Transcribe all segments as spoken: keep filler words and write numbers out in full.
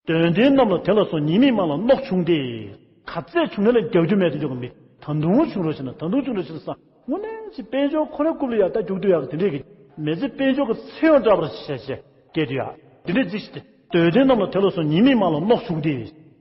དོན་ལྡན་རྣམས་ལ་དེ་ལ་སོགས། ཉེས་དམིགས་མང་ལ་རྣོག་ཆུང་སྟེ། ག་ཚད་བྱུང་ན་ལ་རྒྱབ་རྒྱུ་མེད་དུ་འཇོག་གི་མི། ད་དུང་བྱུང་རོགས་བྱས་ན་ད་དུང་བྱུང་རོགས་བྱས་ན་ས། དངོས་གནས་ཅིག་དཔལ་འབྱོར་ཁོ་རའི་རྐུབ་ལ་ཡ་ད་རྒྱུག་དུས་ཡག་གི་དེ་འདྲས་ཀྱི་མི་ཚེ་དཔལ་འབྱོར་གྱི་ཚེ་ཡང་བཀྲ་བར་བྱས་བྱས་སྐྱེལ་དུས་ཡག་དེ་འདྲས་ཅིག་ཞིག་སྟེ། དོན་ལྡན་རྣམས་ལ་དེ་ལ་སོགས། ཉེས་དམིགས་མང་ལ་རྣོག་ཆུང་སྟེ།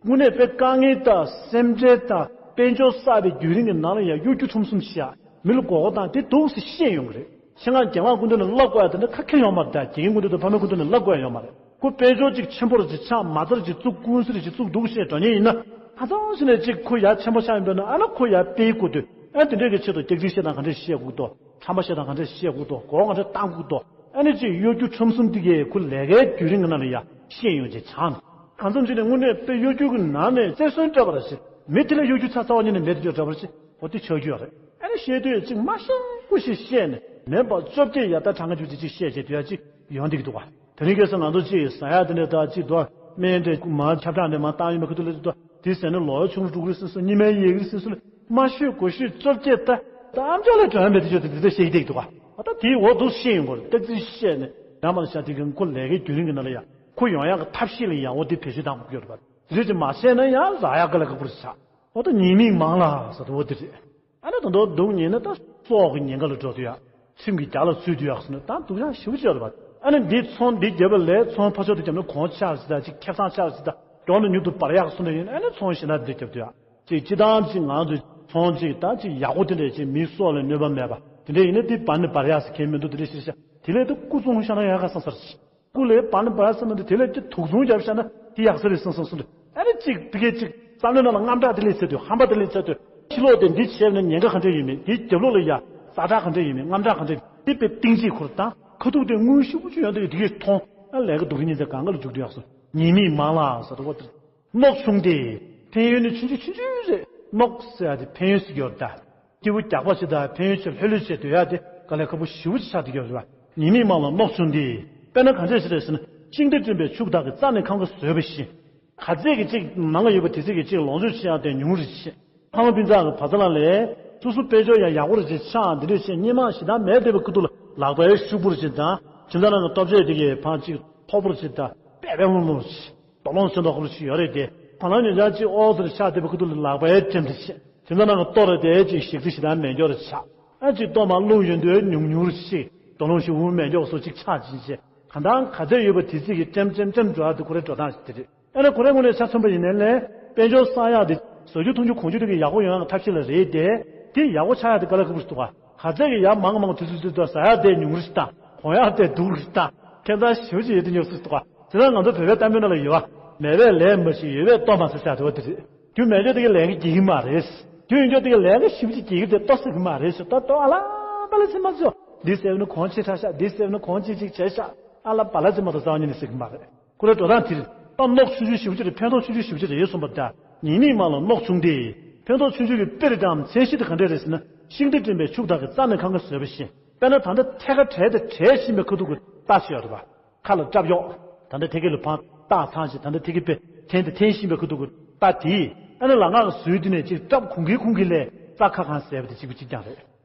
དངོས་གནས་དཔེ་དཀའ་ངལ་དང་སེམས་ཁྲལ་དང་དཔལ་འབྱོར་བསགས་པའི་རྒྱུན་རིང་གི་ནང་ལ་ཡ་གཡོ་སྒྱུ་ཁྲམ་གསུམ་བྱས་ཡག་མི་ལ་མགོ་སྐོར་བཏང་དེ་འདུག་སེ་ཤེས་ཡོང་གི་རེད། ཆེད་མངགས་རྒན་ལགས་སྐུ་མདུན་ལ་བསླབ་དགོས་ཡ་དེ་འདྲ་ཁ་ཁེར་ཡོང་མ་རེད། དགེ་རྒན་སྐུ་མདུན་དང་ཕ་མའི་སྐུ་མདུན་ལ་བསླབ་དགོས་ཡ་ཡོད་མ་རེད། ཁོ་དཔལ་འབྱོར་ཅིག་ཆེན་པོ་རེ་ཅིག་ཆགས་མ་རྩ་རེ་ཅིག་བཙུགས་ཀུན་གསི་རེ་ཅིག་བཙུགས་འདུག་ཤེས་འགྲོ་ཉེན་ཡིན་ན། ཧ་ཅང་ཞིག་ནས་ཅིག་ཁོ་ཡ་ཆེན་པོ་ཆགས་ཡིན་པས་ན་ཨ་ན་ཁོ་ཡ་དཔེའི་སྐུ་དུས་ཨ་དེ་འདྲས་ཀྱི་ཆེད་དུ་སྐྱག་རྫུན་བཤད་སྟངས་ག་འདྲས་བཤད་དགོས་འདུག་ཁྲམ་པ་བཤད་སྟངས་ག་འདྲས་བཤད་དགོས་འདུག་མགོ་ག་འདྲས་བཏང་དགོས་འདུག་ཨ་ནི་ཅིག་གཡོ་སྒྱུ་ཁྲམ་གསུམ་དེ་གས་ཁོ་ལས་ཀའི་རྒྱུན་རིང་གི་ནང་ལ་ཡ་ཤེས་ཡོང་ཅིག་ཆགས་ནས། གང་འཚམ་ཅིག་ནས་དངོས་གནས་དཔེ་གཡོ་སྒྱུ་གི་ནང་ནས་རྩེར་སོན་སྤྲད་པ་རེ་ཞིག་མི་དེ་ལ་གཡོ་སྒྱུ་ཚ་ཚ་བ་ཉིད་ནས་མེད་དུ་འཇོག་འདྲ་བ་རེ་ཞིག་འོ་དེ་ཆགས་རྒྱུ་ཡོད་རེད། ཨ་ནི་བཤད་དུས་ཅིག་མ་ཤེས་ཁུ་ཞིག་བཤད་ནས་མེད་པ་བཅོ་བརྒྱད་ཡ་ད་གྲངས་ཀ་བཅུ་གཅིག་ཅིག་བཤད་བྱས་དུས་ཡ་ཅིག་ཡོང་བསྡད་ཀྱི་འདུག་བ། དེ་རིང་ཁ་སང་ང་ཚོ་ཅིག་ཟ་ཡག་དེ་འདྲས་ད་ཅིག་འདུག་སྨན་འདྲས་མར་ཁྱབ་བསྒྲགས་འདྲས་མར་བཏང་ཡོད་མེད་ཁ་ཐུག་ལ་ཅིག་འདུག་དེ་ཟས་ནས་ལོག་ཆུང་རུ་འགྲོ་གི་རེད་ཟེར་སོང་། གཉིད་མལ་ཡལ་གི་རེད་ཟེར་སོང་། མ་ཤོད་གོ་ཤོད་བཅོ་བརྒྱད་ད་ད་ཨམ་ཅོག་ལ་དྲན་མེད་དུ་ཆོག་དེ་འདི་ཚོ་བཤད་ཀྱི་འདུག་བ། ད་དེའི་འོག་ཏུ་ཤེས་ཡོང་གི་རེད། ཏག་ཏག་བཤད་ནས་ཡང་མ་ཤ་དེ་གི་ཁོ་ལས་ཀའི་རྒྱུན་རིང་གི་ནང་ལ་ཡ་ཁོ་ཡོང་ཡག་གི་ཐབས་ཤེས་ལ་ཡ་འོ་དེ་བེད་སྤྱོད་བཏང་དགོས་ཀྱི་ཡོད་རེད་པ། དེ་རིགས་ཀྱི་མ་བཤད་ན་ཡང་རག་ཡག་ག་ལ་ཁག་པོ་རེད་ཤག་འོ་ད་ཉེས་དམིགས་མང་ལ་ཟེར་དུ་འོ་དེ་རེད། ཨ་ནི་ད་དུང་སྡུག་ཉེས་ན་ད་སྲོག་གི་ཉེན་ཁ་ལ་འགྲོ་དུས་ཡག་ཁྲིམས་ཀྱི་རྒྱ་ལ་ཚུད་དུས་ཡག་ཟེར་ན་ད་སྡུག་ཡག་ཞེ་པོ་ཅིག་ཡོད་རེད་པ། ཨ་ནི་འདི་ཚོང་འདི་རྒྱབ་པ་ལས་ཚོང་ཕར་ཕྱོགས་དུ་རྒྱབ་ན་གོང་ཆག་ཟེར་ད་ཅིག་ཁེ་བཟང་ཆག་ཟེར་ད་མགྱོགས་ནས་མྱུར་དུ་འབར་ཡག་ཟེར་ན་ཡིན། ཨ་ནི་ཚོང་ཞེ་དྲག་འདི་རྒྱབ་དུས་ཡག་ཅིག་སྤྱི་བཏང་ཅིག་ང་ཚོ་ཚོང་ཅིག་ད་ཅིག་ཡག་པོ་དེ་འདྲས་ཅིག་མིའི་སྲོག་ལ་གནོད་པ་མེད་པ་དེ་འདྲས་ཡིན་ན་དེ་འབར་ནས་འབར་ཡག་ཟེར་མཁན་མི་འདུག་དེ་འདྲས་ཤེས་ཤག་དེ་ལས་དུ་སྐུ་བཙོང་ཤ་ན་ཡག་ག་བསམ་ས་རེད། སྐུ་ལས་བར་ནས་བར་སེམས་ནང་དུ་དེ་ལས་ཀྱི་དུག་ཚོང་རྒྱབ་བཞག་ན་དེ་ཡག་ས་རེད་བསམ་བསམ་སོང་དུ། ཨ་ནི་གཅིག་དེ་གས་གཅིག་བསམ་བློའི་ནང་ལ་དངངས་སྐྲག་དེ་ལས་ཚེ་དུས་ཧམ་པ་དེ་ལས་ཚེ་དུས་ཕྱི་ལོགས་དེ་འདི་བྱས་ན་ཉེན་ཁ་ག་འདྲས་ཡོད་མེད། དེའི་རྒྱབ་ལོགས་ལ་ཡ་ས་ཁྲ་ག་འདྲས་ཡོད་མེད། དངངས་སྐྲག་ག་འདྲས་ཡོད་མེད། དེ་དཔེ་གཏིང་ཅིག་ཁུར་དང་ཁ་ཐུག་དེ་དངུལ་ཤུགས་ཆུ་ཡོང་དུས་དེ་གས་མཐོང་། ཨ་ལས་ཀ་སྡུག་རིགས་ཉིན་མཚན་གང་ག་ལ་འཇུག་དུས་ཡག་སོང་། ཉེས་དམིགས་མང་ལ་ཟེར་དུ་བ་དེ། རྣོག་ཆུང་སྟེ། ཕན་ཡོན་ནི་ཆུང་ཆུང་ཆུང་ཆུང་རེད། རྣོག་ཟེར་ཡ་དེ་ཕན་ཡོན་ཟེར་གྱི་ཡོད་ད། སྐྱེས་བུ་རྒྱགས་པ་ཞིག་དང་ཕན་ཡོན་ཆེ་ལྷོད་ལྷོད་བྱས་སྡོད་ཡ་དེ་དཀའ་ལས་ཁག་པོ་ཞེ་པོ་ཅིག་ཆགས་བསྡད་ཀྱི་ཡོད་རེད་པ། ཉེས་དམིགས་མང་ལ་རྣོག་ཆུང་སྟེ། དཔེར་ན་གང་འདྲས་ཞིག་རེད་ཟེར་ན། ཤིང་རྟ་བསྐྲུན་པའི་ཕྱུགས་དག་གིས་རྩྭ་ནི་ཁམ་ག་ཟོས་པ་བཞིན། ག་ཚད་ཀྱི་གཅིག་ནང་ལ་ཡོད་པ་དེ་ཚད་ཀྱི་གཅིག་ལོངས་སྤྱོད་ཆེ་ཡང་དེ་ཉུང་རུ་ཆེ། ཕ་མ་སྤུན་ཚང་གི་བར་མཚམས་ལ་ལས། སོ་སོ་དཔལ་འབྱོར་ཡང་ཡག་པོ་རེ་ཅིག་ཆགས་འདི་འདྲས་བྱས་སྙན་མ་ཞེ་དྲག་མེད་བསྡད་པའི་ཁུ་ཐུག་ལ་ལག་པའི་ཤུགས་པོ་རེ་ཅིག་དང་། ཁྱིམ་ཚང་ནང་གི་སྟོབས་ཆས་དེ་གའི་ཕང་གཅིག་མཐོ་པོ་རེ་ཅིག་དང་པད་པའི་ཧུང་ལུང་རེ་ཅིག་དོ་ལོང་ཚོན་མདོག་ཁ་པོ་ཞིག་ཡོད་རེད་དེ། གོ་ལ་ཉོ་ཆ་གཅིག་ཨོ་ཙི་རེ་ཆགས་བསྡད་པའི་ཁུ་ཐུག་ལ་ལག་པའི་ལྕེམ་རེ་ཅིག་ཁྱིམ་ཚང་ནང་གི་ལྟོ་རེ་དེ་ཅིག་ཞིག་རྩི་ཞེ་དྲག་མེད་འགྱོ་རེ་ཆགས། ཨ་ཅིག་ལྟོ་མ་བླུགས་ཡོང་དུས་ཉུང་ཉུང་རེ་ཅིག་དོ་ལོང་ཞིག་འུར་མེད་འགྱོ་སོགས་ཅིག་ཆགས་ཅིག་བྱས། གང་ལྟར་ག་ཚད་ཡོད་པ་དེ་ཚིག་གི་ལྕེམ་ལྕེམ་ལྕེམ་འགྲོ་ཡ་དེ་ཁོ་རའི་འགྲོ་སྟངས་ཤིག་དེ་རེད། ཨ་ནི་ཁོ་རའི་ངོས་ནས་ཆ་མཚོན་པ་ཡིན་ནའི་ལས་དཔལ་འབྱོར་བསགས་ཡག་དེ་ཟ་རྒྱུ་འཐུང་རྒྱུ་གོན་རྒྱུ་དེ་གི་ཡག་པོ་ཡོང་ཡག་གི་ཐབས་ཤེས་ལ་རེད་དེ། དེ་ཡག་པོ་ཆགས་ཡག་དེ་དཀའ་ལས་ཁག་པོ་ཞིག་འདུག་ག་ག་ཚད་ཀྱི་ཡག་མང་མང་དུས་ཚོད་དུས་ད་ཟ་ཡག་དེ་ཉུང་རུ་ཞིག་དང་གོན་ཡག་དེ་སྡུག་རུ་ཞིག་དང་ཁྱད་མཚར་ཞེ་པོ་ཅིག་ཡོད་དེ་ཉོབ་སྲིད་འདུག་ག་དེ་ལ་ང་ཚོ་བོད་པའི་གཏམ་དཔེ་ནང་ལ་ཡོད་བ། མེད་པས་ལས་མ་བྱེད་ཡོད་པས་ལྟོ་མ་ཟ་ཟེར་ཡག་དེ་བ་དེ་རེད། རྒྱུ་མེད་ཆོག་དེ་གི་ལས་ཀ་རྒྱག་གི་མ་རེད། རྒྱུ་ཡོད་ཆོག་དེ་གི་ལས་ཀ་ཞེ་པོ་ཅིག་རྒྱག་གི་དེ་ལྟོ་ཟ་གི་མ་རེད་ཟེར། ད་ལྟོ་ཨ་ལ་པ་ལ་ཚིག་མ་ཟོ། འདི་ཟེར་བ་ནི་གོང་ཆེ་ཁྲ་ཤག་འདི་ཟེར་བ་ནི་གོང་ཆེ་ཅིག་བྱས་ཤག་ཨ་ལ་པ་ལ་ཚིག་མ་ཟོ་ཟ་བ་ཉིད་ནས་ཟ་གི་མ་རེད། ཁོ་རའི་འགྲོ་སྟངས་དེ་རེད། ད་རྣོག་ཆུང་ཆུང་ཞེ་པོ་ཅིག་རེད། ཕན་ཐོགས་ཆུང་ཆུང་ཞེ་པོ་ཅིག་རེད་གསུངས་པ་འདྲ། ཉེས་དམིགས་མང་ལ་རྣོག་ཆུང་སྟེ། ཕན་ཐོགས་ཆུང་ཆུང་གི་དཔེར་བཏང་མཚན་གཞི་དེ་ག་འདྲས་རེད་ཟེར་ན། ཤིང་རྟ་བསྐྲུན་པའི་ཕྱུགས་དག་གིས་རྩྭ་ནི་ཁམ་ག་ཟོས་པ་བཞིན། དཔེར་ན་ད་ལྟ་ཐད་ཀར་བྲེལ་ཏེ་བྲེལ་བཞིན་པའི་ཁ་ཐུག་གི་རྟ་ཞིག་ཡོད་རེད་པ། ཁ་ལ་སྐྲབ་གཡོགས། ད་ལྟ་ཐད་ཀའི་ལ་ཕང་སྟག་ཚང་ཞིག་ད་ལྟ་ཐད་ཀའི་དཔེ་འཐེན་ཏེ་འཐེན་བཞིན་པའི་ཁ་ཐུག་གི་རྟ་དེས་ཨ་ནི་ལ་ངག་གི་ཟུར་དེ་ནས་ཅིག་སྐྲབ་ཁུང་གིན་ཁུང་གིན་ལས་རྩྭ་ཁ་གང་ཟས་པ་དེ་གཅིག་པ་གཅིག་རྐྱང་རེད།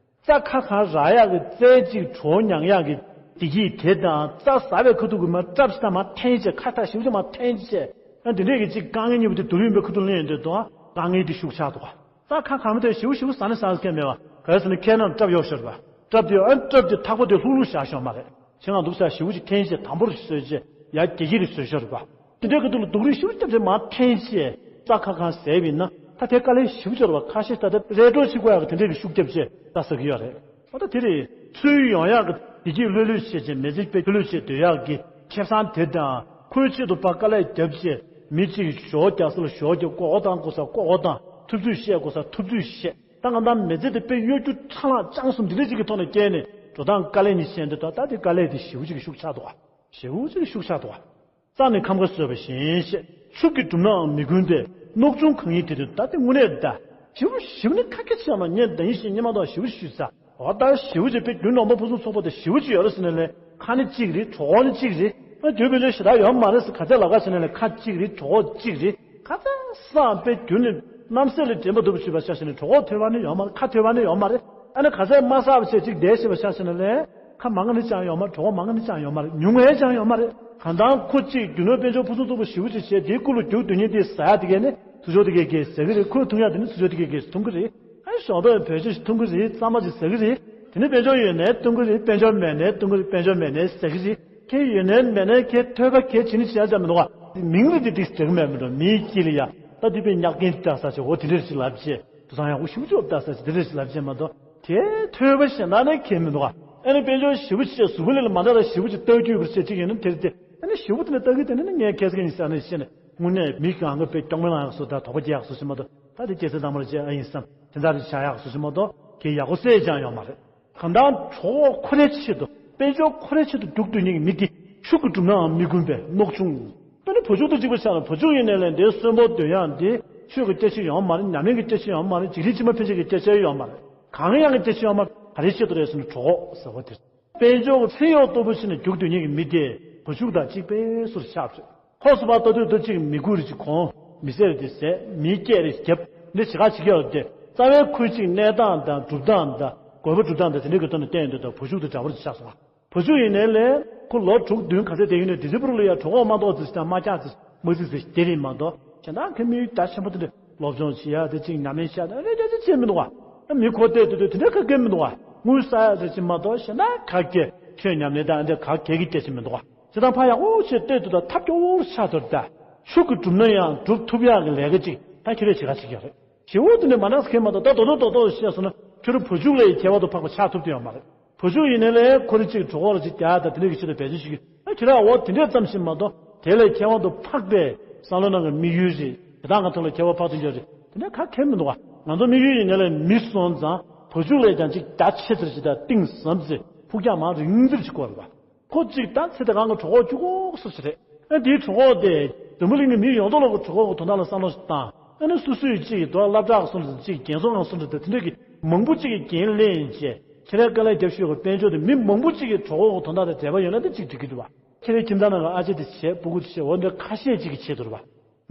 རྩྭ་ཁ་གང་རག་ཡག་གི་རྩྭའི་ཅིག་བྲོ་བ་མྱང་ཡག་གི་བདེ་སྐྱིད་དེ་དང་རྩྭ་ཟ་བའི་ཁ་ཐུག་གི་མར་སྐྲབ་ཞིག་དང་མར་འཐེན་བྱས་ཁ་ཐག་ཞིབ་ཅིག་མར་འཐེན་བྱས། ཨ་འདི་འདྲས་ཀྱི་ཅིག་དཀའ་ངལ་གཉིས་པོ་དེ་བསྡུར་ཡོང་པའི་ཁ་ཐུག་ལེན་ཡོང་དུས་དང་དཀའ་ངལ་དེ་ཤུགས་ཆག་འདུག་ག་རྩྭ་ཁ་གང་མ་དེ་ཞིབ་ཞིབ་ཟ་ནི་ཟ་མཁན་མེད་པ། ག་རེ་ཟེར་ན་ཁའི་ནང་སྐྲབ་གཡོགས་ཤོར་བ། སྐྲབ་དེ་ཨ་སྐྲབ་དེ་ཐག་པ་དེ་ལྷུག་ལྷུག་བཞག་ཤོག་མ་རེད། ཆེད་མངགས་འདུག་ས་ཞིབ་ཅིག་འཐེན་བྱས་དམ་པོར་བཟོས་བྱས་ཡ་རྒྱ་སྐྱེད་ཀྱི་བཟོས་ཤོར་བ། དེ་འདྲའི་ཁ་ཐུག་ལ་སྡུག་རུས་ཞིབ་རྒྱབ་བྱས་མར་འཐེན་བྱས་རྩྭ་ཁ་གང་ཟས་པ་ཡིན་ན་ད་དེ་དཀའ་ལས་ཞིབ་ཆེ་བ་ཁ་ཤས་ད་ལྟ་རེ་ཀྲོ་བྱེད་དགོས་ཡག་གི་དེ་འདྲའི་གི་ཤུགས་རྒྱབ་བྱས་རྩྭ་ཟ་གི་ཡོད་རེད། ཨ་ད་དེ་རེད། ཚུར་ཡོང་ཡག་གི་བདེ་སྐྱིད་ལྷོད་ལྷོད་བྱས་བྱས་མི་ཚེ་དཔེ་ལྷོད་ལྷོད་བྱས་སྡོད་ཡག་གི་ཁེ་བཟང་དེ་དང་ཁོའི་ཆེད་དུ་ཕར་དཀའ་ལས་རྒྱབ་བྱས་མི་གཅིག་གིས་ཞོགས་རྒྱག་ས་ལ་ཞོགས་རྒྱག་ཀོ་ཀོ་བཏང་དགོས་ས་ཀོ་ཀོ་བཏང་ཐུབ་ཚོད་བཤད་དགོས་ས་ཐུབ་ཚོད་བཤད། ད་གང་ལྟར་མི་ཚེ་དེ་དཔེ་གཡོ་སྒྱུ་ཁྲ་ལག་སྤྱང་གསུམ་འདི་འདྲ་ཅིག་གི་ཐོག་ནས་བསྐྱལ་ནས་འགྲོ་སྟངས་དཀའ་ལས་གཉིས་བྱས་འདི་ད་ད་དེ་དཀའ་ལས་དེ་ཞེ་པོ་ཅིག་གི་ཤུགས་ཆག་འདུག་ག་ཞེ་པོ་ཅིག་གི་ཤུགས་ཆག་འདུག་ག་རྩྭ་ནི་ཁམ་ཁ་ཟོས་པ་བཞིན་ཞེས། ཕྱུགས་ཀྱིས་བསྒྲུབས་ནའང་མི་ཀུན་པས། རྣོག་ཆུང་གང་ཡིན་དེ་དུས་ད་དེ་དངོས་གནས་ད། ཞེ་པོ་ཞེ་པོ་ནི་ཁ་སྐད་ཆ་མ་ཉན་ད་ཡིན་ཞེས་སྙན་མ་དང་ཞེ་པོ་ཞུས་ས། འོ་ད་ཞེ་པོ་ཅིག་དཔེ་རྒྱུ་ནོར་མ་ཕུན་སུམ་ཚོགས་པ་དེ་ཞེ་པོ་ཅིག་ཡོད་རེད་ཟེར་ནས་ལས་ཁ་ནི་གཅིག་རེད་གྲོད་ཁོག་ནི་གཅིག་རེད། ཨ་རྒྱུ་དཔེ་ལོས་ཞེ་དྲག་ཡོད་མ་རེད་ཟེར་ག་ཚད་ལབ་ག་ཟེར་ནས་ལས་ཁ་གཅིག་རེད་གྲོད་ཁོག་གཅིག་རེད། ཁ་ཚ་སང་དཔེ་རྒྱུ་ནི་རྣམ་སྲས་ལས་དྲན་པ་འདུག་ཞུས་པ་ཤ་ཞེ་ནས་གྲོད་ཁོག་ཐོལ་བ་ནི་ཡོད་མ་རེད་ཁ་ཐོལ་བ་ནི་ཡོད་མ་རེད། ཨ་ནི་ག་ཚད་མ་བསགས་པ་བྱས་གཅིག་བསྡད་ཞེས་པ་ཤ་ཞེ་ནས་ལས་ཁ་མང་ག་ནི་ཅང་ཡོད་མ་རེད་གྲོད་ཁོག་མང་ག་ནི་ཅང་ཡོད་མ་རེད་ཉུང་ངེ་ཅང་ཡོད་མ་རེད། གང་ལྟར་ཁོ་གཅིག་རྒྱུ་ནོར་དཔལ་འབྱོར་ཕུན་སུམ་ཚོགས་པ་ཞེ་པོ་ཅིག་བྱས། དེའི་སྐུ་ལ་རྒྱུག་སྡོད་མཁན་དེ་ཟ་ཡག་དེ་གས་ནི་ཚུར་ཕྱོགས་དེ་གས་གས་ཟ་གི་རེད། ཁོས་འཐུང་ཡག་དེ་ནི་ཚུར་ཕྱོགས་དེ་གས་གས་འཐུང་གི་རེད། ཨ་ཞོགས་པའི་བོད་ཆས་ཤིག་འཐུང་གི་རེད། གཙང་མ་ཅིག་ཟ་གི་རེད། དེ་ནི་དཔལ་འབྱོར་ཡོད་ནའི་འཐུང་གི་རེད། དཔལ་འབྱོར་མེད་ནའི་འཐུང་གི་རེད། དཔལ་འབྱོར་མེད་ནའི་ཟ་གི་རེད། ཁྱེད་ཡོད་ནའི་མེད་ནའི་ཁྱེད་ཐོས་པ་ཁྱེད་བྱེད་ནི་བྱེད་ཡག་ཅང་མི་འདུག་ག་མིང་རེ་དེ་ཏིག་འགྲིག་གི་མེད་མི་འགྲོ། མིའི་དཀྱིལ་ལ་ཡ་ད་དུས་པའི་ཉག་རྐྱེན་འདི་ལྟ་ས་ཆེ་འོ་དེ་འདྲ་ཞིག་ལབ་བྱས། དུ་སང་ཡག་པོ་ཞེ་པོ་ཅིག་ལྟ་ས་ཆེ་དེ་འདྲ་ཞིག་ལབ་བྱས་མ་གཏོགས། དེ་ཐོས་པ་གཞན་དག་ནི་ཁྱད་མི་འདུག་ག་ཨ་ནི་དཔལ་འབྱོར་ཞེ་པོ་ཅིག་གཟུགས་པོ་ལས་ལ་མ་འདྲ་ལ་ཞེ་པོ་ཅིག་ལྟ་རྒྱུ་བར་ཆད་ཅིག་ཡིན་ན་དེར་དེ་ཨ་ནི་ཞེ་པོ་དེ་ནི་ལྟ་གི་དེ་ནི་ངས་ཁྱེད་ཚོ་ཡིན་ས་ནི་ཤེས་ནས་དངོས་གནས་མི་གང་གི་དཔེ་སྐྱོང་མེད་ལ་ཡག་སོ་ད་དོགས་པ་རྒྱག་ཡག་སོ་ཞིག་མ་གཏོགས། ད་དེ་སྐྱེ་ཚེ་དང་པོར་བྱས་ཨ་ཡིན་བསམ་དེ་འདྲ་རེ་བྱ་ཡག་སོ་ཞིག་མ་གཏོགས་ཁྱེད་ཡག་པོ་སེ་ཅང་ཡོད་མ་རེད། གང་ལྟར་གྲོགས་ཁོ་རའི་ཆེད་དུ་དཔལ་འབྱོར་ཁོ་རའི་ཆེད་དུ་རྒྱུག་སྡོད་མཁན་གྱི་མི་དེ་ཆུ་གིས་བསྒྲུབས་ནའང་མི་གོན་པའི་རྣོག་ཆུང་། དཔེར་ན་བུ་ཕྱུགས་དང་གཅིག་པ་ཆགས་ན་བུ་ཕྱུགས་ཡིན་ནའི་ལས་འདིའི་གསོན་པོ་འདོད་ཡག་འདི་ཆོས་ཀྱི་སྐྱེད་ཆ་ཡོང་མ་རེད། ཉམས་ལེན་གྱི་སྐྱེད་ཆ་ཡོང་མ་རེད། འཇིག་རྟེན་ཕྱི་མ་ཕན་ཆད་ཀྱི་སྐྱེད་ཆ་ཡོང་མ་རེད། གང་ཡག་གི་སྐྱེད་ཆ་ཡོང་མ་རེད། ག་རེའི་ཆེད་དུ་རེད་ཟེར་ན་གྲོགས་ཟེར་བ་དེ་རེད། དཔལ་འབྱོར་གྱི་ཚེ་གཡོག་ལྟ་བུ་བྱས་ནས་རྒྱུག་སྡོད་མཁན་གྱི་མི་དེ་བུ་ཕྱུགས་དང་གཅིག་པའི་བཟོ་འདྲ་ཆགས་བྱུང་། ཁོ་སུ་བ་ལྟ་དུས་ལྟ་གཅིག་མི་དགོས་རེ་ཅིག་གོན། མི་ཟས་རེ་ཅིག་ཟས། མིའི་སྐད་རེ་རྒྱབ། འདི་བྱེད་ཁ་བྱེད་ཀྱི་ཡོད་དེ་རྩ་བའི་ཁོས་གཅིག་གནས་སྟངས་དང་སྒྲུབ་སྟངས་དང་དགོས་པ་སྒྲུབ་སྟངས་དང་དེ་འདྲའི་གི་ཐོག་ནས་བསྟན་ཡོང་དུས་ད་བུ་ཕྱུགས་དང་འདྲ་པོ་རེ་ཅིག་ཆགས་སོང་བ། བུ་ཕྱུགས་ཡིན་ནའི་ལས་ཁོ་ལོ་དྲུག་བདུན་ག་ཚད་བསྡད་ཡོད་ནའི་དེ་ཚོའི་པུ་རུ་ལ་ཡ་གྲོད་ཁོག་མ་ཏོག་ཙི་ཞིག་དང་རྨ་སྐྱག་ཙི་མ་ཙི་ཙི་དེ་རེད་མ་གཏོགས་གཞན་དག་གི་དམིགས་ཡུལ་རྒྱ་ཆེན་པོ་དེ་འདྲ་སློབ་སྦྱོང་བྱེད་ཡ་དེ་གཅིག་ཉམས་ལེན་བྱེད་ཡ་དེ་འདྲ་ཅིག་བྱེད་མི་འདུག་བ། མི་ཁོ་བལྟས་དུས་དུས་དེ་འདྲ་ག་གེ་མི་འདུག་བ། དངུལ་བསགས་ཡ་དེ་ཅིག་མ་གཏོགས་གཞན་དག་ག་གེ་ཆོས་ཉམས་ལེན་དང་འདྲ་ག་གེ་གི་སྐད་ཆ་མི་འདུག་བ། བྱེད་སྟངས་ཕར་ཡག་པོ་བྱས་བལྟས་དུས་ད་ཐབས་སྐྱོ་བོར་ཆགས་འདུག་ད་ཆུ་གིས་བསྒྲུབས་ན་ཡང་སྒྲུབ་ཐུབ་ཡག་གི་ལས་ཀ་ཅིག་ད་ཁྱེད་རས་བྱེད་ཁ་བྱེད་ཀྱི་རེད། ཞེ་པོ་དེ་འདྲ་མ་གནང་ས་གང་ཡང་མ་གཏོགས་ད་རྡོག་རྡོག་རྡོག་རྡོག་བཤད་སོང་ན་ཁྱོད་རང་བུ་ཕྱུགས་ལ་ཡི་ཁྱད་པར་དུ་འཕགས་པ་ཆགས་ཐུབ་ཀྱི་ཡོད་མ་རེད། བུ་ཕྱུགས་ཡིན་ནའི་ལས་ཁོ་རང་གཅིག་གྲོད་ཁོག་ལ་གཅིག་རྒྱག་དང་དེ་འདྲ་གི་ཆེད་དུ་འབད་བརྩོན་བྱེད་ཀྱི་ཨ་ཁྱེད་རང་འོ་དེ་འདྲ་ཙམ་ཞིག་མ་གཏོགས་དེ་ལས་ཁྱད་པར་དུ་འཕགས་པའི་བསམ་བློ་ནང་གི་དམིགས་ཡུལ་རེད། དེ་དག་ང་ཐོག་ལ་ཁྱད་པར་འཕགས་ཐུབ་ཀྱི་རེད། དེ་འདྲ་ག་གེ་མི་འདུག་བ། ང་ཚོ་དམིགས་ཡུལ་ཡིན་ནའི་ལས་མི་སོང་ཙང་བུ་ཕྱུགས་ལས་ཀྱང་གཅིག་རྒྱ་ཆེ་ཙམ་ཞིག་དང་གཏིང་ཟབ་ཙམ་ཕུགས་རྒྱང་མང་རིང་ཙམ་ཞིག་དགོས་རེད་བ། ཁོ་གཅིག་ད་ཚེ་འདི་གང་གི་གྲོད་ཁོག་གཅིག་པོ་སོ་སོ་རེད། ཨ་དེའི་གྲོད་ཁོག་དེ་འཛམ་བུ་གླིང་གི་མི་ཡོངས་རྫོགས་ལ་གི་གྲོད་ཁོག་གི་དོན་དག་ལ་བསམ་བློ་ཞིག་བཏང་། ཨ་ནི་སོ་སོའི་གཅིག་གི་དོ་སློབ་གྲྭ་གི་སོང་ཙང་གཅིག་རྒན་གསོ་ཁང་སོང་ཙང་དེ་འདྲ་གི་མང་པོ་གཅིག་གི་འགན་ལེན་བྱས་ཁྱེད་རའི་དཀའ་ལས་རྒྱབ་ཤོས་ཀྱི་དཔལ་འབྱོར་དེ་མི་མང་པོ་གཅིག་གི་གྲོད་ཁོག་གི་དོན་དག་དང་འབྲེལ་བ་ཡོད་ན་དེ་གཅིག་འགྲིག་གི་འདུག་བ། ཁྱེད་རའི་ཁྱིམ་ཚང་ནང་གི་ཨ་ཅེ་དེ་བྱས་སྤུ་གུ་དེ་བྱས་འོ་འདི་ཁ་ཤས་གཅིག་གི་ཆེད་དུ་རེད་བ།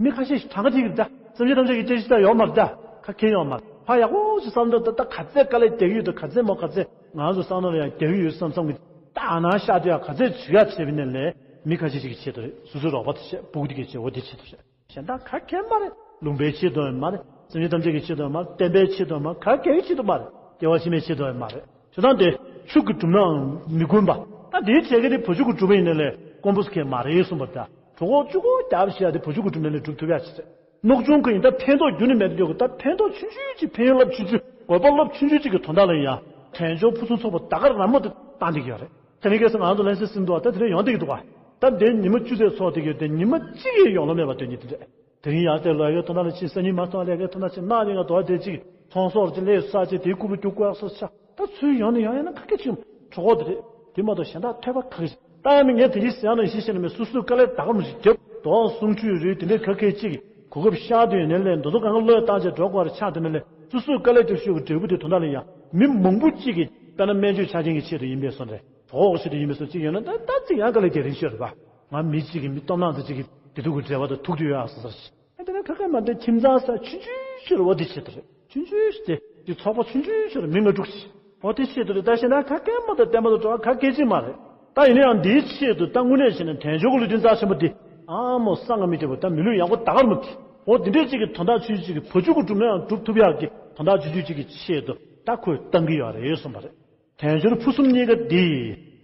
མི་ཁ་ཤས་ཤིག་གྲངས་ཀ་དེ་གི་ད་སེམས་ཅན་ཐམས་ཅད་ཀྱི་སྐད་ཆ་ད་ཡོད་མ་རེད་ད། ཁ་ཁེ་ཡོད་མ་རེད། ཕ་ཡག་པོ་ཞིག་བསམ་ད་ད་ག་ཚད་དཀའ་ལས་རྒྱག་གི་ཡོད་ད་ག་ཚད་མོ་ག་ཚད་ང་ཚོ་བསམ་བློ་ལ་ཡང་རྒྱག་གི་ཡོད་བསམ་བསམ་གི་ད་ཨ་ན་ཤ་དེ་ཡང་ག་ཚད་ཇུས་ཡག་བྱས་པ་ནས་ལས་མི་ཁ་ཤས་ཤིག་གི་ཆེད་དུ་རེད། སོ་སོའི་རོགས་པ་དེ་བྱས་སྤུ་གུ་དེ་གི་ཆེད་འོ་དེ་ཆེད་དུ་རེད། གཞན་དག་ག་གེ་མ་རེད། ལུང་པའི་ཆེད་དུ་ཡང་མ་རེད། སེམས་ཅན་ཐམས་ཅད་ཀྱི་ཆེད་དུ་ཡང་མ་རེད། བསྟན་པའི་ཆེད་དུ་ཡང་མ་རེད། བསྟན་པའི་ཆེད་དུ་མ་རེད། སྐྱེ་བ་ཕྱི་མའི་ཆེད་དུ་ཡང་མ་རེད། བྱེད་སྟངས་དེ་ཆུ་གིས་བསྒྲུབས་ནའང་མི་གོན་པ། ད་དེའི་གྲས་ཀ་དེ་བུ་ཕྱུགས་ཀྱིས་བསྒྲུབས་པ་ཡིན་ན་ལས་དཀོན་པོ་ཟེར་མཁན་མ་རེད་གསུངས་པ་འདྲ། གྲོད་ཁོག་གཅིག་པོ་རྒྱབ་བཞག་དེ་བུ་ཕྱུགས་ཀྱིས་བསྒྲུབས་ན་ལས་སྒྲུབ་ཐུབ་ཡག་ཅིག་རེད། རྣོག་ཆུང་གི་ཡིན་ད་ཕན་ཐོགས་རྒྱུ་ནི་མེད་དུ་འགྱོ་གི་ད་ཕན་ཐོགས་ཆུང་ཆུང་ཅིག་ཕན་ཡོན་རླབས་ཆུང་ཆུང་དགོས་པ་རླབས་ཆུང་ཆུང་ཅིག་གི་དོན་དག་ལ་ཡང་དལ་འབྱོར་ཕུན་སུམ་ཚོགས་པ་ད་ག་རང་མོ་དེ་བཏང་བསྡད་ཀྱི་ཡོད་རེད། དེ་ནི་ཁ་སང་ང་ཚོ་ལན་སེ་སིན་འདུག་བ་ད་དེ་རེ་ཡོང་བསྡད་ཀྱི་འདུག་བ། ད་དེ་ཉི་མ་བཅུ་ཙམ་ཚོགས་བསྡད་ཀྱི་ཡོད་དེ་ཉི་མ་གཅིག་གི་ཡོང་ལོ་མེད་པ་དོན་གཉིས་དེ་འདྲ། དེ་རིང་ཡང་དེ་ལོ་ཡག་གི་དོན་དག་ལ་ཕྱིན་སང་ཉིན་མ་སོང་ལས་ཀའི་དོན་དག་ཕྱིན་གནངས་ཉིན་ང་དོ་བ་དེ་གཅིག་ཚོང་ཟོག་ཅིག་ལས་ས་ཅིག་དེའི་རྐུབ་ལ་རྒྱུག་དགོས་སོ་ཆ་ད་ཚུར་ཡོང་ནས་ཡང་ཡང་ན་ཁ་སྐད་ཅིག་གྲོད་ཁོག་དེ་རེད། དེ་མ་གཏོགས་གཞན་དག་ཐོས་པ་ག་གི་ཅིག་ད་ཡང་མི་ངས་དེ་གི་ཟེར་ཡང་ནང་བཞིན་བཤད་ནས་མི་སོ་སོའི་དཀའ་ལས་ད་ག་མི་ཞིག་རྒྱབ་དོ་གསུང་ཆོས་རེད་དེ་འདྲའི་ཁ་སྐད་ཅིག་གོ་སྐབས་ཤར་དུས་ནས་ལས་འདི་ཚོ་གང་ག་བློས་བཏང་བྱས་འགྲོ་དགོས་རེད་ཆགས་དེ་ནས་ལས་སོ་སོའི་དཀའ་ལས་རྒྱབ་ཤོས་ཀྱི་འབྲས་བུ་དེ་དོན་དག་ལ་ཡང་མི་མང་པོ་གཅིག་གིས་དཔེར་ན་སྨན་བཅོས་ཆ་རྐྱེན་གྱི་ཆེད་དུ་ཡིན་པས་སོ་རེད། གྲོད་ཁོག་ཆེད་དུ་ཡིན་པའི་སོ་གཅིག་ཡོད་ན་ད་ད་ཅིག་ཡང་དཀའ་ལས་རྒྱག་རིན་ཤོད་རེད་པ། ང་མི་གཅིག་གི་མི་སྟོབས་ནག་དེ་གཅིག་གི་བདེ་སྡུག་གི་འབྲེལ་བ་དང་ཐུག་རྒྱུ་ཡོད་ཨ་སོ་སོར་ཞིག་ཨ་དེ་ན་ཁ་ཁ་མ་དེ་ཁྱིམ་ཚང་ས་ཆུང་ཆུང་ཤོད་རེད་བ། དེ་ཆེད་དུ་རེད། ཆུང་ཆུང་ཞིག་དེ་དེ་ཚོགས་པ་ཆུང་ཆུང་ཤོད་རེད། མི་ལྔ་དྲུག་ཞིག་འོ་དེ་ཆེད་དུ་རེད། ད་ཤེས་ན་ཁ་སྐད་མ་དང་བསྟན་པ་དང་འགྲོ་བ་ཁ་སྐད་ཅིག་མ་རེད། ད་ཡིན་ན་ཡང་འདིའི་ཆེད་དུ་ད་དངོས་གནས་བྱས་ན་དལ་འབྱོར་གྱི་ལུས་རྟེན་རྩ་ཆེན་པོ་འདི་ཨ་མོ་སང་ག་མི་བདེ་བོ་ད་མི་ལུས་ཡག་པོ་ད་གར་མི་བདེ་འོ་དེ་འདྲས་ཅིག་གི་དོན་དག་ཆུང་ཆུང་ཅིག་གི་བུ་ཕྱུགས་ཀྱི་སྒྲུབ་ན་ཡང་སྒྲུབ་ཐུབ་ཡག་གི་དོན་དག་ཆུང་ཆུང་ཅིག་གི་ཆེད་དུ་ད་ཁོས་བཏང་གི་ཡོད་རེད་གསུངས་པ་རེད། དལ་འབྱོར་ཕུན་སུམ་གཉིས་ཀ་འདི་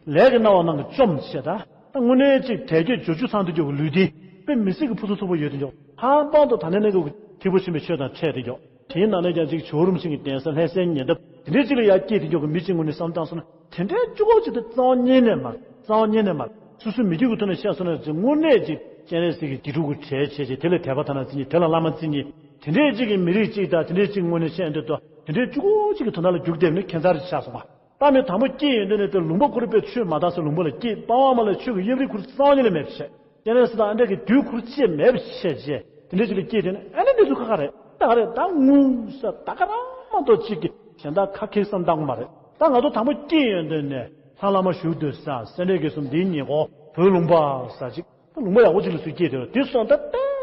ལས་ཀྱི་སྣང་བ་ནང་གི་བཅོམ་བྱས། ད་ད་དངོས་གནས་ཅིག་དལ་བརྒྱད་འབྱོར་བཅུ་ཚང་དུ་འགྱུར་བའི་ལུས་རྟེན་དཔེ་མི་སྲིད་ཀྱི་ཕུན་སུམ་ཚོགས་པོ་ཡོད་དུ་འཇོག་ཧང་པང་དུ་ད་ནས་གནས་སྐབས་ཀྱི་ཐེག་པ་ཆེན་པོའི་ཆོས་དང་འཕྲད་དུ་འཇོག་དེའི་ནང་ནས་ཀྱང་ཅིག་བྱ་རུམ་ཤིང་གི་གདན་ས་ལྷ་སའི་ཉེ་འདབས་དེ་འདྲའི་ཅིག་ལ་ཡར་སྐྱེས་དུ་འཇོག་གི་མི་གཅིག་ངོས་ནས་བསམ་བཏང་སོང་ན་དེ་འདྲའི་ཅུ་གོ་ཅིག་ཏུ་རྩ་བ་ཉིད་ནས་མ་རྩ་བ་ཉིད་ནས་མ་སོ་སོའི་མི་རྒྱུད་ཀྱི་ཐོག་ནས་བཤད་སོང་ན་ཅིག་དངོས་གནས་ཅིག་སྤྱན་རས་གཟིགས་ཀྱི་དགེ་ཕྲུག་གི་གྲས་བྱས་ཅིག་དེ་ལ་དད་པ་དག་སྣང་བརྩི་མཁན་དེ་ལ་བླ་མ་བརྩི་མཁན་དེ་འདྲའི་ཅིག་གི་མི་རིགས་ཅིག་དང་དེ་འདྲའི་ཅིག་ངོས་ནས་བཤད་འདོད་དོ་དེ་འདྲའི་ཅུ་གོ་ཅིག་གི་དོན་དག་ལ་རྒྱུག་བསྡད་ནས་ཁྱད་མཚར་ཅིག་ཆགས་སོང་བ། ད་མི་དང་པོ་སྐྱེས་ཡོང་དུས་ནས་དེ་ལུང་པ་ཁོ་རང་དཔེ་ཆོས་མ་དར་སའི་ལུང་པ་ལ་སྐྱེས། པ་ཕ་མ་ལ་ཆོས་ཀྱི་གཡབ་རིགས་ཁོ་རང་རྩ་བ་ཉིད་ནས་མེད་པ་བྱས། སྤྱན་རས་གཟིགས་དང་ཨ་འདྲ་གི་དུས་ཁོ་རང་བཅད་མེད་པ་བྱས་བྱས་དེ་འདྲ་ཅིག་ལ་སྐྱེས་དེ་ནས་ཨ་ནི་འདི་ཚོ་ཁ་ཁ་རེད། ད་ག་རེད། ད་དངུལ་ས་ད་ག་རང་མ་གཏོགས་ཅིག་གི་གཞན་དག་ཁ་ཁེག་བསམ་བཏང་གི་མ་རེད། ད་ང་ཚོ་དང་པོ་སྐྱེས་ཡོང་དུས་ནས་ལྷ་བླ་མ་བཞུགས་སྡོད་ས་སེ་འབྲས་དགེ་གསུམ་འདིའི་ཉེ་འཁོར་བོད་ལུང་པ་ས་ཅིག་ད་ལུང་པ་ཡག་པོ་ཅིག་ལ་སུ་སྐྱེས་དེ་དེ་སོང་ད་ཏོག་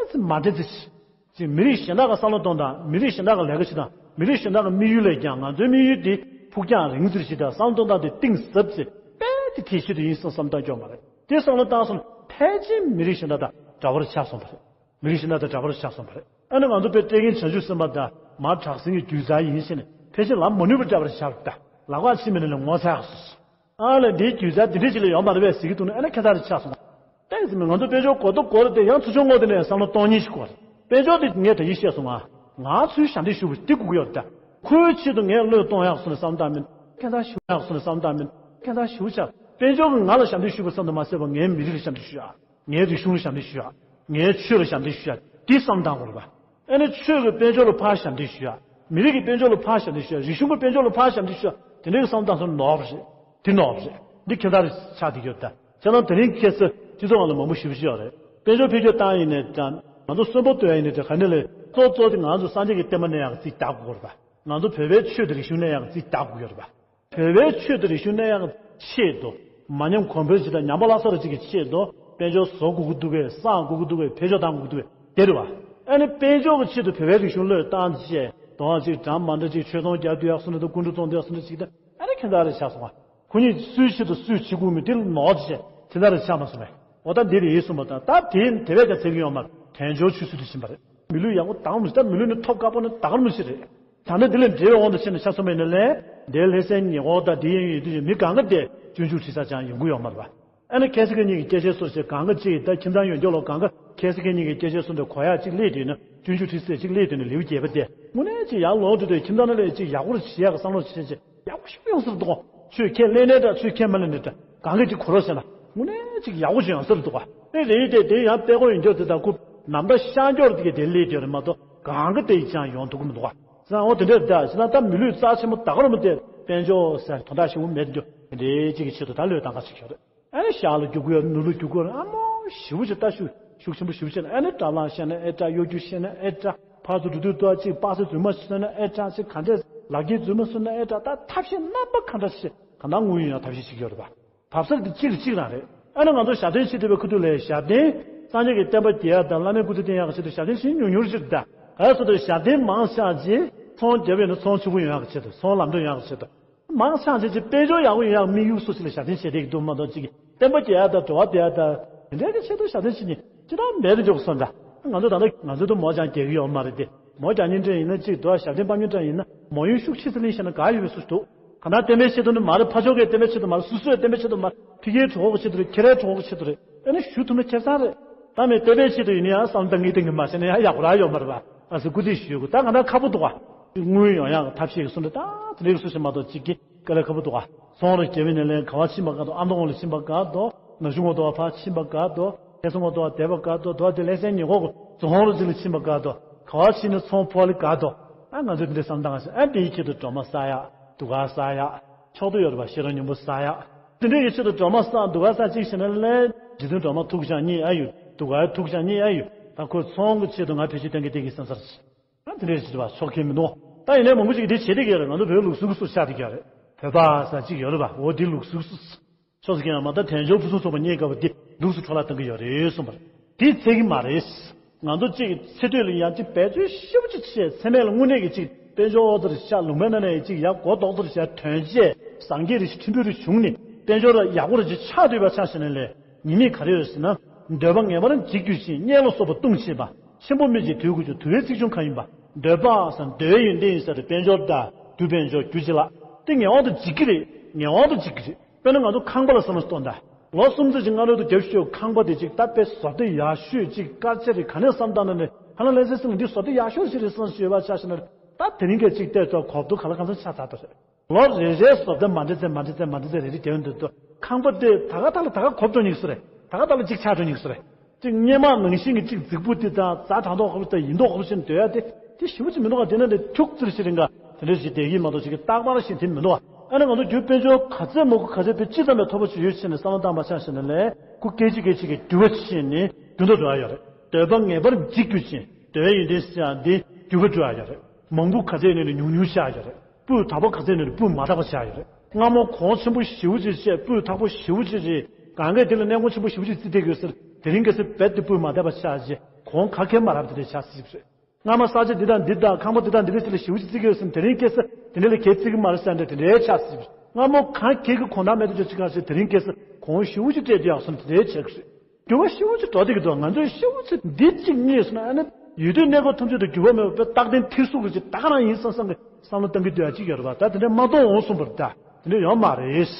ཙམ་མ་བདེ་ཙི་ཅིག་ཅིག་མི་རིགས་གཞན་དག་གི་བསམ་བློ་གཏོང་སྟངས་མི་རིགས་གཞན་དག་གི་ལས་ཀ་བྱེད་སྟངས་མི་རིགས་གཞན་དག་གི་དམིགས་ཡུལ་ལས་ཀྱང་ང་ཚོའི་དམིགས་ཡུལ་དེ་ཕུགས་རྒྱང་རིང་ཙམ་ཞིག་དང་བསམ་བློ་གཏོང་སྟངས་དེ་གཏིང་ཟབ་ཙམ་དཔེ་དེ་གལ་ཆེ་དུ་ཡིན་བསམ་བསམ་བཏང་སྐྱོ་མ་རེད། དེ་བསམ་བློ་བཏང་སོང་ ཕལ་ཆེར་མི་རིགས་གཞན་དག་དང་འདྲ་བར་ཆགས་སོང་བ་རེད། མི་རིགས་གཞན་དག་དང་འདྲ་བར་ཆགས་སོང་བ་རེད། ཨ་ནི་ང་ཚོ་དཔེ་སྤྲད་མཁན་བྱང་ཆུབ་སེམས་དཔའ་དང་མར་དྲག་ཟིང་གི་རྒྱུད་རྩ་ཡིན་ཕྱིན་ནས་ཕལ་ཆེར་ལམ་མ་ནུས་པ་འདྲ་བར་ཆགས་པ་དང་ལག་པ་ཕྱིན་མི་ནས་ལ་ངོ་ཚ་ཡག་སོ། ཨ་ལས་འདིའི་རྒྱུད་རྩ་འདི་འདྲ་ཅིག་ལ་ཡོད་མ་རེད་པས་ཟེར་གྱི་འདུག་ན། ཨ་ནི་ཁྱད་མཚར་རེ་ཆགས་སོང་། ཏོག་ཙམ་ང་ཚོ་དཔལ་འབྱོར་གོ་རྟོགས་གོ་རེ་དེ་ཡང་ཚུར་ཕྱོགས་ངོས་དེ་ནས་བསམ་བློ་གཏོང་ཉིན་ཞིག་གོ་རེད། དཔལ་འབྱོར་དེ་ངས་ད་ཡིག་བཤད་སོང་ང་། ང་ཚོའི་ཞབས་འདེགས་ཞུ་བ་འདི་དགོས་ཀྱི་ཡོད་རེད་ད། ཁོའི་ཆེད་དུ་ངས་བློས་གཏོང་ཡག་སོང་ནས་བསམ་བཏང་མིན། ཁྱད་མཚར་ཞུ་ཡག་སོང་ནས་བསམ་བཏང་མིན། ཁྱད་མཚར་ཞུ་བྱ། དཔལ་འབྱོར་གྱིས་ང་ལ་ཞབས་འདེགས་ཞུ་བ་ཙམ་དུ་མ་ཟད་པར་ངའི་མི་རིགས་ལ་ཞབས་འདེགས་ཞུ་ཡག་ངའི་རིག་གཞུང་ལ་ཞབས་འདེགས་ཞུ་ཡག་ངའི་ཆོས་ལ་ཞབས་འདེགས་ཞུ་ཡག་འདི་བསམ་བཏང་དགོས་རེད་པ། ཨ་ནི་ཆོས་ཀྱི་དཔལ་འབྱོར་ལ་ཕར་ཞབས་འདེགས་ཞུ་ཡག་མི་རིགས་ཀྱི་དཔལ་འབྱོར་ལ་ཕར་ཞབས་འདེགས་ཞུ་ཡག་རིག་གཞུང་གི་དཔལ་འབྱོར་ལ་ཕར་ཞབས་འདེགས་ཞུ་ཡག་དེ་འདྲའི་བསམ་བཏང་སོང་ནོར་བ་རེད། འདི་ནོར་བ་རེད། འདི་ཁྱད་མཚར་ཆགས་བསྡད་ཡོད་ད། བྱས་ཙང་དེ་རིང་ཁ་སང་སྤྱི་ཚོགས་ནང་ལ་མང་པོ་ཞེ་པོ་ཅིག་ཡོད་རེད། དཔལ་འབྱོར་འཕེལ་རྒྱས་བཏང་ཡིན་ནའི་འདྲ། ང་ཚོ་གསོན་པོ་སྡོད་ཡིན་ནའི་འདྲ། ག་ནས་ལས་གཙོ་གཙོ་དེ་ང་ཚོ་སངས་རྒྱས་ཀྱི་བསྟན་པ་གནས་ཡག་གི་རྩིས་རྒྱག་དགོས་རེད་པ། ང་ཚོ་བོད་པའི་ཆོས་དང་རིག་གཞུང་གནས་ཡག་གི་རྩིས་རྒྱག་དགོས་ཡོད་རེད་པ། བོད་པའི་ཆོས་དང་རིག་གཞུང་གནས་ཡག་གི་ཆེད་དུ། མ་ཉམས་གོང་འཕེལ་ཅིག་དང་ཉམས་པ་སླར་གསོ་རེ་ཅིག་གི་ཆེད་དུ་དཔལ་འབྱོར་བཟོ་དགོས་ཀྱི་འདུག་གས། བསགས་དགོས་ཀྱི་འདུག་གས། འཕེལ་ཕྱོགས་བཏང་དགོས་ཀྱི་འདུག་གས། དེ་རེད་པ། ཨ་ནི་དཔལ་འབྱོར་གྱི་ཆེད་དུ་བོད་པའི་རིག་གཞུང་བློས་བཏང་བྱས་དོ་ཅིག་འདྲ་མ་འདྲ་ཅིག་ཆོས་ཚོང་རྒྱག་འདོད་ཡག་སོང་ན་འདུག་སྐུ་འདྲ་བཙོང་འདོད་ཡག་སོང་ན་ཅིག་དང་། ཨ་ནི་ཁྱད་མཚར་རེ་ཆགས་སོང་བ། ཁོ་གཉིས་སུའི་ཆེད་དུ་སུས་བྱེད་དགོས་མིན་དེ་ནོར་བྱས་དེ་ལྟར་ཆགས་མ་སོང་བས། འོ་ད་འདི་རེད་གསུངས་པ་དང་། ད་དེ་དེ་བས་ཀྱང་ཚད་ཀྱི་ཡོད་མ་རེད། དལ་འབྱོར་ཆོས་སྲིད་དུ་ཕྱིན་པ་རེད། མི་ལུས་ཡག་པོ་བཏང་མི་ཤེས། ད་མི་ལུས་ནི་ཐོབ་དཀའ་པོ་ནི་ད་གར་མི་ཤེས་རེད། ད་ནི་འདི་ལས་འབྲེལ་བའི་དབང་དུ་བྱས་ནས་ཆ་མཚོན་པ་ཡིན་ན་ལས་འདིའི་ལྷ་སའི་ཉེ་འཁོར་དང་འདི་ཡིན་ཡོད་དུས་མི་གང་ག་དེ་སྤྱོད་འཇུག་ཁྲིད་ས་ཅང་ཡོང་གི་ཡོད་མ་རེད་པ། ཨ་ནི་ཁ་སང་ཁ་ཉིན་གྱི་སྐད་ཆའི་སོར་ཞིག་གང་ག་ཅིག་ད་ཁྱིམ་ཚང་ཡོད་མཁན་ལོ་གང་ག་ཁ་སང་ཁ་ཉིན་གྱི་སྐད་ཆའི་སོར་འདི་གོ་ཡག་ཅིག་སླེབས་དུས་ན། སྤྱོད་འཇུག་ཁྲིད་ས་ཅིག་སླེབས་དུས་ན་ལེའུ་བརྒྱད་པ་དེ་དངོས་གནས་ཅིག་ཡར་ལོངས་འགྲོ་དུས་ཁྱིམ་ཚང་ནང་ལ་ཅིག་ཡག་པོ་ཞིག་བྱེད་ཡག་གི་བསམ་བློ་བྱེད་ཅིག་ཡག་པོ་ཞིག་ཡོང་ས་རེད་འདུག་ག་ཆོས་ཁས་ལེན་ནའི་འདྲ། ཆོས་ཁས་མ་ལེན་ནའི་འདྲ། གང་ག་ཅིག་གོ་རོགས་བྱས་ན་དངོས་གནས་ཅིག་ཡག་པོ་ཞིག་ཡོང་ས་རེད་འདུག་ག་དེ་རེད། དེ་དེ་ཡང་དཔེ་ཁོ་ཡིན་རྒྱུ་དེ་དང་ཁོ་ནམ་ཟླ་ཤར་རྒྱུར་དེ་ག་དེ་སླེབས་རྒྱུ་རེད་མ་གཏོགས་གང་ག་དེ་ཅང་ཡོང་ཐུབ་ཀྱི་མི་འདུག་ག་བྱས་ཙང་འོ་དེ་འདྲ་རེད་ད། བྱས་ཙང་ད་མི་ལུས་རྩ་ཆེན་པོ་ད་ག་རུ་མི་དེ་དཔལ་འབྱོར་ཟེར་དོན་དག་ཞིག་མེད་རྒྱུ་དེ་འདྲའི་ཅིག་གི་ཆེད་དུ་ད་བློས་བཏང་ག་ཅིག་ཡོད་རེད། ཨ་ནི་ཞག་ལ་རྒྱུག་དགོས་ཡ། ནུབ་ལ་རྒྱུག་དགོས་ཡ། ཨ་མོ་ཞེ་པོ་ཅིག་ལྟ་ཤུགས་ཤུགས་ཆེན་པོ་ཞེ་པོ་བྱས་ན། ཨ་ནི་འདྲ་པར་བཤད་ན་ཨེ་འདྲ། གཡོ་སྒྱུ་བཤད་ན་ཨེ་འདྲ། ཕར་ཚུར་འགྲོ་དུས་ཏོག་ཅིག་པགས་སེ་རྫུན་མ་བཟོས་ན་ཨེ་འདྲ། ཅིག་ག་འདྲས་ལག་འཁྱེར་རྫུན་མ་བཟོས་ན་ཨེ་འདྲ། ད་ཐབས་ཤེས་རྣམ་པ་ག་འདྲ་ཞིག་གང་ལྟར་དངུལ་ཡོང་ཡ་ཐབས་ཤེས་བྱེད་ཀྱི་ཡོད་རེད་པ། བབས་ས་དེ་གཅིག་རེ་གཅིག་རང་རེད། ཨ་ནི་ང་ཚོ་ཞབས་བརྟན་བྱེད་ཐུབ་པའི་ཁུ་ཐུག་ལས་ཞབས་བརྟན་སངས་རྒྱས་ཀྱི་བསྟན་པ་རྒྱས་ཡ་དང་བླ་མའི་སྐུ་ཚེ་བརྟན་ཡ་གི་ཆེད་དུ་ཞབས་བརྟན་བྱེད་ཉུང་ཉུང་ཅིག་རེད་ད། ག་རེ་ཟེར་དུས་ཞབས་བརྟན་མང་ཆེ་བ་ཅིག་ཚོང་རྒྱབ་ཡོད་ན་ཚོང་ཕྱུག་པོ་ཡོང་ཡ་གི་ཆེད་དུ། ཚོང་ལམ་འགྲོ་ཡོང་ཡ་གི་ཆེད་དུ། མང་ཆེ་བ་ཅིག་དཔལ་འབྱོར་ཡག་པོ་ཡོང་ཡག་དམིགས་ཡུལ་སོགས་ཞིག་ལ་ཞབས་བརྟན་བྱེད་བསྡད་ཀྱི་འདུག་མ་གཏོགས། ཅིག་བསྟན་པ་རྒྱས་ཡ་དང་འགྲོ་བ་བདེ་ཡ་དང་དེ་འདྲའི་གི་ཆེད་དུ་ཞབས་བརྟན་བྱེད་ནི་ཅི་ལྟར་མེད་དུ་འཇོག་སོང་ད། ང་ཚོ་ད་ལྟ་ང་ཚོ་ད་མོ་ཅང་རྒྱག་གི་ཡོད་མ་རེད་དེ། མོ་རྒྱག་མཁན་འདྲ་ཡིན་ན་ཅིག་འདུག་ག་ཞབས་བརྟན་འབབ་མཁན་འདྲ་ཡིན་ན་མོ་ཡོན་ཤུགས་ཆེ་ཙམ་ལེན་ཤེས་ན་དགའ་ཡོད་པའི་བཟོ་ཞིག་འདུག་གང་ལྟར་བསྟན་པའི་ཆེད་དུ་ནི་མ་རེད། ཕར་ཕྱོགས་ཀྱི་བསྟན་པའི་ཆེད་དུ་མ་རེད། སོ་སོའི་བསྟན་པའི་ཆེད་དུ་མ་རེད། ཕ་གིའི་གྲོགས་པོ་གི་ཆེད་དུ་རེད། ཁྱེད་རའི་གྲོགས་པོ་གི་ཆེད་དུ་རེད། ཨ་ནི་ཞུ་ཐུབ་ན་ཁེ་བཟང་རེད། ད་མི་བསྟན་པའི་ཆེད་དུ་ཡིན་ན་ཡང་བསམ་བློ་གཏང་གི་གཏང་གི་མ་བྱས་ན་ཡང་ཡག་པོ་རང་ཡོད་མ་རེད་པ། ཨ་ཟེར་སྐུ་ཚེ་ཞུ་དགོས། ད་གང་ལྟར་ཁག་པོ་འདུག་ག་དངུལ་ཡོང་ཡག་ཐབས་ཤེས་ཀྱི་སོང་འདྲ་ད་དེ་འདྲའི་སུ་ཞིག་མ་གཏོགས་ཅིག་གི་དཀའ་ལས་ཁག་པོ་འདུག་ག་སོང་རེ་རྒྱ་བོད་ནས་ལན་ག་བ་ཕྱིན་པ་ག་དོ། ཨ་མདོ་ཁོངས་ལ་ཕྱིན་པ་ག་དོ། ན་གཞུང་ངོ་དོ་བ་ཕར་ཕྱིན་པ་ག་དོ། ཁ་སང་ངོ་དོ་བ་བསྡད་པ་ག་དོ། དོ་བ་དེ་ལྷ་སའི་ཉེ་འཁོར་གྱི་རྫོང་རུ་ཅིག་ལ་ཕྱིན་པ་ག་དོ། ག་བ་ཕྱིན་ནས་ཚོང་ཕོག་ལེ་ག་དོ། ཨ་ང་ཚོས་དེ་འདྲའི་བསམ་སྟངས་ཤིག་ཨ་དེའི་ཆེད་དུ་སྒྲོལ་མ་བསགས་ཡག་དུག་ཁ་བསགས་ཡག་ཕྱོགས་བསྡུ་ཡོད་རེད་པ། ཤེས་རབ་སྙིང་པོ་བསགས་ཡག་དེ་འདྲའི་གི་ཆེད་དུ་སྒྲོལ་མ་བསགས། དུག་ཁ་བསགས་གཅིག་བྱས་ན་ལས་རྗེ་བཙུན་སྒྲོལ་མ་ཐུགས་ཀྱང་མཉེས་ཨ་ཡོད། དུག་ཁའི་ཐུགས་ཀྱང་མཉེས་ཨ་ཡོད། ད་ཁོས་ཚོང་གི་ཆེད་དུ་ང་བེད་སྤྱོད་གཏོང་གི་བསྡད་ཀྱི་བསམ་ཚར་ཤག་ཨ་དེ་འདྲའི་ཆེད་དུ་བ་ཆོག་མཁན་མི་འདུག་ད་ཡིན་ནའི་མང་པོ་ཞིག་གིས་དེ་བྱེད་བསྡད་ཀྱི་ཡོད་རེད། ང་ཚོ་བོད་ལུགས་གཟུགས་སུ་ཆགས་བསྡད་ཀྱི་ཡོད་རེད། བོད་པ་ཟེར་གཅིག་ཡོད་རེད་པ། འོ་དེ་ལུགས་གཟུགས་སུ། ཕྱོགས་སུ་ཁེངས་ཡང་མ་ད་དལ་འབྱོར་ཕུན་སུམ་ཚོགས་པ་རྙེད་དཀའ་བ་འདི་ལུགས་སུ་འཕྲོ་བརླག་གཏོང་གི་ཡོད་རེད་གསུངས་པ་རེད། དེ་ཚད་ཀྱི་མ་རེད། ང་ཚོ་གཅིག་ཚེ་སྟོད་ལ་ཡང་གཅིག་འབད་རྩོལ་ཞེ་པོ་ཅིག་བྱས། ཚད་མེད་ལ་དངོས་གནས་ཀྱི་གཅིག་དཔལ་འབྱོར་ཙམ་ཞིག་ལུང་པའི་ནང་ནས་གཅིག་ཡར་གོ་ལྡོག་ཙམ་ཞིག་ཐོན་རྗེས་སངས་རྒྱས་རེ་ཞིག་ཁྲིན་ཏུའུ་རེ་བྱུང་ནས་དཔལ་འབྱོར་ཡག་པོ་རེ་ཅིག་ཆགས་བསྡད་པ་ཆ་བཞག་ན་ལས་ཉེས་དམིགས་ག་རེ་ཡོད་ཟེར་ན། འདོད་པ་ངེས་པར་འཇིག་གྱུར་ཅིང་། གཉེན་ལ་སོགས་པ་ལྟུང་བྱེད་པ། ཆེན་པོ་སྨོས་ཅིང་དུལ་དགོས་ཀྱང་། དུལ་བའི་ཚིག་ཆུང་གང་ཡིན་པ། འདོད་པ་ཟེར་འདོད་པའི་ཡོན་ཏན་ཡིན་ས་རེད། དཔལ་འབྱོར་དང་རྒྱུ་དཔལ་འབྱོར་རྒྱུ་ཅི་ལགས། དེ་ངེས་པར་དུ་འཇིག་གི་རེད། ངེས་པར་དུ་འཇིག་གི་རེད། དཔེར་ན་ང་ཚོ་ཁང་པ་ལ་བསམ་བློ་གཏོང་དང་། ལོ་གསུམ་ཙམ་ཅིག་སྔ་རོལ་དུ་རྒྱབ་ཤོག་ཁང་པ་དེ་ཅིག་ད་དཔེ་བཟོ་ལྟ་ཡག་ཤོས་ཅིག་དཀར་ཆ་རེད། ག་ནས་བསམ་བཏང་ན་ནི་ཧ་ལམ་ལྷ་སའི་སེམས་ལ་འདི་བཟོ་ལྟ་ཡག་ཤོས་ཅིག་རེད་བསམ་ཞུས་པ་ཆ་བཞག་ན་ད་དེ་རིང་གི་ཅིག་བལྟས་ཚོ་གོ་བསྡུར་ག་ལ་གང་འཚམ་ཆགས་ཚར་འདུག་རེད། ལོ་རེ་རེའི་བཟོ་ལྟ་མ་འདྲ་ཚེ་མ་འདྲ་ཚེ་མ་འདྲ་ཚེ་རེ་རེ་རྒྱབ་འདུག་ཏོ། ཁང་པ་དེ་ད་ག་ད་ལ་ད་ག་གོ་བསྡུར་ཉིག་སུ་རེད། ད་ག་ད་ལ་ཅིག་ཆགས་འགྲོ་ཉིག་སུ་རེད། ཅིག་སྔོན་མ་ནང་བཞིན་གྱི་ཅིག་རྫིག་པོ་དེ་དང་རྩ་དྲང་ཐོག་ཁ་པོ་དང་ཡིན་མདོག་ཁ་པོ་བྱས་ནས་སྡོད་ཡ་དེ་དེ་ཞེ་པོ་ཅིག་མི་འདུག་ག་དེ་ན་དེ་ཁྱུག་ཙིར་ཞིག་རིང་ག་དེ་འདྲ་ཞིག་བསྡད་ཀྱི་མ་གཏོགས་ཅིག་གི་རྟག་པར་ཞིག་དེ་མི་འདུག་ག་ཨ་ནི་ང་ཚོ་རྒྱུ་དཔལ་འབྱོར་ག་ཚད་མང་པོ་ག་ཚད་དཔེ་ཅི་ཙམ་པའི་ཐོབ་པ་ཅིག་ཡོད་ཕྱིན་ནས་བསམ་བློ་བཏང་པ་ཆ་བཞག་ན་ལས་ཁུ་སྐད་ཅིག་སྐད་ཅིག་གི་འགྱུར་བ་ཕྱིན་ནས་འགྱུར་ལྡོག་འགྲོ་ཡ་ཡོད་རེད། འདོད་པ་ངེས་པར་འཇིག་གྱུར་ཅིང་། འདོད་པའི་ཡོན་ཏན་ཟེར་ཡ་འདི་འགྱུར་བ་འགྲོ་ཡ་ཡོད་རེད། མང་པོ་ག་ཚད་ཡོད་ནས་ཉུང་ཉུང་ཆགས་ཡོད་རེད། སྤུས་དག་པོ་ག་ཚད་ཡོད་ནས་སྤུས་མ་དག་པ་ཆགས་ཡོད་རེད། སྔ་མོ་གོང་ཆེན་པོ་ཞེ་པོ་ཅིག་བྱས། སྤུས་དག་པོ་ཞེ་པོ་ཅིག་རེད། གང་གས་དེ་ལ་གནས་གོང་ཆེན་པོ་ཞེ་པོ་ཅིག་བརྩི་བསྡད་ཀྱི་ཡོད་ཟེར། དེ་རིང་ཁ་སང་རྦད་དེ་སྤུས་མ་དག་པ་ཆགས་རྗེས་གོང་ག་གེ་མ་རག་པ་དེ་འདྲ་ཆགས་སྲིད་པ་རེད། སྔ་མ་ས་ཆ་འདི་དང་འདི་དང་ཁང་པ་འདི་དང་འདི་འདྲ་ཞིག་ལ་ཞེ་པོ་ཅིག་བརྩི་གི་ཡོད་ཟེར། དེ་རིང་ཁ་སང་དེ་འདྲ་ལ་གས་བརྩི་གི་མ་རེད་ཟེར་འདྲ་དེ་འདྲའི་ཆགས་སྲིད་པ་རེད། སྔ་མོ་གང་གས་ཀྱི་གོང་ཐང་མེད་དུ་འཇོག་ཅིག་ག་ཟེར། དེ་རིང་ཁ་སང་གོང་ཞེ་པོ་ཅིག་སྤྲད་དེ་ཡག་སོང་དེ་འདྲའི་ཆགས་ཀྱི་རེད། འགྱུར་བ་ཞེ་པོ་ཅིག་འགྲོ་བསྡད་ཀྱི་འདུག་ང་ཚོས་ཞེ་པོ་ཅིག་འདི་གཅིག་རྙེད་སོང་ན། ཨ་ནི་ཡུལ་དུས་གནས་སྐབས་ཐམས་ཅད་དུ་འགྱུར་བ་མེད་པ་དཔེ་རྟག་བརྟན་ཐེར་ཟུག་གི་ཅིག་ད་ག་རང་ཡིན་བསམ་བསམ་གྱི་བསམ་བློ་གཏང་གི་སྡོད་ཡ་གཅིག་ཡོད་རེད་པ། ད་དེ་འདྲ་མ་གཏོང་འོང་གསུངས་པ་རེད། ད་དེ་འདྲ་ཡོད་མ་རེད།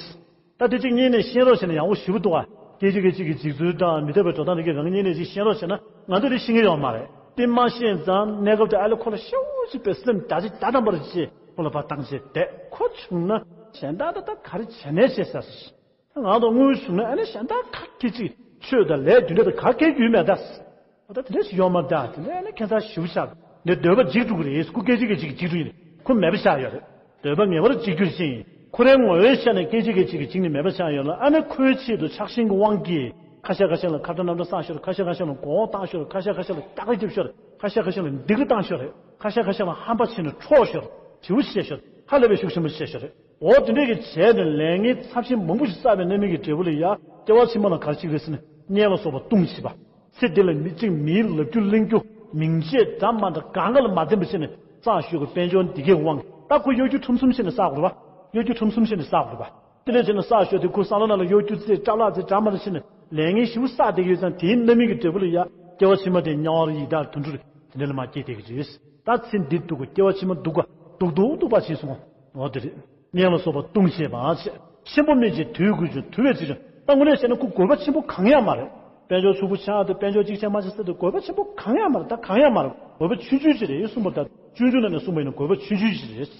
ད་དེ་གཅིག་རྙེད་ནས་ཤེས་རོགས་བྱས་ན་ཡག་པོ་ཞེ་པོ་འདུག་ཨ། སྐད་ཅིག་གིས་གཅིག་གི་འཇིག་ཚུལ་དང་མི་འཐད་པའི་འགྲོ་སྟངས་དེ་གའི་གང་རྙེད་ནས་ཅིག་ཤེས་རོགས་བྱས་ན་ང་ཚོས་དེ་ཤེས་ཀྱི་ཡོད་མ་རེད། དེ་མ་ཤེས་ཙང་གནས་སྐབས་དེ་ཨ་ལས་ཁོ་ལ་ཤེའུ་ཅིག་པའི་སེམས་བརྒྱ་ཆ་བརྒྱ་ཐམ་པར་བྱེད། ཁོ་ལ་ཕར་བཏང་བྱས་བསྡད། ཁོ་བྱུང་ན་གཞན་དག་ད་ད་ག་རེ་བྱས་ནས་བྱས་ཟེར། ང་དང་དངུལ་བྱུང་ན་ཨ་ནི་གཞན་དག་ག་གེ་ཅིག་ཆོས་དང་ལས་རྒྱུ་འབྲས་དང་ག་གེ་རྒྱུས་མེད་ད། ད་དེ་འདྲ་ཞིག་ཡོད་མ་རེད་ད། དེ་འདྲ་ཨ་ནི་ཁྱད་མཚར་ཞེ་པོ་ཆགས། འདི་འདོད་པ་འཇིག་འགྲོ་གི་རེད། ཁོ་སྐད་ཅིག་གིས་གཅིག་གིས་འཇིག་འགྲོ་ཡིན། ཁོ་མེད་པ་ཆགས་ཡོད་རེད། འདོད་པ་ངེས་པར་འཇིག་རྒྱུ་ཅན་ཡིན། ཁོ་རའི་ངོ་བོའི་ཆ་ནས་སྐད་ཅིག་གིས་གཅིག་གིས་འཇིག་ནས་མེད་པ་ཆགས་ཡོད་ལ། ཨ་ནི་ཁོའི་ཆེད་དུ་ཆགས་ཞེན་གྱི་དབང་གིས་ཁ་ཤས་ཁ་ཤས་ལ་ཁ་བརྡ་རྣམ་བརྡ་བསགས་ཤོར། ཁ་ཤས་ཁ་ཤས་ལ་མགོ་བོ་བཏང་ཤོར། ཁ་ཤས་ཁ་ཤས་ལ་སྐྱག་རེ་རྒྱབ་ཤོར། ཁ་ཤས་ཁ་ཤས་ལ་སྡིགས་རེ་བཏང་ཤོར་རེད། ཁ་ཤས་ཁ་ཤས་ལ་ཧམ་པ་བྱས་ནས་འཕྲོག་ཤོར། བྱིའུ་བཤས་ཤོར། ཧ་ལས་པའི་ཤུགས་ཆེན་པོ་བཤས་ཤོར་རེད། འོ་དེ་འདྲས་ཀྱི་བྱས་ནས་ལས་ངན་ཚབས་ཆེན་མང་པོ་ཞིག་བསགས་པའི་རྣམ་སྨིན་གྱི་འབྲས་བུ་ལ་ཡ་སྐྱེ་བ་ཕྱི་མ་ལ་ག་རེ་ཅིག་རེད་ཟེར་ན། དམྱལ་ལ་སོགས་པ་ལྟུང་བྱེད་པ། ཚེ་འདི་ལ་མི་གཅིག་མིའི་ལབ་རྒྱུ་གླེང་རྒྱུ་མིང་ཆད་འདྲ་མ་འདྲ་གང་ག་ལ་མ་བརྟེན་པ་བྱས་ནས་བསགས་ཞོར་གྱི་དཔལ་འབྱོར་འདི་གའི་དབང་གིས། ད་ཁོ་གཡོ་སྒྱུ་ཁྲམ་གསུམ་བྱས་ནས་བསགས་དགོས་རེད་པ། གཡོ་སྒྱུ་ཁྲམ་གསུམ་བྱས་ནས་བསགས་དགོས་རེད་པ། དེ་ལས་བྱས་ནས་བསགས་ཞོར་དེ་ཁོ་བསམ་བློ་ནང་ལ་གཡོ་སྒྱུ་རྩེད་སྐྲག་ལག་རྩེད་འདྲ་མ་འདྲ་བྱས་ནས་ལས་ངན་ཞེ་པོ་བསགས་བསྡད་ཀྱི་ཡོད་ཙང་། དེའི་རྣམ་སྨིན་གྱི་འབྲས་བུ་ལ་ཡ་སྐྱེ་བ་ཕྱི་མ་དེ་དམྱལ་བ་ཡི་དྭགས་དུད་འགྲོ་རེད། དེ་འདྲ་ལ་མར་སྐྱེས་བསྡད་ཀྱི་རེད། ད་ཚེ་འདི་སྡུག་གོ། སྐྱེ་བ་ཕྱི་མ་སྡུག་གོ། སྡུག་སྡུག་སྡུག་པ་ཕྱིན་སོང་། འོ་དེ་རེད། དམྱལ་ལ་སོགས་པ་ལྟུང་བྱེད་པ་ཆེ། ཆེན་པོ་སྨིན་ཅིང་དུས་ཀུན་འབྱུང་། དུ་བའི་ཚེ་འབྱུང་། ད་དངོས་གནས་བྱས་ན་ཁོ་དགོས་པ་ཆེན་པོ་གང་ཡང་མ་རེད། དཔལ་འབྱོར་ཕྱུག་པོ་ཆགས་ཏེ་དཔལ་འབྱོར་གཅིག་ཆགས་མ་ཆགས་ཟེར་ཏེ་དགོས་པ་ཆེན་པོ་གང་ཡང་མ་རེད། ད་གང་ཡང་མ་རེད། དགོས་པ་ཆུང་ཆུང་ཅིག་རེད་གསུངས་པ། ད་སྤྱོད་འཇུག་ནང་ནས་གསུངས་པ་ཡིན་ན་དགོས་པ་ཆུང་ཆུང་ཅིག་རེད།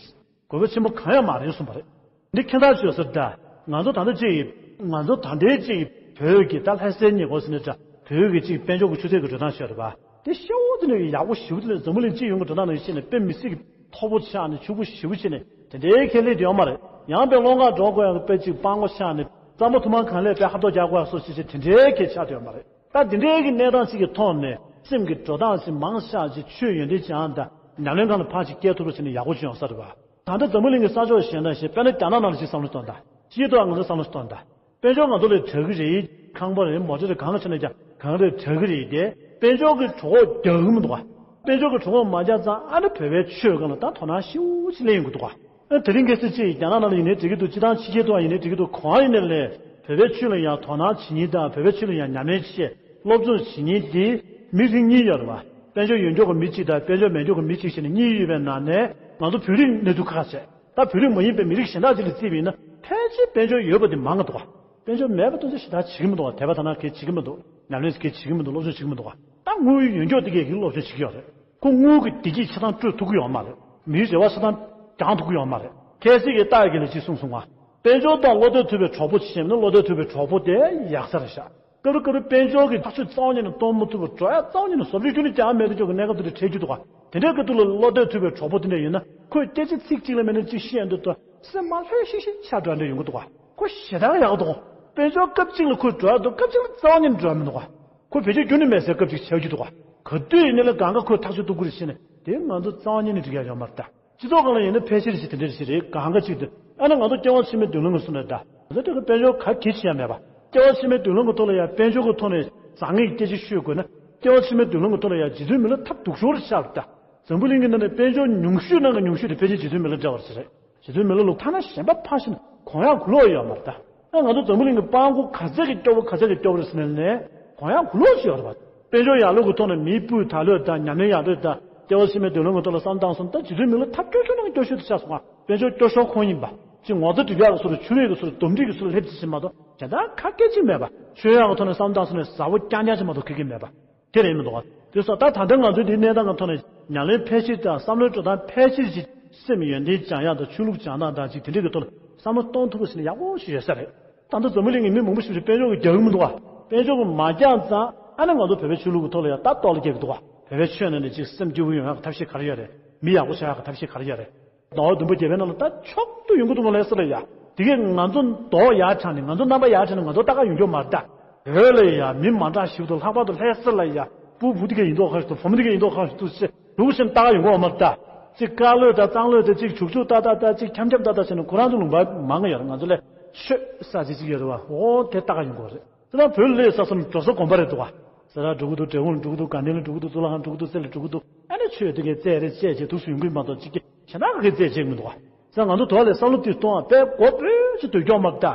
དགོས་པ་ཆེན་པོ་གང་ཡང་མ་རེད་གསུངས་པ་རེད། འདི་ཁྱད་མཚར་ཅིག་ཡོད་ས་རེད་ད། ང་ཚོ་ད་ལྟ་ཅིག་ང་ཚོ་ད་ལྟའི་ཅིག་བོད་ཀྱི་ད་ལྷ་སའི་ཉེ་འཁོར་ཟེར་ནས་འདྲ། བོད་ཀྱི་ཅིག་དཔལ་འབྱོར་གྱི་ཆུ་ཚད་ཀྱི་འགྲོ་སྟངས་ཤོད་རེད་པ། དེ་ཤ་བོ་དེ་ནས་ཡག་པོ་ཞེ་པོ་དེ་ནས་འཛམ་བུ་གླིང་སྤྱི་ཡོངས་ཀྱི་འགྲོ་སྟངས་ལ་ཡིད་ཆེས་ནས་དཔེ་མི་སྲིད་ཀྱི་མཐོ་པོ་ཆགས་ནས་ཕྱུག་པོ་ཞེ་པོ་བྱས་ནས་དེ་འདྲའི་ཁས་ལེན་དེ་ཡོད་མ་རེད། ཡང་དཔེ་སློང་གར་འགྲོ་དགོས་ཡག་གི་དཔེ་ཅིག་སྤྲང་པོ་ཆགས་ནས་རྩམ་པ་ཐུར་མ་གང་ལས་དཔེ་ཧབ་ཐོག་རྒྱག་དགོས་ཡག་སོགས་བྱས་བྱས་དེ་འདྲའི་ཁས་ཆགས་དེ་ཡོད་མ་རེད། ད་འདི་འདྲའི་གི་གནས་སྟངས་ཅིག་གི་ཐོག་ནས་སེམས་ཀྱི་འགྲོ་སྟངས་ཅིག་མང་ཤས་ཅིག་ཆོས་ཡོན་ཏན་སྦྱང་དང་ཉམས་ལེན་སྒང་ལ་ཕར་ཅིག་སྐྱེལ་ཐུབ་པ་བྱས་ན་ཡག་པོ་ཅིག་ཡོང་ས་རེད་པ། ད་ལྟ་འཛམ་བུ་གླིང་གི་ས་ཕྱོགས་གཞན་དང་གཞན། དཔེར་ན་རྒྱ་ནག་ནང་ལ་ཅིག་བསམ་བློ་གཏོང་དང་། སྤྱིར་བཏང་ང་ཚོ་བསམ་བློ་གཏོང་དང་། དཔལ་འབྱོར་ང་ཚོ་ལ་དྲག་གི་རེད། ཁང་པ་རེད། མོ་ཊ་རེད། གང་ལ་ཆ་ནས་ཀྱང་གང་རེད། དྲག་གི་རེད་དེ། དཔལ་འབྱོར་གྱི་གྲོད་ཁོག་རྒྱག་གི་མི་འདུག་ག། དཔལ་འབྱོར་གྱི་གྲོད་ཁོག་མ་རྒྱག་ཙང་ཨ་ནི་བོད་པའི་ཆོས་སྒང་ལ་ད་དོ་སྣང་ཞེ་པོ་ཅིག་སླེབས་ཡོང་གི་འདུག་ག། ཨ་དེ་རིང་ཁ་སང་ཅིག་རྒྱ་ནག་ནང་ལ་ཡིན་ནའི་འགྲིག་གི་འདུག། སྤྱིར་བཏང་ཕྱི་རྒྱལ་དུ་ཡིན་ནའི་འགྲིག་གི་འདུག། གང་ཡིན་ནའི་ལས་བོད་པའི་ཆོས་ལ་ཡང་དོ་སྣང་བྱེད་མཁན་དང་། བོད་པའི་ཆོས་ལ་ཡང་ཉམས་ལེན་བྱེད། སློབ་སྦྱོང་བྱེད་མཁན་དེ་མི་རིགས་གཉིས་ཡོད་རེད་པ། དཔལ་འབྱོར་ཡོད་མཁན་གྱི་མི་གཅིག་དང་དཔལ་འབྱོར་མེད་མཁན་གྱི་མི་གཅིག་བྱས་ནས་གཉིས་ཡོད་པའི་ནང་ནས་ང་ཚོ་བོད་རིགས་གནས་ཚུལ་ཁ་ཁ་བྱས། ད་བོད་རིགས་མ་ཡིན་པའི་མི་རིགས་གཞན་དག་ཅིག་ལ་བརྩིས་པ་ཡིན་ན་ཕལ་ཆེར་དཔལ་འབྱོར་ཡོད་པ་དེ་མང་གི་འདུག་ག། དཔལ་འབྱོར་མེད་པ་དེ་ཚོ་ཞེ་དྲག་བྱེད་ཀྱི་མི་འདུག་ག། དད་པ་དང་ན་གལ་བྱེད་ཀྱི་མི་འདུག། ཉམས་ལེན་གལ་བྱེད་ཀྱི་མི་འདུག། སློབ་སྦྱོང་བྱེད་ཀྱི་མི་འདུག། སློབ་སྦྱོང་བྱེད་ཀྱི་མི་འདུག་ག། ད་དངུལ་ཡོད་མཁན་དེ་གས་སློབ་སྦྱོང་བྱེད་ཀྱི་ཡོད་རེད། ཁོ་དངུལ་གྱི་བདེ་སྐྱིད་ཆ་ཚང་སྤྲོད་ཐུབ་ཀྱི་ཡོད་མ་རེད། མིའི་རེ་བ་ཆ་ཚང་བསྐྱང་ཐུབ་ཀྱི་ཡོད་མ་རེད། ཁ་སང་གི་རྟགས་ཀྱི་ལ་ཅིག་གསུངས་སོང་ང་། དཔལ་འབྱོར་དང་བློ་གཏད་ཐུབ་པའི་གྲོགས་པོ་བྱས་ན་བློ་གཏད་ཐུབ་པའི་གྲོགས་པོ་དེ་ཡག་ས་རེད་ཤག། སྐབས་རེ་སྐབས་རེ་དཔལ་འབྱོར་གྱི་ཐག་གཅོད་རྩ་བ་ཉིད་ནས་གཏོང་མི་ཐུབ་པར་འགྲོ་ཡ་རྩ་བ་ཉིད་ནས་བཟོ་འདྲི་རྒྱུ་ནི་རྒྱག་མེད་དུ་འཇོག་གི་གནས་སྐབས་དེ་འདྲ་འཕྲད་རྒྱུ་འདུག་ག། དེ་འདྲའི་སྐབས་དུ་ལ་བློ་གཏད་ཐུབ་པའི་གྲོགས་པོ་དེ་འདྲ་ཡོད་ན་ཁོས་སྐད་ཆ་ཚིག་གཅིག་ལ་མེད་ན་གཅིག་བཤད་འདུག་ཏོ། སེམས་མ་ལྷོད་ཤིག་ཤིག་ཆགས་འགྲོ་འདྲ་ཡོང་གི་འདུག་ག། ཁོ་ཞེ་དྲག་ཡག་འདུག། དཔལ་འབྱོར་སྐབས་གཅིག་ལ་ཁོས་འགྲོ་ཡ་འདུག། སྐབས་གཅིག་ལ་རྩ་བ་ཉིད་ནས་འགྲོ་ཡ་མི་འདུག་ག། ཁོས་བེད་སྤྱོད་རྒྱུ་ནི་མེད་སའི་སྐབས་ཅིག་བྱེད་ཀྱི་འདུག་ག། ག་དུས་ཡིན་ནའི་ལ་གང་ག་ཁོས་ཐག་གཅོད་ཐུབ་ཀྱི་རེད་ཟེར་ནས། དེ་ང་ཚོ་རྩ་བ་ཉིད་ནས་འགྲིག་ཡ་ཡོད་མ་རེད་ད། སྤྱི་ཚོགས་སྒང་ལ་ཡིན་ན་ཕལ་ཆེར་ཞིག་དེ་འདྲ་ཞིག་རེད། གང་ག་ཅིག་ཏུ་ཨ་ནི་ང་ཚོ་སྐྱེ་བ་ཕྱི་མའི་མདུན་ལམ་གྱི་སོ་ནས་ད་ང་ཚོ་དེ་ག་དཔལ་འབྱོར་ག་གེ་བྱེད་ཡ་མེད་པ། སྐྱེ་བ་ཕྱི་མའི་མདུན་ལམ་གྱི་ཐོག་ལ་ཡ་དཔལ་འབྱོར་གྱི་ཐོག་ནས་བཟང་ངན་སྐད་ཆ་ཤོད་དགོས་ན། སྐྱེ་བ་ཕྱི་མའི་མདུན་ལམ་གྱི་ཐོག་ལ་ཡ་རྗེ་བཙུན་མི་ལ་ཐབས་སྡུག་ཤོས་རེ་ཆགས་ད། འཛམ་བུ་གླིང་གི་ནང་ནས་དཔལ་འབྱོར་ཉུང་ཤོས་ནང་གི་ཉུང་ཤོས་དེ་ཕལ་ཆེར་རྗེ་བཙུན་མི་ལ་འདྲ་བ་ཞིག་རེད། རྗེ་བཙུན་མི་ལ་ལུགས་ཐ་ན་གཞན་པ་ཕར་ཕྱིན་གོང་ཡག་གུ་ལོག་ཡོད་མ་རེད་ད། ཨ་ང་ཚོ་འཛམ་བུ་གླིང་གི་སྤྲང་པོ་ག་ཚད་ཀྱི་སྐྱོ་བོ་ག་ཚད་ཀྱི་སྐྱོ་བོ་རེད་ཟེར་ནས་ནས་གོང་ཡག་གུ་ལོག་ཅིག་ཡོད་རེད་པ། དཔལ་འབྱོར་ཡག་ལོས་ཀྱི་ཐོག་ནས་མིའི་སྤུས་དག་ལོས་དང་ཉམས་ལེན་ཡག་ལོས་དང་སྐྱེ་བ་ཕྱི་མའི་མདུན་ལམ་གྱི་ཐོག་ལ་བསམ་བཏང་སོང་ད། རྗེ་བཙུན་མི་ལ་ཐབས་སྐྱོ་ཤོས་ནང་གི་སྐྱོ་ཤོས་དེ་ཆགས་སོང་ང་། དཔལ་འབྱོར་སྐྱོ་ཤོས་ཁོང་ཡིན་པ། ཅིག་ངོ་ཚ་སྡུག་ཡག་གི་ཚུལ་ལ་ཆུ་རེས་ཀྱི་ཚུལ་ལ་སྡོམ་སྒྲིག་གི་ཚུལ་ལ་སླེབས་ཅི་ཞིག་མ་གཏོགས་གཞན་དག་ག་སྐད་ཅིག་མེད་པ། ཆོས་ཡག་གི་ཐོག་ནས་བསམ་བཏང་སོང་ནས་ཟ་བོ་རྐྱང་རྐྱང་ཅིག་མ་གཏོགས་ཁེ་ཁེ་མེད་པ། དེ་རེད་མི་འདུག་ག། དེ་སོགས་ད་ད་ལྟ་ང་ཚོའི་འདིའི་གནས་སྟངས་ཀྱི་ཐོག་ནས་ཉམས་ལེན་ཕལ་ཆེར་དང་བསམ་བློའི་འགྲོ་སྟངས་ཕལ་ཆེར་ཅིག་སེམས་ཡོན་ཏན་སྦྱང་ཡག་དང་ཆོས་ལུགས་སྦྱང་སྟངས་དང་ཅིག་དེ་འདྲའི་གི་ཐོག་ལ་བསམ་བློ་གཏོང་ཐུབ་པ་ཞིག་ནི་ཡག་པོ་ཞིག་ཡོད་ས་རེད། ད་ལྟ་འཛམ་བུ་གླིང་གི་མི་མང་པོ་ཞིག་གིས་དཔལ་འབྱོར་གྱི་རྒྱག་གི་མི་འདུག་ག། དཔལ་འབྱོར་གྱི་མ་རྒྱག་ཙང་ཨ་ནི་ང་ཚོ་བོད་པའི་ཆོས་ལུགས་ཀྱི་ཐོག་ལ་ཡང་ད་གཏོར་བརླག་རྒྱག་གི་འདུག་ག། བོད་པའི་ཆོས་ནང་ནས་ཅིག་སེམས་སྐྱིད་པོ་ཡོང་ཡག་གི་ཐབས་ཤེས་ག་རེ་ཡོད་རེད། མི་ཡག་པོ་ཆགས་ཡག་གི་ཐབས་ཤེས་ག་རེ་ཡོད་རེད། ཟླ་བ་བདུན་པ་བརྒྱད་པའི་ནང་ལ་ད་མཆོག་ཏུ་ཡོང་གི་འདུག་ག་ལས་སུ་ལ་ཡ། དེ་གས་ང་ཚོ་མདོག་ཡག་དྲགས་ནས་ང་ཚོ་རྣམ་པ་ཡག་དྲགས་ནས་ང་ཚོ་ལྟ་ག་ཡོང་རྒྱུ་མ་རེད་ད། བོད་ལ་ཡ་མི་མ་འདྲ་ཞིག་འདུག། ལྷག་པར་དུ་ལྷ་ས་ལ་ཡ་སྤུ་བུ་དེ་གས་ཡིན་མདོག་ཁ་ཞིག་འདུག། བུ་མོ་དེ་གས་ཡིན་མདོག་ཁ་ཞིག་འདུག་ཟེར་ལུག་བཞིན་ལྟ་ག་ཡོང་གི་ཡོད་མ་རེད་ད། ཅིག་དཀར་ལོས་དང་གཙང་ལོས་དང་ཅིག་བྱུག་བྱུག་ཏག་ཏག་དང་ཅིག་འཁྱམ་འཁྱམ་ཏག་ཏག་བྱས་ནས་ཁོ་རང་ཚོ་ལུང་པ་མང་གི་ཡོད་རེད། ང་ཚོ་ལ་ཆོས་ཟེར་ཅིག་ཅིག་ཡོད་རེད་བ། འོ་དེ་ལྟ་ག་ཡོང་གི་ཡོད་རེད། དེ་དང་བོད་ལ་སླེབས་ཚར་སོང་ན་འགྲོ་ས་དགོན་པ་རེད་འདུག་ག། སེ་ར་འགྲོ་གི་འདུག། འབྲས་སྤུངས་འགྲོ་གི་འདུག། དགའ་ལྡན་ལ་འགྲོ་གི་འདུག། གཙུག་ལག་ཁང་འགྲོ་གི་འདུག། གཙུག་ལག་ཁང་འགྲོ་གི་འདུག། ཨ་ནི་ཆོས་དེ་གས་རྩེད་རེས་རྩེད་བྱས་དུས་སུ་ཡོང་གི་མ་གཏོགས་ཅིག་གི་གཞན་དག་གི་རྩེད་བྱེད་མི་འདུག་ག། ས་ང་ཚོ་དོ་ལས་བསམ་བློ་དེ་གཏོང་བ་དཔེ་མགོ་སྤོས་ཅིག་སྡོད་ཀྱོག་མ་རེད་ད།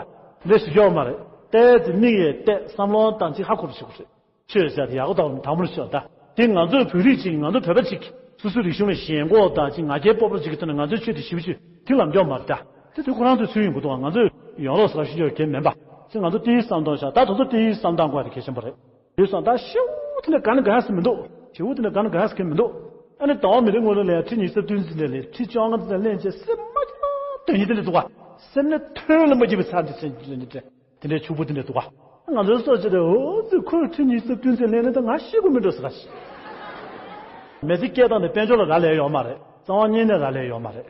ལས་ཞིག་ཀྱོག་མ་རེད། བལྟས་ཏེ་མིག་ཡས་བལྟས་བསམ་བློ་བཏང་ཅིག་ཧ་གོ་བ་ཞིག་དགོས་རེད། ཆོས་ཟེར་ཡག་པོ་དང་དང་པོར་ཤོད་ད། དེ་ང་ཚོའི་བོད་རིགས་ཅིག་ང་ཚོ་བོད་པ་ཅིག་སོ་སོའི་རིག་གཞུང་ལ་ཞེན་ཁོག་དང་ཅིག་ང་རྒྱལ་སྤོབས་པ་ཅིག་གི་ཐོག་ནས་ང་ཚོའི་ཆོས་དེ་ཞེ་པོ་ཅིག་དེ་ལམ་འཇོག་མ་རེད་ད། དེ་དུས་ཁོ་རང་ཚོའི་ཚུལ་ཡིན་དགོས་འདུག་ང་ཚོས་ཡོང་རོགས་ཟེར་ཞུ་རྒྱུ་གལ་མིན་པ། ཅིག་ང་ཚོ་དེའི་བསམ་སྟངས་བཞག་ད་དེ་ཚོ་དེའི་བསམ་སྟངས་སྐོར་དེ་གལ་ཆེན་པོ་རེད། དེ་སོང་ད་ཤེའུ་དེ་ནས་ག་ནས་ག་ཡང་ཟེར་མི་འདུག་ཤེའུ་དེ་ནས་ག་ནས་ག་ཡང་ཟེར་མི་འདུག་ཨ་ནི་ཟླ་བ་མི་རེ་སྔོན་ལ་ལས་ཁྲི་ཉི་ཤུ་རྩ་བདུན་ཙམ་ནས་ལས་ཁྲི་བཅོ་ལྔ་ཙམ་ནས་ལེན་བྱས་སེམས་མ་སྐྱིད་དོན་ཡིན་དེ་འདྲ་འདུག་བ། སེམས་ནས་ཐོན་ལ་མ་སྐྱིད་པའི་ཚར་འདི་ཚེ་འདི་འདྲ་དེ་འདྲའི་ཕྱུག་པོ་དེ་འདྲ་འདུག་བ། ང་ཚོའི་སོ་ཅི་རེད་འོ་ཙི་ཁོས་ཁྲི་ཉི་ཤུ་རྩ་བདུན་ཙམ་ལེན་ནས་ད་ང་ཤི་དགོས་མི་འགྲོ་ཟེར་ག་ཤི། མི་ཚེ་སྐྱེལ་སྟངས་ནི་དཔལ་འབྱོར་ལ་རག་ལས་ཡོད་མ་རེད། རྩ་བ་ཉིད་ནས་རག་ལས་ཡོད་མ་རེད།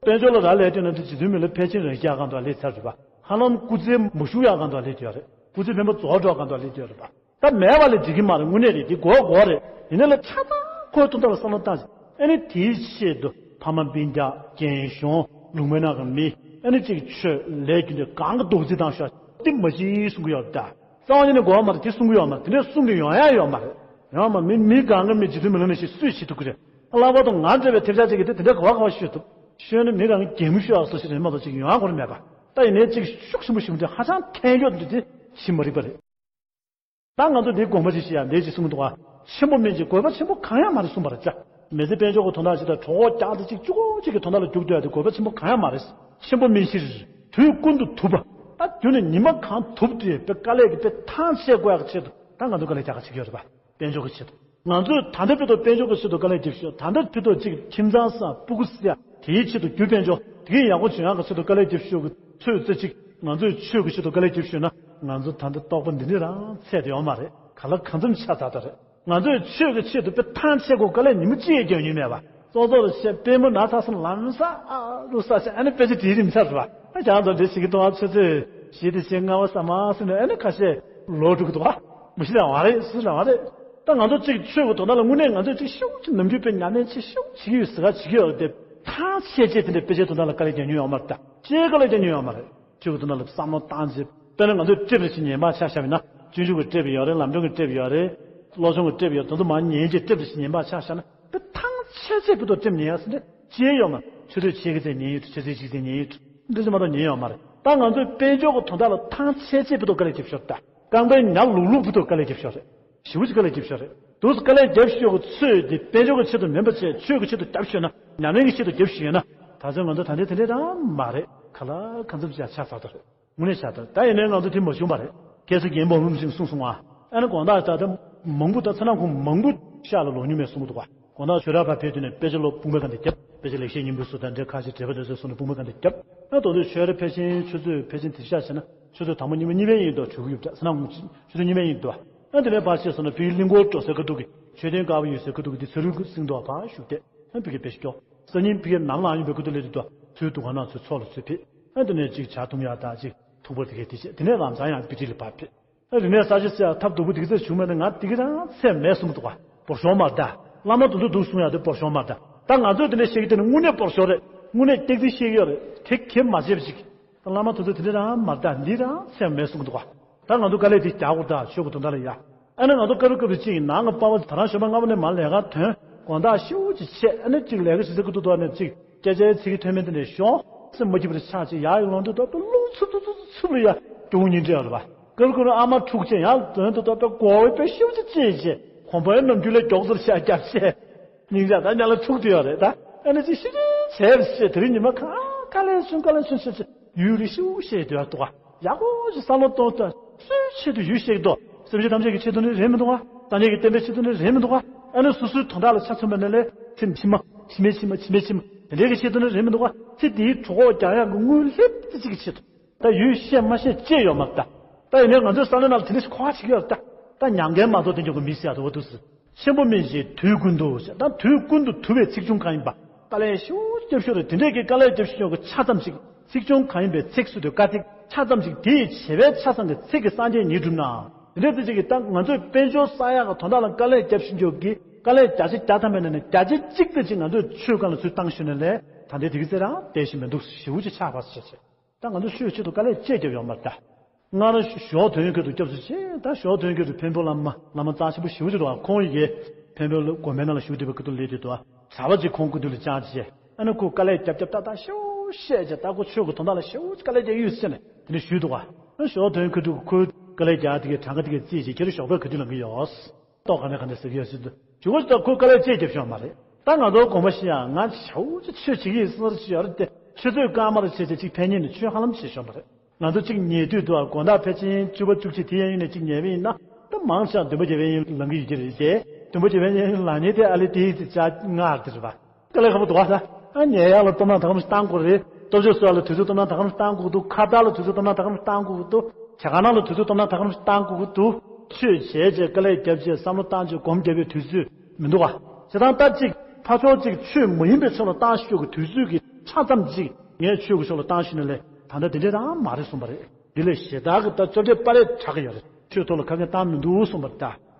དཔལ་འབྱོར་ལ་རག་ལས་དུས་ན་དེ་རྗེ་བཙུན་མི་ལ་ཕལ་ཆེར་རང་ཤི་ཡག་གང་དུ་ལས་ཚར་རེད་པ། ཧ་ལམ་སྐུ་ཚེ་མ་བཞུགས་ཡག་གང་དུ་ལས་དུས་རེད། སྐུ་ཚེ་འཕེན་པ་རྫོགས་འགྲོ་གང་དུ་ལས་དུས་རེད་པ། ད་མེད་པ་ལས་འགྲིག་གི་མ་རེད། དངོས་གནས་རེད། འདི་དགོས་དགོས་རེད། ཡིན་ན་ལས་ཆ་ཚང་ཁོའི་དོན་དག་ལ་བསམ་བློ་བཏང་ཞིག་ཨ་ནི་དེའི་ཆེད་དུ་ཕ་མ་སྤུན་ཀྱག་རྒན་གཞོན་ལུང་མའི་ནང་གི་མི་ཨ་ནི་གཅིག་ཆོས་ལས་རྒྱུ་འབྲས་གང་གི་རྡོག་རྫིས་བཏང་ཤོག་འདི་མ་གཞི་གསུང་གི་ཡོད་ད། རྩ་བ་ཉིད་ནས་དགོས་པ་མ་རེད། དེ་གསུང་གི་ཡོད་མ་རེད། དེ་འདྲ་གསུང་གི་ཡོང་ཡ་ཡོད་མ་རེད། ཡོད་མ་མི་མི་གང་གི་མི་རྗེ་བཙུན་མི་ལ་ནི་ཞིག་སུས་བྱེད་ཐུབ་ཀྱི་རེད། ལྷག་པར་དུ་ང་འདྲ་བའི་ཐེབས་ཆག་ཅིག་གིས་དེ་དེ་འདྲ་ག་བ་ག་བ་ཤོད་ཐུབ། ཤོད་ན་མི་གང་གི་གད་མོ་ཤོད་ཡག་སོ་ཞིག་རེད་མ་གཏོགས་ཅིག་ཡོང་ཡ་ཁོ་རང་མེད་པ། ད་ཡིན་ནའི་ཅིག་ཤུགས་ཆེན་པོ་ཞིག་འདི་ཧ་ཅང་ཐན་ཡོད་འདི་དེ་ཤི་མ་རིག་པ་རེད། ད་ང་ཚོ་འདིའི་དགོངས་པ་ཅིག་བཞེས་ཡ་འདི་ཅིག་གསུང་གི་འདུག་བ། ཆེན་པོ་སྨིན་ཅིང་དགོས་པ་ཆེན་པོ་གང་ཡང་མ་རེད་གསུངས་པ་རེད་ཅག་མི་ཚེ་དཔལ་འབྱོར་གྱི་དོན་དག་ཅིག་དང་གྲོགས་པོ་རྒྱག་དེ་ཅིག་གཅིག་གོ་གཅིག་གི་དོན་དག་ལ་རྒྱུག་སྡོད་ཡ་དེ་དགོས་པ་ཆེན་པོ་གང་ཡང་མ་རེད། ཆེན་པོ་སྨིན་ཕྱིར། དུས་ཀུན་ཏུ་དུབ་པ། ད་རྒྱུ་ནི་ཉི་མ་གང་དུབ་དེ་དཔེ་དཀའ་ལས་ཀྱི་དཔེ་ཐང་ཆད་དགོས་ཡག་གི་ཆེད་དུ་ད་ང་ཚོ་དཀའ་ལས་རྒྱག་ག་བྱེད་ཀྱི་ཡོད་རེད་པ། དཔལ་འབྱོར་གྱི་ཆེད་དུ། ང་ཚོས་ད་ལྟ་ཕུད་དོ་དཔལ་འབྱོར་གྱི་ཆེད་དུ་དཀའ་ལས་རྒྱབ་ཤོག་ད་ལྟ་ཕུད་དོ་གཅིག་ཁྱིམ་ཚང་བཟའ་སྤུ་གུ་བསད་དེའི་ཆེད་དུ་རྒྱུ་དཔལ་འབྱོར་དེ་གའི་ཡག་པོ་བྱུང་ཡག་གི་ཆེད་དུ་དཀའ་ལས་རྒྱབ་ཤོག་གི་ཚོད་རྩེ་གཅིག་ང་ཚོས་ཆོས་ཀྱི་ཆེད་དུ་དཀའ་ལས་རྒྱབ་ཤོག་ན་ང་ཚོ་ད་ལྟ་རྟོགས་པ་འདི་འདྲ་རང་ཚད་དེ་ཡོད་མ་རེད། ག་ལ་གང་འཚམ་ཆ་ཚ་ད་རེད། ང་ཚོས་ཆོས་ཀྱི་ཆེད་དུ་དཔེ་ཐང་ཆད་དགོས་དཀའ་ལས་ཉིན་མོ་གཅིག་ཡང་རྒྱག་མྱོང་མེད་པ། ཙོག་ཙོག་ལ་བཤད་པད་མོ་ན་ཚ་སོང་ལམ་ས་ཨ་རུ་ས་ཆ་ཨ་ནི་དཔེ་ཆ་བྲིས་རིམ་ཚར་བ། ཨ་ཀྱང་ཚོ་འདྲེ་ཞིག་གི་གཏོང་བ་ཆུ་ཚོད་བཞི་དེ་ཞིག་ལྔ་བ་ས་མ་སི་ནས་ཨ་ནི་ཁ་ཤས་ལོ་དྲུག་གི་འདུག་བ། མི་ཤི་ལ་བ་རེད་སུ་ལ་བ་རེད། ད་ང་ཚོ་གཅིག་ཆོས་ཀྱི་དོན་དག་ལ་དངོས་གནས་ང་ཚོས་གཅིག་ཤུགས་ཆེ་ནམ་རྒྱུན་དཔེ་ཉམས་ལེན་ཆེ་ཤུགས་བྱེད་ཀྱི་ཡོད་ཟེར་ག་བྱེད་ཀྱི་ཡོད་དེ་ཐང་ཆད་ཆད་དེ་འདྲ་དཔེ་ཆའི་དོན་དག་ལ་དཀའ་ལས་རྒྱག་མྱོང་ཡོད་མ་རེད། ད་ཅིའི་དཀའ་ལས་རྒྱག་མྱོང་ཡོད་མ་རེད། ཆོས་ཀྱི་དོན་དག་ལ་བསམ་བློ་བཏང་རྗེས་དཔེར་ན་ང་ཚོས་ཊེབ་རེ་ཞིག་ཉན་པ་ཆ་བཞག་པ་ཡིན་ན་སྤྱོད་འཇུག་གི་ཊེབ་ཡོད་རེད། ལམ་སྒྲོན་གྱི་ཊེབ་ཡོད་རེད། བློ་སྦྱོང་གི་ཊེབ་ཡོད་རེད། དེ་ཚོ་མར་ཉན་རྗེས་ཊེབ་རེ་ཞིག་ཉན་པ་ཆ་བཞག་ན་དཔེ་ཐང་ཆད་ཆད་ཕུད་དོ་ཊེབ་ཉན་ཡ་ཟེར་འདྲ་ཅི་ཡང་ཡོད་མ་རེད། ཆུ་ཚོད་ཕྱེད་ཀ་ཙམ་ཉན་ཡོད་དུ་ཆུ་ཚོད་གཅིག་ཙམ་ཉན་ཡོད་དུ་འདི་ཚོ་མ་གཏོགས་ཉན་ཡོད་མ་རེད། ད་ང་ཚོས་དཔལ་འབྱོར་གྱི་དོན་དག་ལ་ཐང་ཆད་ཆད་ཕུད་དོ་དཀའ་ལས་རྒྱབ་ཤོག་ད། རྐང་པའི་ཉ་ལུག་ལུག་ཕུད་དོ་དཀའ་ལས་རྒྱབ་ཤོག་རེད། ཞེ་པོ་ཅིག་དཀའ་ལས་རྒྱབ་ཤོག་རེད། དུས་སུ་དཀའ་ལས་རྒྱབ་ཤོག་གི་ཚོད་དེ་དཔལ་འབྱོར་གྱི་ཆེད་དུ་མིན་པ་བྱས་ཆོས་ཀྱི་ཆེད་དུ་རྒྱབ་ཤོག་ན་ཉམས་ལེན་གྱི་ཆེད་དུ་རྒྱབ་ཤོག་ཡོད་ན་ད་ཚོད་ང་ཚོ་ད་འདི་དེ་འདྲས་རང་མ་རེད། ག་ལ་གང་འཚམ་ཅིག་ཆགས་ཚར་ད་རེད། དངོས་གནས་ཆགས་ད་ད་ཡིན་ནའི་ང་ཚོ་དེ་མ་བྱུང་བ་རེད། ཁ་སང་རྒན་པ་འུམ་ཞིག་གསུངས་སོང་ཨ། ཨ་ནི་དགོང་དག་ད་ལྟ་མང་པོ་ད་ཚ་ནག་ཁུང་མང་པོ་ཤག་ལ་ལོག་མྱོང་མེད་གསུང་གི་འདུག་ག་དགོང་དག་ཆོས་ར་ཕར་ཕེབས་དུས་ནས་དཔེ་ཆ་ཀློག་དཔུང་པའི་སྒང་དེ་བརྒྱབ། དཔེ་ཆ་ལེགས་བཤད་སྙིང་པོའི་གསུང་དང་འབྲེལ་ཁ་ཤས་འགྲེལ་པ་དེ་ཚོའི་གསུང་ནས་དཔུང་པའི་སྒང་དེ་བརྒྱབ། ཨ་དོ་དོ་ཆོས་ར་ཕལ་ཆེན་ཆུ་ཚོད་ཕལ་ཆེན་དེ་ཤག་བྱས་ན་ཆུ་ཚོད་དང་པོ་གཉིས་པ་གཉིས་པ་ཡིན་དོ་གྲོལ་གི་ཡོད་པ་འདྲ་ཚ་ནག་ཁུང་ཆུ་ཚོད་གཉིས་པ་ཡིན་དོ། ཨ་དེ་ནས་ཕར་ཕྱིན་སོང་ན་བི་གླིང་སྐོར་འགྲོ་སའི་ཁ་ཐུག་གི་མཆོད་རྟེན་དཀར་པོ་ཡོད་སའི་ཁ་ཐུག་གི་དེ་ཚ་རུང་ཁུ་སིང་དོ་ཕར་བཞུགས་ཏེ་ཨ་བི་གའི་དཔེ་ཆ་སྐྱོ། སང་ཉིན་བི་གའི་ནམ་ལངས་ཡོང་པའི་ཁ་ཐུག་ལས་དེ་དོ་ཚུལ་དུ་ག་ན་ཚུལ་ཚོགས་ལ་ཚུལ་ཕེབས། ཨ་དེ་ནས་ཅིག་ཇ་འཐུང་ཡག་དང་ཅིག་ཐུག་པ་དེ་གའི་དེ་བྱས་དེ་ནས་ལམ་སང་ཡང་བི་ཏི་ལ་ཕར་ཕེབས། ཨ་རིག་གནས་གསར་བརྗེ་ཟེར་ཡག་ཐབས་སྡུག་པོ་དེ་ག་ཚོད་བྱུང་མེད་ན་ང་དེ་ག་རང་ཚད་མེད་གསུང་གི་འདུག་ག་བོར་ཤོར་མ་རེད་ད། བླ་མ་དེ་ཚོ་འདུག་གསུང་ཡག་དེ་བོར་ཤོར་མ་རེད་ད། ད་ང་ཚོས་དེ་འདྲ་བཤད་ཀྱི་དེ་ནི་དངོས་གནས་བོར་ཤོར་རེད། དངོས་གནས་སྐྱག་རྫུན་བཤད་ཀྱི་ཡོད་རེད། དེ་གས་མ་བྱས་པ་ཅིག་ད་བླ་མ་དེ་ཚོ་དེ་འདྲ་རང་མ་རེད་ད། འདི་རང་ཚད་མེད་གསུང་གི་འདུག་ག་ད་ང་ཚོ་དཀའ་ལས་དེ་རྒྱག་དགོས་ད་ཆོས་ཀྱི་དོན་དག་ལ་ཡ། ཨ་ནི་ང་ཚོ་སྐབས་རེ་སྐབས་རེ་གཅིག་ཡིན་ནའང་པ་ཕ་ད་རང་ཞོགས་པ་སྔ་པོ་ནས་མར་ལས་ཀ་ཐོན་དགོང་དག་ཤིའུ་ཅིག་ཆད་ཨ་ནི་གཅིག་ལས་ཀ་བྱེད་ས་ཀི་ཏུ་ཏུ་ཨ་ནི་གཅིག་སྐད་ཆའི་ཚིག་གི་ཐོན་མེད་དེ་ནས་ཤོག་སེམས་མ་སྐྱིད་པར་ཆགས་ཅིག་ཡར་ཡོང་ལོང་དུ་ཏོག་ཏོ་རླུང་འཚུབ་འཚུབ་འཚུབ་འཚུབ་ལ་ཡ་སྐྱོ་བོ་ཉིན་འདྲ་ཡོད་རེད་པ། སྐབས་སྐབས་ཨ་མ་འཁྲུག་ཅན་ཡང་དོན་དུ་ཏོག་ཏོ་མགོ་བོའི་དཔེ་ཤིའུ་ཅིག་ཅན་བྱས་གོམ་པའི་ནམ་རྒྱུན་ལས་མགྱོགས་ཚོར་བྱས་རྒྱབ་བྱས། སྙིང་རྗེ་ད་ཉ་ལ་འཁྲུག་དུ་ཡོད་རེད་ད། ཨ་ནི་ཅིག་ཤི་ཅིག་བྱས་པ་ཞེས་དེ་རིང་ཉི་མ་གང་དཀའ་ལས་བྱུང་དཀའ་ལས་བྱུང་ཞེས་ཅིག་ཡུན་རིང་ཤིའུ་བཤད་དུ་ཡོད་འདུག་ག་ཡག་པོ་ཞིག་བསམ་བློ་གཏོང་ཐུབ། སུའི་ཆེད་དུ་ཡུལ་ཤེས་ཀྱི་འདུག་སེམས་ཅན་ཐམས་ཅད་ཀྱི་ཆེད་དུ་ནི་རེད་མི་འདུག་ག་སངས་རྒྱས་ཀྱི་བསྟན་པའི་ཆེད་དུ་ནི་རེད་མི་འདུག་ག་ཨ་ནི་སོ་སོའི་དོན་དག་ལ་ཆ་མཚོན་པ་ནི་ལས་ཚེ་ཕྱི་མ་ཕྱི་མའི་ཕྱི་མ་ཕྱི་མའི་ཕྱི་མ་དེ་འདྲའི་གི་ཆེད་དུ་ནི་རེད་མི་འདུག་ག་ཚེ་འདིའི་གྲོད་ཁོག་རྒྱག་ཡག་གི་དངུལ་ལྷེབ་ཙི་ཅིག་གི་ཆེད་དུ། ད་ཡུལ་ཤེས་མ་ཤེས་ཅི་ཡོད་མ་རེད་ད། ད་ཡིན་ནའི་ང་ཚོའི་བསམ་བློའི་ནང་ལ་དེ་འདྲ་ཞིག་འཁོར་བ་ཞིག་ཡོད་རེད་ད། ད་མྱང་འདས་མ་གཏོགས་དེ་འཇོག་གི་མི་ཟེར་ཡག་དེ་འོ་འདུག་ཟེར། ཆེན་པོ་སྨིན་ཅིང་དུས་ཀུན་ཏུ་ཞེས་ད་དུས་ཀུན་ཏུ་དུ་བའི་ཚིག་ཆུང་གང་ཡིན་པ། དཀའ་ལས་ཤུགས་རྒྱབ་ཤོག་རེད། དེ་འདྲས་ཀྱི་དཀའ་ལས་རྒྱབ་ཤོག་གི་ཆ་ཙམ་ཞིག་ཚིག་ཆུང་གང་ཡིན་པའི་ཚིག་སུ་དུ་དཀའ་ཚེགས་ཆ་ཙམ་ཞིག་དེ་ཡི་བྱེད་པའི་ཆ་ཚང་གི་ཚིག་གི་སངས་རྒྱས་ཉིད་གྲུབ་ན། དེ་འདྲས་དེ་ཅིག་གིས་ད་ང་ཚོས་དཔལ་འབྱོར་བསགས་ཡག་གི་དོན་དག་ལ་དཀའ་ལས་རྒྱབ་ཤིང་རྒྱོབ་ཀྱི་དཀའ་ལས་བརྒྱ་ཆ་བརྒྱ་ཐམ་པའི་ནང་ནས་བརྒྱ་ཆ་གཅིག་ཙམ་ཅིག་ང་ཚོས་ཆོས་སྒང་ལ་ཚུར་བཏང་ཤོར་ནས་ལས་ད་འདི་དེ་གི་ཚེ་རང་བསྡད་ཤེས་མི་འདུག་ཞེ་པོ་ཅིག་ཆགས་པ་ཞེས་བྱས། ད་ང་ཚོ་ཆོས་ཆེད་དུ་དཀའ་ལས་ཅི་རྒྱབ་ཡོད་མ་རེད་ད། སྔར་ཞོ་དོན་ཁྱོད་དུ་སྐྱབས་སུ་མཆི། ད་ཞོ་དོན་ཁྱོད་དུ་འཕན་པོ་བླ་མ་བླ་མ་རྩ་ཆེན་པོ་ཞེ་པོ་ཅིག་འདུག་ག་ཁོང་ཡི་གེ་འཕན་པོ་དགོན་པའི་ནང་ལ་བཞུགས་བསྡད་པའི་སྐུ་དུ་ལས་དུས་དུ་གྲྭ་པ་ཅིག་ཁོང་སྐུ་དུ་ལ་བཅར་བྱས་ཨ་ནི་ཁོ་དཀའ་ལས་རྒྱབ་རྒྱབ་ཏག་ཏག་ཞེ་པོ་བཤད་བྱས་ད་ཁོ་ཆོས་ཀྱི་དོན་དག་ལ་ཞེ་པོ་ཅིག་དཀའ་ལས་རྒྱག་ཡོད་ཟེར་ནས་དེ་ནས་ཞུས་འདུག་ག་ཞོགས་དོན་ཁ་ཐུག་ཁོའི་དཀའ་ལས་རྒྱག་དེ་གའི་གྲངས་ཀ་དེ་གའི་རྩིས་བྱས་ཁྱེད་རང་ཞོགས་པ་ག་དུས་ལངས་ཀྱི་ཡོད། ཏོག་ག་ནས་ག་ནས་ཟེར་གྱི་ཡོད་ཟེར་དུས་ཇུ་གོ་ཞིག་ད་ཁོའི་དཀའ་ལས་རྩིས་རྒྱབ་ཤོག་མ་རེད། ད་ང་ཚོ་དགོངས་པ་བཞེས་ཡ་ང་ཆའུ་ཅི་ཆོས་བྱེད་ཀྱི་ཡིན་སོར་ཆི་ཡོད་རེད་དེ་ཆུ་ཚོད་སྐར་མར་བྱས་བྱས་ཅིག་ཕན་ཉིན་ནས་ཆོས་ཧ་ལམ་བྱེད་ཤོག་མ་རེད། ང་ཚོ་གཅིག་ཉལ་དུས་དུ་དགོང་དག་ཕལ་ཆེར་བཅུ་པ་བཅུ་གཅིག་དེ་ཡན་ཡིན་ནས་གཅིག་ཉལ་བ་ཡིན་ན་ད་མང་ཆེ་བ་བདུན་པ་བརྒྱད་པའི་ཡན་ལང་གི་ཡོད་ཀྱི་རེད་དེ། བདུན་པ་བརྒྱད་པའི་ཡན་ལང་ཉལ་དེ་ཨ་ལེ་དེའི་ཚེ་ཆ་ལྔ་དེ་རེད་པ། དཀའ་ལས་ཁག་པོ་འདུག་བ་ད། ཨ་ཉལ་ཡག་ལ་སྟོབས་ན་ད་གམ་ཞིག་བཏང་དགོས་རེད། སྟོབས་ཤུགས་གསོ་ཡག་ལ་དུས་ཚོད་སྟོབས་ན་ད་གམ་ཞིག་བཏང་དགོས་འདུག་ཁ་བརྡ་ལ་དུས་ཚོད་སྟོབས་ན་ད་གམ་ཞིག་བཏང་དགོས་འདུག་བྱ་དགའ་ནང་ལ་དུས་ཚོད་སྟོབས་ན་ད་གམ་ཞིག་བཏང་དགོས་འདུག་ཆོས་བྱས་རྗེས་དཀའ་ལས་བརྒྱབ་རྗེས་བསམ་བློ་བཏང་རྗེས་སྒོམ་བརྒྱབ་པའི་དུས་ཚོད་མི་འདུག་བ། བྱས་ཙང་ད་ཅིག་ཕར་ཕྱོགས་ཅིག་ཆོས་མ་ཡིན་པའི་ཕྱོགས་ལ་བཏང་ཤོག་གི་དུས་ཚོད་ཀྱི་ཆ་ཙམ་ཅིག་ངས་ཆོས་ཀྱི་ཕྱོགས་ལ་བཏང་ཤེས་ན་ལས་ད་ལྟ་དེ་འདྲས་རང་མ་རེད་གསུངས་པ་རེད། འདི་ལས་ཞེ་དྲག་གི་ད་བཅོ་བརྒྱད་པ་རེད་དྲག་གི་ཡོད་རེད། ཆོས་ཐོག་ལ་ཁ་སྐད་བཏང་མི་འདུག་གསུངས་པ་རེད་ད།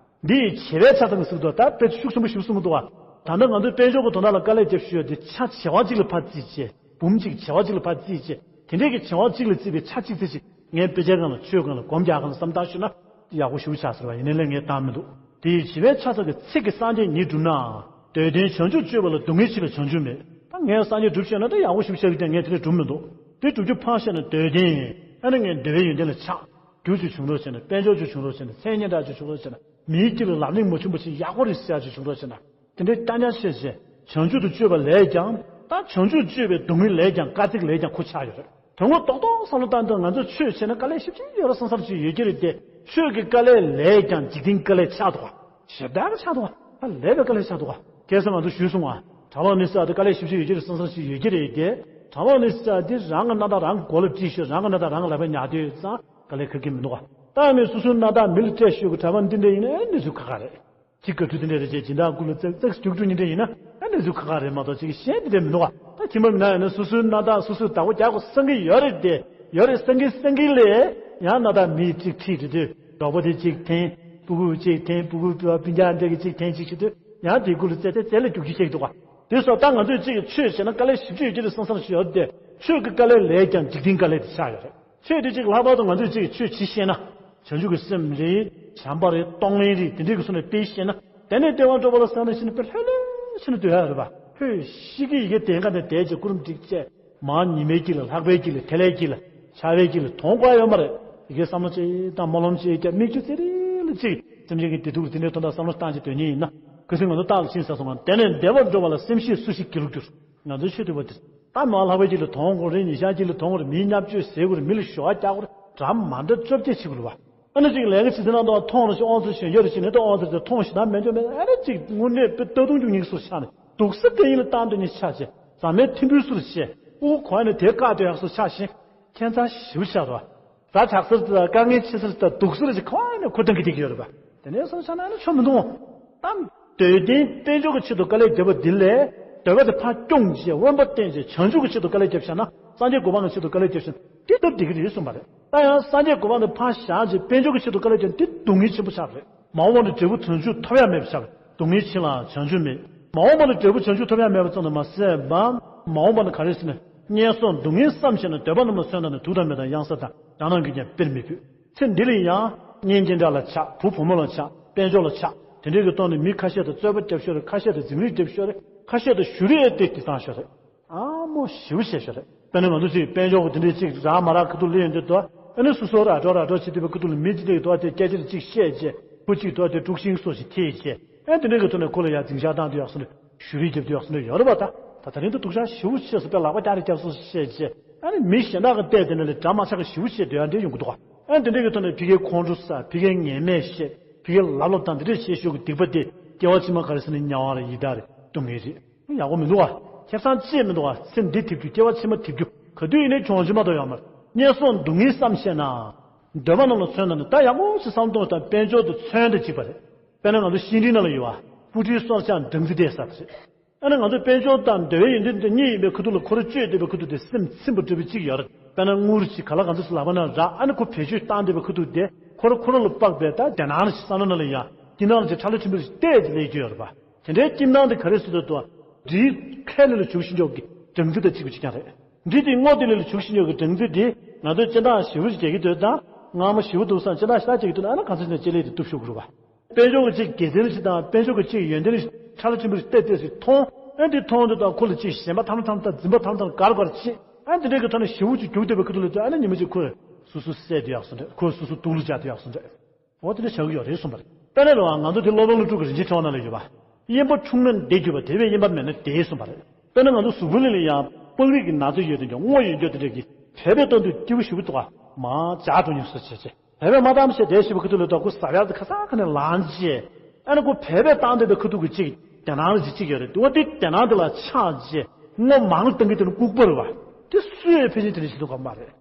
འདི་ཡི་བྱེ་བའི་ཆ་ཚང་གི་ཟུར་དུ་ད་དཔེ་ཤུགས་ཆེན་པོ་ཞིག་གསུང་གི་འདུག་བ། ད་ལྟ་ང་ཚོའི་དཔལ་འབྱོར་གྱི་དོན་དག་ལ་དཀའ་ལས་རྒྱབ་ཞུ་ཡ་དེ་ཆ་བྱེ་བ་གཅིག་ལ་ཕར་བརྩིས་བྱས་འབུམ་གཅིག་བྱེ་བ་གཅིག་ལ་ཕར་བརྩིས་བྱས་དེ་འདྲས་ཀྱི་བྱེ་བ་གཅིག་ལ་བརྩིས་པའི་ཆ་གཅིག་ཙམ་ཞིག་ངའི་དཔེ་ཆའི་སྒང་ལ་ཆོས་སྒང་ལ་སྒོམ་རྒྱག་སྒང་ལ་བསམ་བཏང་ཞུས་ན་ཡག་པོ་ཞེ་པོ་ཆགས་ཟེར་བ་ཡིན་ནའི་ལས་ངས་བཏང་མི་འདུག་དེ་ཡི་བྱེ་བའི་ཆ་ཚང་གི་ཚིག་གིས་སངས་རྒྱས་ཉིད་བསྒྲུབ་ནའང་འདོད་ལྡན་བྱང་ཆུབ་སྤྱོད་པ་ལ་སྡུག་བསྔལ་ཆེ་ལ་བྱང་ཆུབ་མེད། ད་ངས་སངས་རྒྱས་སྒྲུབ་ཤེས་ན་ད་ཡག་པོ་ཞེ་པོ་ཆགས་ཀྱི་དེ་ངས་དེ་འདྲས་སྒྲུབ་མི་འདུག་དེ་སྒྲུབ་རྒྱུ་ཕངས་ཤེས་ན་འདོད་ལྡན་ཨ་ནི་ངས་འདོད་པའི་ཡོན་ཏན་ལ་ཆགས། རྒྱུ་ཅིག་བྱུང་རོགས་བྱས་ན་དཔལ་འབྱོར་ཅིག་བྱུང་རོགས་བྱས་ན་མཚན་སྙན་གྲགས་ཅིག་བྱུང་རོགས་བྱས་ན་མིའི་དཀྱིལ་ལ་ལམ་རིམ་མ་ཆུང་བ་ཞིག་ཡག་པོ་རེད་ཟེར་ཡག་ཅིག་བྱུང་རོགས་བྱས་ན་དེ་འདྲའི་རྐྱང་རྐྱང་བཤད་བྱས་བྱང་ཆུབ་ཏུ་སྤྱོད་པ་ལས་ཀྱང་ད་བྱང་ཆུབ་སྤྱོད་པའི་སྡུག་བསྔལ་ལས་ཀྱང་དཀའ་ཚེགས་ལས་ཀྱང་ཁོ་ཆགས་ཡོད་རེད། དོན་ངོ་ཏོག་ཏོག་བསམ་བློ་བཏང་དུས་ང་ཚོས་ཆོས་བྱས་ན་དཀའ་ལས་ཞེ་པོ་ཅིག་ཡོད་རེད་བསམ་བསམ་ཅིག་ཡོད་ཀྱི་རེད་དེ་ཆོས་ཀྱི་དཀའ་ལས་ལས་ཀྱང་འཇིག་རྟེན་དཀའ་ལས་ཆགས་འདུག་ག་ཞེ་དྲག་གི་ཆགས་འདུག་ག་ད་ལས་པའི་དཀའ་ལས་ཆགས་འདུག་ག་ཁ་སང་ང་ཚོ་ཞུས་སོང་ང་གྲྭ་པ་མི་ཟེར་བ་དེ་དཀའ་ལས་ཞེ་པོ་ཅིག་ཡོད་ཀྱི་རེད་བསམ་བསམ་ཅིག་ཡོད་ཀྱི་རེད་དེ་གྲྭ་པ་མི་ཟེར་བ་དེ་རང་གི་སྣ་ཐག་རང་གི་མགོ་ལ་དཀྲིས་ཤོག་རང་གི་སྣ་ཐག་རང་གི་ལག་པས་ཉར་དུས་ཙང་དཀའ་ལས་ཁག་གི་མི་འདུག་ག་ད་ནི་སོ་སོའི་སྣ་ཐག་མི་ལ་སྤྲད་ཤོག་གི་གྲྭ་པ་འདི་འདྲ་ཡིན་ན་ཨེ་གནས་ཚུལ་ཁག་ཁག་རེད། གཅིག་བཀའ་ཁྲུས་དེ་འདྲ་རེ་བྱས་སྦྱིན་བདག་སྐུ་ལ་ཙག་ཙག་རྒྱུགས་འགྲོ་ཉིན་དེ་ཡིན་ན་ཨ་ནི་ཟུག་ཁ་ཁ་རེད་མ་གཏོགས་ཅིག་གཞན་དེ་འདྲ་མི་འདུག་ག་ད་ཁྱིམ་པ་མི་ན་ཡིན་ན་སོ་སོའི་སྣ་ཐག་སོ་སོས་བདག་པོ་རྒྱག་དགོས་བསམ་གི་ཡོད་རེད་དེ་ཡོད་རེད་བསམ་གི་བསམ་གི་ལས་ཡང་སྣ་ཐག་མི་གཅིག་ཁྲིད་དེ་དུས་གྲོགས་པོ་དེ་གཅིག་འཐེན་སྤུ་གུ་གཅིག་འཐེན་སྤུ་གུ་སྤུན་ཀྱག་འདྲ་གི་གཅིག་འཐེན་གཅིག་བྱེད་དུས་ཡང་དེ་སྐུ་ལ་རྩེ་རྩེ་རྩེ་ལ་རྒྱུགས་རྒྱུ་ཤེས་འདུག་ག་དེ་སོགས་ད་ང་ཚོས་གཅིག་ཆོས་བྱས་ན་དཀའ་ལས་ཞེ་པོ་ཅིག་ཡོད་ཀྱི་རེད་བསམ་བསམ་ཞིག་ཡོད་དེ་ཆོས་ཀྱི་དཀའ་ལས་ལས་ཀྱང་འཇིག་རྟེན་དཀའ་ལས་དེ་ཆགས་ཡོད་རེད། ཆོས་དེ་གཅིག་ལྷག་པར་དུ་ང་ཚོས་གཅིག་ཆོས་བྱེད་ཤེས་ན། བྱང་ཆུབ་ཀྱི་སེམས་རེད། བྱམས་པ་རེད། གཏོང་ལེན་རེད། དེ་འདྲའི་གི་སོ་ནས་དཔེ་ཤེས་ན། དེ་ནས་ལྟེ་བ་འགྲོ་བ་ལ་སོགས་ནས་ཤེས་ན་དཔེ་ལྷོད་ལྷོད་ཤེས་ན་འདོད་ཡ་རེད་པ། ལྷོད་ཤིག་གི་ཡི་གེ་དེ་ག་ནས་དེའི་རྗེས་ཀུ་རུ་འགྲིག་བྱས། མར་ཉི་མའི་དཀྱིལ་ལ་ལྷགས་པའི་དཀྱིལ་ལ་ཐལ་བའི་དཀྱིལ་ལ་འཆར་བའི་དཀྱིལ་ལ་མཐོང་དགོས་ཡོད་མ་རེད། ཡི་གེ་བསམ་བློ་ཅིག་དང་སྨོན་ལམ་ཅིག་བརྒྱབ་མིག་ཆུ་ཚིག་རེ་ལ་ཅིག་སེམས་ཅན་གྱི་བདེ་སྡུག་དེ་འདྲའི་དོན་དག་བསམ་བློ་བཏང་ཅིག་འདོད་ཉིན་ཡིན་ན། ཁ་སང་ང་ཚོ་རྟགས་ལ་ཕྱིན་ས་སོང་ང་དེ་ནས་བདེ་བར་འགྲོ་བ་ལ་སེམས་ཤེས་སུ་ཞིག་སྒྱིད་ལུག་འགྱུར། ང་ཚོའི་ཆོས་ཐོས་པ་དེ། ད་མར་ལྷགས་པའི་དཀྱིལ་ལ་མཐོང་དགོས་རེད། ཉི་ཤར་དཀྱིལ་ལ་མཐོང་དགོས་རེད། མིའི་བརྙས་བཅོས་ཟེར་དགོས་རེད། མི་ལ་ཞུ་བ་རྒྱག་དགོས་རེད། འདྲ་མ་འདྲ་བཅོ་བརྒྱད་བྱེད་དགོས་རེད་བ། ཨ་ནི་ཅིག་ལས་ཀ་བྱེད་ཚེ་ན་ད་མཐོང་རོགས་ཞེས་དབང་ཚད་ཞོན་རྒྱུ་རེད་ཞེས་ནས་ད་དབང་ཚད་དེ་མཐོང་ཞེ་དྲག་མེད་འགྱོ་མེད། ཨ་ནི་ཅིག་དངོས་གནས་དཔེ་ལྟ་སྟངས་རྒྱུ་ཉིད་སུ་ཆགས་ནས་སྡུག་ས་སྐད་ཡིན་ལ་བཏང་འདོད་ཉིད་ཆགས་བྱས་ཟ་མའི་ཐིམ་ཕུའི་སུ་རུ་བྱས་དབུགས་གོ་ནས་དེ་བཀག་འདོད་ཡག་སུ་ཆགས་ཤིང་ཁྱད་མཚར་ཞེ་པོ་ཆགས་རོགས། ཟ་དྲག་ས་རེད་ད། དཀའ་ངལ་ཆེ་ས་རེད་ད། སྡུག་ས་རེད་ཅེས་ཁོ་ཨ་ནི་ཁོ་བཏང་གི་བསྡད་ཀྱི་ཡོད་རེད་པ། དེ་ནས་སོང་ཙང་ཨ་ནི་ཆོ་མི་འདུག་ད་འདོད་ལྡན་དཔལ་འབྱོར་གྱི་ཆེད་དུ་དཀའ་ལས་བརྒྱབ་པ་འདི་ལས་འདོད་པ་དེ་ཕར་སྐྱོང་བྱས་དབེན་པ་བསྟེན་བྱས་བྱང་ཆུབ་ཀྱི་ཆེད་དུ་དཀའ་ལས་བརྒྱབ་བཞག་ན། སངས་རྒྱས་གོ་འཕང་གི་ཆེད་དུ་དཀའ་ལས་བརྒྱབ་བཞག་ན་དེ་སྟབས་བདེ་གི་རེད་གསུངས་པ་རེད། ད་ཡང་སངས་རྒྱས་གོ་འཕང་དེ་ཕར་བཞག་བྱས་དཔལ་འབྱོར་གྱི་ཆེད་དུ་དཀའ་ལས་བརྒྱབ་ན་དེ་སྡུག་བསྔལ་ཆེན་པོ་ཆགས་པ་རེད། མ་འོངས་པ་ལ་འབྲས་བུ་དོན་ཆུང་ཐོབ་ཡ་མེད་པ་ཆགས་པ་རེད། སྡུག་བསྔལ་ཆེ་ལའང་བྱང་ཆུབ་མེད། མ་འོངས་པ་ལ་འབྲས་བུ་བྱང་ཆུབ་ཐོབ་ཡ་མེད་པ་ཙམ་དུ་མ་ཟད་པ། མ་འོངས་པ་ལ་ག་རེ་ཟེར་ན། ངན་སོང་སྡུག་བསྔལ་བསམ་ཤེས་ན་འདོད་པ་རྣམས་ལ་སོན་དང་ནི་དུག་དང་མེ་དང་གཡང་ས་དང་དགྲ་རྣམས་ཀྱིས་ཀྱང་དཔེར་མི་ཕོད། ཚེ་འདི་ལ་ཡང་གཉེན་ཅན་འདྲ་ལ་ཆགས། བུ་བུ་མོ་ལ་ཆགས། དཔལ་འབྱོར་ལ་ཆགས། དེ་འདྲའི་གི་ཐོག་ནས་མི་ཁ་ཤས་དང་རྩོད་པ་རྒྱབ་ཤོར་རེད། ཁ་ཤས་དང་འཛིང་རེས་རྒྱབ་ཤོར་རེད། ཁ་ཤས་དང་ཞུ་རེས་ཏེ་དེ་བཏང་ཤོར་རེད། ཨ་མོ་ཞེ་པོ་བྱས་ཤོར་རེད། དཔེར་ན་ང་ཚོ་ཅིག་དཔལ་འབྱོར་གྱི་དེ་འདྲའི་ཅིག་རག་མ་རག་ཁ་ཐུག་ལས་ཡོང་དུས་དོ། ཨ་ནི་སོ་སོ་ར་འགྲོ་ར་འགྲོ་བྱེད་དུས་པའི་ཁ་ཐུག་ལ་མི་ཅིག་དེ་དོ་དེ་སྐད་ཆ་ཅིག་བཤད་རྗེས་ཁོ་ཅིག་དོ་དེ་དཀྲུག་ཤིང་སོགས་ཤིག་ཐེབས་རྗེས། ཨ་དེ་འདྲའི་གི་ཐོག་ནས་ཁོ་ལ་ཡང་འཛིང་ཆག་བཏང་དུས་ཡག་སོང་རེད། ཞུ་རེས་རྒྱབ་དུས་ཡག་སོང་རེད་ཡོད་རེད་པ། ད་ད་ད་རིང་དུ་སྡུག་ཅག་ཞེ་པོ་ཆེ་སོང་པས་ལག་པ་བརྐྱངས་རེ་བརྒྱབ་སོང་ཞེས་བྱས། ཨ་ནི་མི་གཞན་དག་གི་བལྟས་དེ་ནས་ལས་འདྲ་མ་ཆགས་གི་ཞེ་པོ་ཆེ་འདོད་ཡག་འདྲ་ཡོང་གི་འདུག་ག་ཨ་དེ་འདྲའི་གི་ཐོག་ནས་ཕ་གིའི་ཁོང་ཁྲོ་ཟ། ཕ་གིའི་ངན་སྨྲས་བཤད། ཕ་གིའི་ལབ་ལོབ་དང་དེ་འདྲའི་བཤད་ཤོག་གི་སྡིག་པ་དེ་སྐྱེ་བ་ཕྱི་མ་ག་རེ་ཟེར་ན་དམྱལ་བ་རེད། ཡི་དྭགས་རེད། སྡུག་བསྔལ་རེད། ཡག་པོ་མི་འདུག་ག་ཁེ་བཟང་ཅི་མི་འདུག་ག་ཚེ་འདི་ཐེབས་རྒྱུ་སྐྱེ་བ་ཕྱི་མ་ཐེབས་རྒྱུ་ག་དུས་ཡིན་ནའི་གྱོང་ཅི་མ་གཏོགས་ཡོད་མ་རེད། ངན་སོང་སྡུག་བསྔལ་བསམ་ཤེས་ན། འདོད་པ་རྣམས་ལ་སོན་དང་ནི་ད་ཡག་པོ་ཞིག་བསམ་གཏོང་དང་དཔལ་འབྱོར་དང་མཚོན་དང་གཅིག་པ་རེད། དཔེར་ན་ང་ཚོ་ཤིང་འབྲས་ནང་ལ་ཡོད་པ། སྤུ་གྲིའི་སྲོག་ཆགས་སྦྲང་རྩི་དེ་ཟེར་བ་རེད། ཨ་ནི་ང་ཚོ་དཔལ་འབྱོར་དང་འདོད་པའི་ཡོན་ཏན་དེ་གཉིས་ཡིན་པའི་ཁ་ཐུག་ལ་ཁོ་རང་སྤྱོད་བསྡད་པའི་ཁ་ཐུག་དེ་སེམས་ཚིམ་པ་འདྲ་པོ་གཅིག་ཡོད་རེད། དཔེར་ན་དངུལ་ཞིག་ག་ལ་གང་འཚམ་ཞིག་ལག་པ་ན་རག་ཨ་ནི་ཁོ་བེད་སྤྱོད་བཏང་བསྡད་པའི་ཁ་ཐུག་དེ་ཁོ་རང་ཁོ་རང་ལ་དཔག་པའི་ད་རྒྱ་ནག་ནང་བཞིན་བསམ་བློ་ནང་ལ་ཡ་སྐྱིད་སྣང་ཞིག་ཁྲ་ལ་ཆེན་པོ་ཞིག་བལྟས་ཀྱི་ལས་ཀྱི་ཡོད་རེད་པ། དེ་འདྲའི་སྐྱིད་སྣང་དེ་ག་རེ་ཟེར་དུས་དུ་འདྲིའི་ཁ་ལས་ལ་བྱུག་ཤིང་ཆོག་གི་སྦྲང་རྩི་དང་གཅིག་པ་གཅིག་རྐྱང་རེད། འདྲི་དེ་སྔོ་དེ་ལས་ལ་བྱུག་ཤིང་ཆོག་གི་སྦྲང་རྩི་དེ་ང་ཚོས་སྤྱིར་བཏང་ཞེ་པོ་ཞིག་རྒྱག་གི་འདུག་དང་མངར་མོ་ཞེ་པོ་འདུག་བསམ་སྤྱིར་བཏང་ཞེ་དྲག་རྒྱག་གི་འདུག་ན་ཨ་ནི་གང་ཚ་ཞིག་ན་ལྕེ་ལེ་དེ་གཏུབ་ཤོག་གི་རེད་པ། དཔལ་འབྱོར་གྱི་ཅིག་དགེ་མཚན་ཞིག་དང་དཔལ་འབྱོར་གྱི་ཅིག་ཡོན་ཏན་ཞིག་ཁྲ་ལ་ཆེན་པོ་ཞིག་བལྟས་བལྟས་ཞིག་མཐོང་། ཨ་འདི་མཐོང་དུས་དང་ཁོ་ལ་ཅིག་ཞེན་པ་ཐམ་ཐམ་དང་འཛིན་པ་ཐམ་ཐམ་གར་གར་བྱེད། ཨ་འདི་འདྲའི་གི་ཐོག་ནས་ཞེ་པོ་ཅིག་རྒྱུག་བསྡད་པའི་ཁ་ཐུག་ལ་ཨ་ནི་ཉི་མ་ཅིག་ཁོས་ སོ་སོ་བསད་དུ་ཡག་སོ་འདྲ། ཁོ་སོ་སོ་དུག་ལ་སྦྱར་དུ་ཡག་སོ་འདྲ། འོ་དེ་འདྲ་བྱ་གི་ཡོད་རེད་གསུངས་པ་རེད། དཔེར་ན་རེད་བ། ང་ཚོ་དེ་སློབ་དཔོན་ཀླུ་སྒྲུབ་ཀྱི་རིན་ཆེན་ཕྲེང་བ་ནང་ལ་ཡོད་པ། གཡེང་བ་ཆུང་ན་བདེ་གྱུར་པ། དེ་བས་གཡེང་བ་མེད་ན་བདེ་གསུངས་པ་རེད། དཔེར་ན་ང་ཚོ་གཟུགས་པོ་ལ་ལ་ཡང་སྤང་རིགས་ཀྱི་ན་ཚ་ཡོད་དེ་འདྲ། སྔོ་ཡོད་འགྱོ་དེ་འདྲ་གི་བད་བད་བཏང་དུས་སྐྱིད་པོ་ཞེ་པོ་འདུག་ག་མར་འཇགས་འགྲོ་ཉེན་སོ་བྱས་བྱས། བད་བད་མ་བཏང་བྱས་བསྡད་ཞེ་པོ་ཁ་ཐུག་ལ་ད་ཁོ་ཟ་ཡག་དེ་ཁ་སང་ཁ་ནས་ལངས་བྱས། ཨ་ནི་ཁོ་བད་བད་བཏང་བསྡད་པའི་ཁ་ཐུག་གི་ཅིག་བདེ་སྣང་ལ་ཅིག་ཅིག་ཡོད་རེད། འོ་དེ་བདེ་སྣང་དེ་ལ་ཆགས་བྱས་སྔོ་མང་བཏང་གི་དེ་ནི་ལྐུགས་པ་རེད་བ། དེ་སུས་ཕལ་ཆེར་དེ་འདྲ་བྱེད་ཐུབ་ཀྱི་མ་རེད།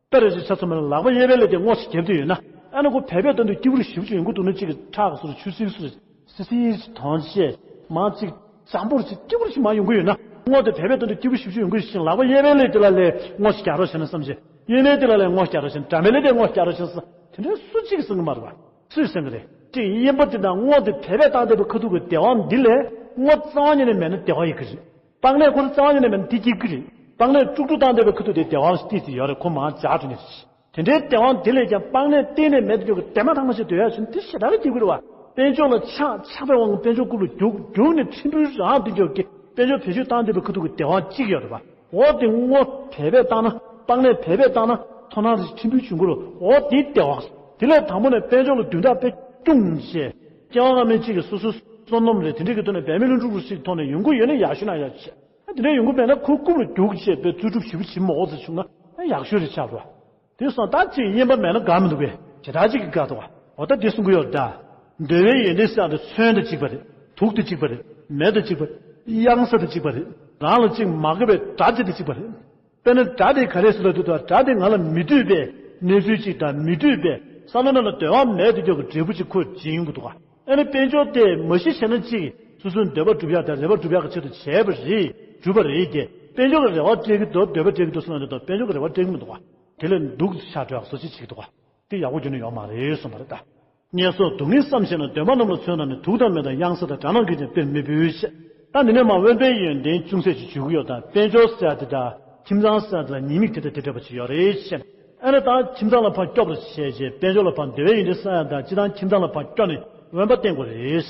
དཔེར་བྱས་ཆ་ཚང་མ་ལ་ལག་པ་གཡས་པའི་ལས་དེ་སྔོ་ཞིག་བརྒྱབ་བསྡད་ཡོད་ན། ཨ་ནི་ཁོ་བད་བད་བཏང་དུས་སྐྱིད་པོ་ཞེ་པོ་ཅིག་ཡོང་གི་འདུག་ན། ཅིག་ཁྲག་གི་སོ་རུ་ཆུ་སེར་སོ་རུ་སི་སིར་ཅིག་མཐོང་བྱས། མར་ཅིག་འཇམ་པོར་ཅིག་སྐྱིད་པོ་ཞིག་མར་ཡོང་གི་ཡོད་ན། སྔོ་དེ་བད་བད་བཏང་དུས་སྐྱིད་པོ་ཞེ་པོ་ཅིག་ཡོང་གི་ཡོད་ཤིང་། ལག་པ་གཡས་པའི་ལས་དེ་ལ་ལས་སྔོ་ཞིག་རྒྱག་རོགས་བྱས་ན་བསམ་བྱས། གཡོན་མའི་དེ་ལ་ལས་སྔོ་རྒྱག་རོགས་བྱས་ན། དགྲ་མའི་ལས་དེ་སྔོ་རྒྱག་རོགས་བྱས་ན་བསམ། དེ་འདྲའི་སུ་གཅིག་གིས་གསུང་གི་མ་རེད་བ། སུས་གསུང་གི་རེད། ཅིག་གཡེང་བ་དེ་དང་སྔོ་དེ་བད་བད་བཏང་བསྡད་པའི་ཁ་ཐུག་གི་བདེ་བ་འདི་ལས་སྔོ་རྩ་བ་ཉིད་ནས་མེད་ན་བདེ་བ་ཡོད་ཀྱི་རེད། སྤང་ལས་ཁོ་རང་རྩ་བ་ཉིད་ནས་མེད་ན་དེ་སྐྱིད་ཀྱི་རེད། སྤང་ལས་དཀྲུག་དཀྲུག་བཏང་བསྡད་པའི་ཁ་ཐུག་དེ་བདེ་བ་ཞིག་ཏོག་ཙམ་ཡོད་རེད། ཁོ་མར་འཇགས་འགྲོ་ནས། དེ་འདྲའི་བདེ་བ་དེ་ལས་ཀྱང་སྤང་ལས་གཏན་ནས་མེད་དུ་འཇོག་གི་བདེ་མ་ཐང་མ་ཞིག་འདོད་ཡག་བྱུང་། དེ་ཞེ་དྲག་གི་སྐྱིད་ཀྱི་རེད་བ། དཔལ་འབྱོར་ལ་ཆགས། ཆགས་པའི་དབང་གིས་དཔལ་འབྱོར་རྐུབ་ལ་རྒྱུག་རྒྱུག་ནས་ཕྲན་བུ་རང་དུ་འཇོག་གི། དཔལ་འབྱོར་བེད་སྤྱོད་བཏང་བསྡད་པའི་ཁ་ཐུག་གི་བདེ་བ་གཅིག་ཡོད་རེད་བ། འོ་དེ་སྔོ་བད་བད་བཏང་ན། སྤང་ལས་བད་བད་བཏང་ན་ཚོར་སྣང་རེ་ཕྲན་བུ་བྱུང་གི་རེད། འོ་དེའི་བདེ་བ། དེ་ལས་དང་པོ་ནས་དཔལ་འབྱོར་ལ་བདུན་ཕྲག་དཔེ་སྐྱུང་བྱས། སྐྱེ་བ་སྔ་མའི་གཅིག་གི་སོ་སོའི་བསོད་ནམས་རེད། དེ་འདྲ་གི་ཐོག་ནས་བད་མེད་རླུང་འཕྲིན་རུ་ཞིག་ཐོག་ནས་ཡོང་གི་ཡོད་ན་ཡག་ཤོས་ན་ཡག་ཤོས། ཨ་དེ་འདྲ་ཡོང་གི་མེད་ན་ཁོ་རྐུབ་ལ་རྒྱུག་བྱས་པའི་རྩོལ་སྒྲུབ་ཞེ་པོ་བྱེད་མ་འོ་ཙམ་བྱུང་ན་ཨ་ཡག་ཤོས་རེད་ཆགས་འགྲོ། དེ་སོང་ད་ཅིག་གཡེང་བ་མེད་ན་དགའ་མི་འདུག་གས། ཞེ་དྲག་ཅིག་གིས་དགའ་འདུག་ག་འོ་ད་འདི་གསུང་གི་ཡོད་ད། འདོད་པའི་ཡོན་ཏན་བསགས་དེ་ཚོན་དང་གཅིག་པ་རེད། དུག་དང་གཅིག་པ་རེད། མེ་དང་གཅིག་པ་རེད། གཡང་ས་དང་གཅིག་པ་རེད། རང་ལ་ཅིག་མ་དགའ་བའི་དགྲ་ཅིག་དང་གཅིག་པ་རེད། དཔེར་ན་དགྲ་དེ་ག་རེ་ཟེར་ལབ་དུས། དགྲ་དེ་ང་ལ་མི་འདོད་པའི་གནས་ཚུལ་ཅིག་དང་། མི་འདོད་པའི་བསམ་བློ་ནང་ལ་འདོད་པ་མེད་དུ་འཇོག་གི་འབྲས་བུ་ཅིག་ཁོས་སྦྱིན་ཡོང་གི་འདུག་ག་ཨ་ནི་དཔལ་འབྱོར་དེ་མ་གཞི་བྱས་ན་ཅིག་སོ་སོའི་འདོད་པ་སྒྲུབ་ཡག་དང་རེ་བ་སྒྲུབ་ཡག་གི་ཆེད་དུ་བྱས་པ་རེད། གྲུབ་པ་རེད་དེ། དཔལ་འབྱོར་གྱི་རེ་བ་སྤྲད་ཀྱི་འདུག་འདོད་པ་སྤྲད་ཀྱི་འདུག་བསམ་ན་འདོད་དོ། དཔལ་འབྱོར་གྱི་རེ་བ་སྤྲད་ཀྱི་མི་འདུག་ག་དེ་ལས་སྡུག་ཤ་སྤྲོད་ཡག་བཟོ་ཅིག་བྱེད་ཀྱི་འདུག་ག་དེ་ཡག་པོ་རྒྱུ་ནི་ཡོད་མ་རེད་གསུངས་པ་རེད་ད། དམྱལ་སོགས་སྡུག་བསྔལ་བསམ་ཤེས་ན། འདོད་པ་རྣམས་ལ་མཚོན་ན་ནི། དུག་དང་མེ་དང་གཡང་ས་དང་། དགྲ་རྣམས་ཀུན་ཀྱང་དཔེར་མི་ཕུལ་ཞེས། ད་འདི་ནས་མར་དབེན་པའི་ཡོན་ཏན་ཅུང་ཟད་ཅིག་ཞུ་གི་ཡོད་དང་། དཔལ་འབྱོར་ཟེར་ཡ་དེ་དང་ཁྱིམ་ཚང་ཟེར་ཡ་དེ་ལ་ཉེས་དམིགས་དེ་དང་དེ་འདྲ་པོ་ཅིག་ཡོད་རེད་ཞེས། ཨ་ནི་ད་ཁྱིམ་ཚང་ལ་ཕར་སྐྱོབ་རེ་བྱས་རྗེས། དཔལ་འབྱོར་ལ་ཕར་འདོད་པའི་ཡོན་ཏན་བསགས་ཡ་དང་། སྤྱིར་བཏང་ཁྱིམ་ཚང་ལ་ཕར་སྐྱོབ་ནས་དབེན་པ་བསྟེན་དགོས་རེད།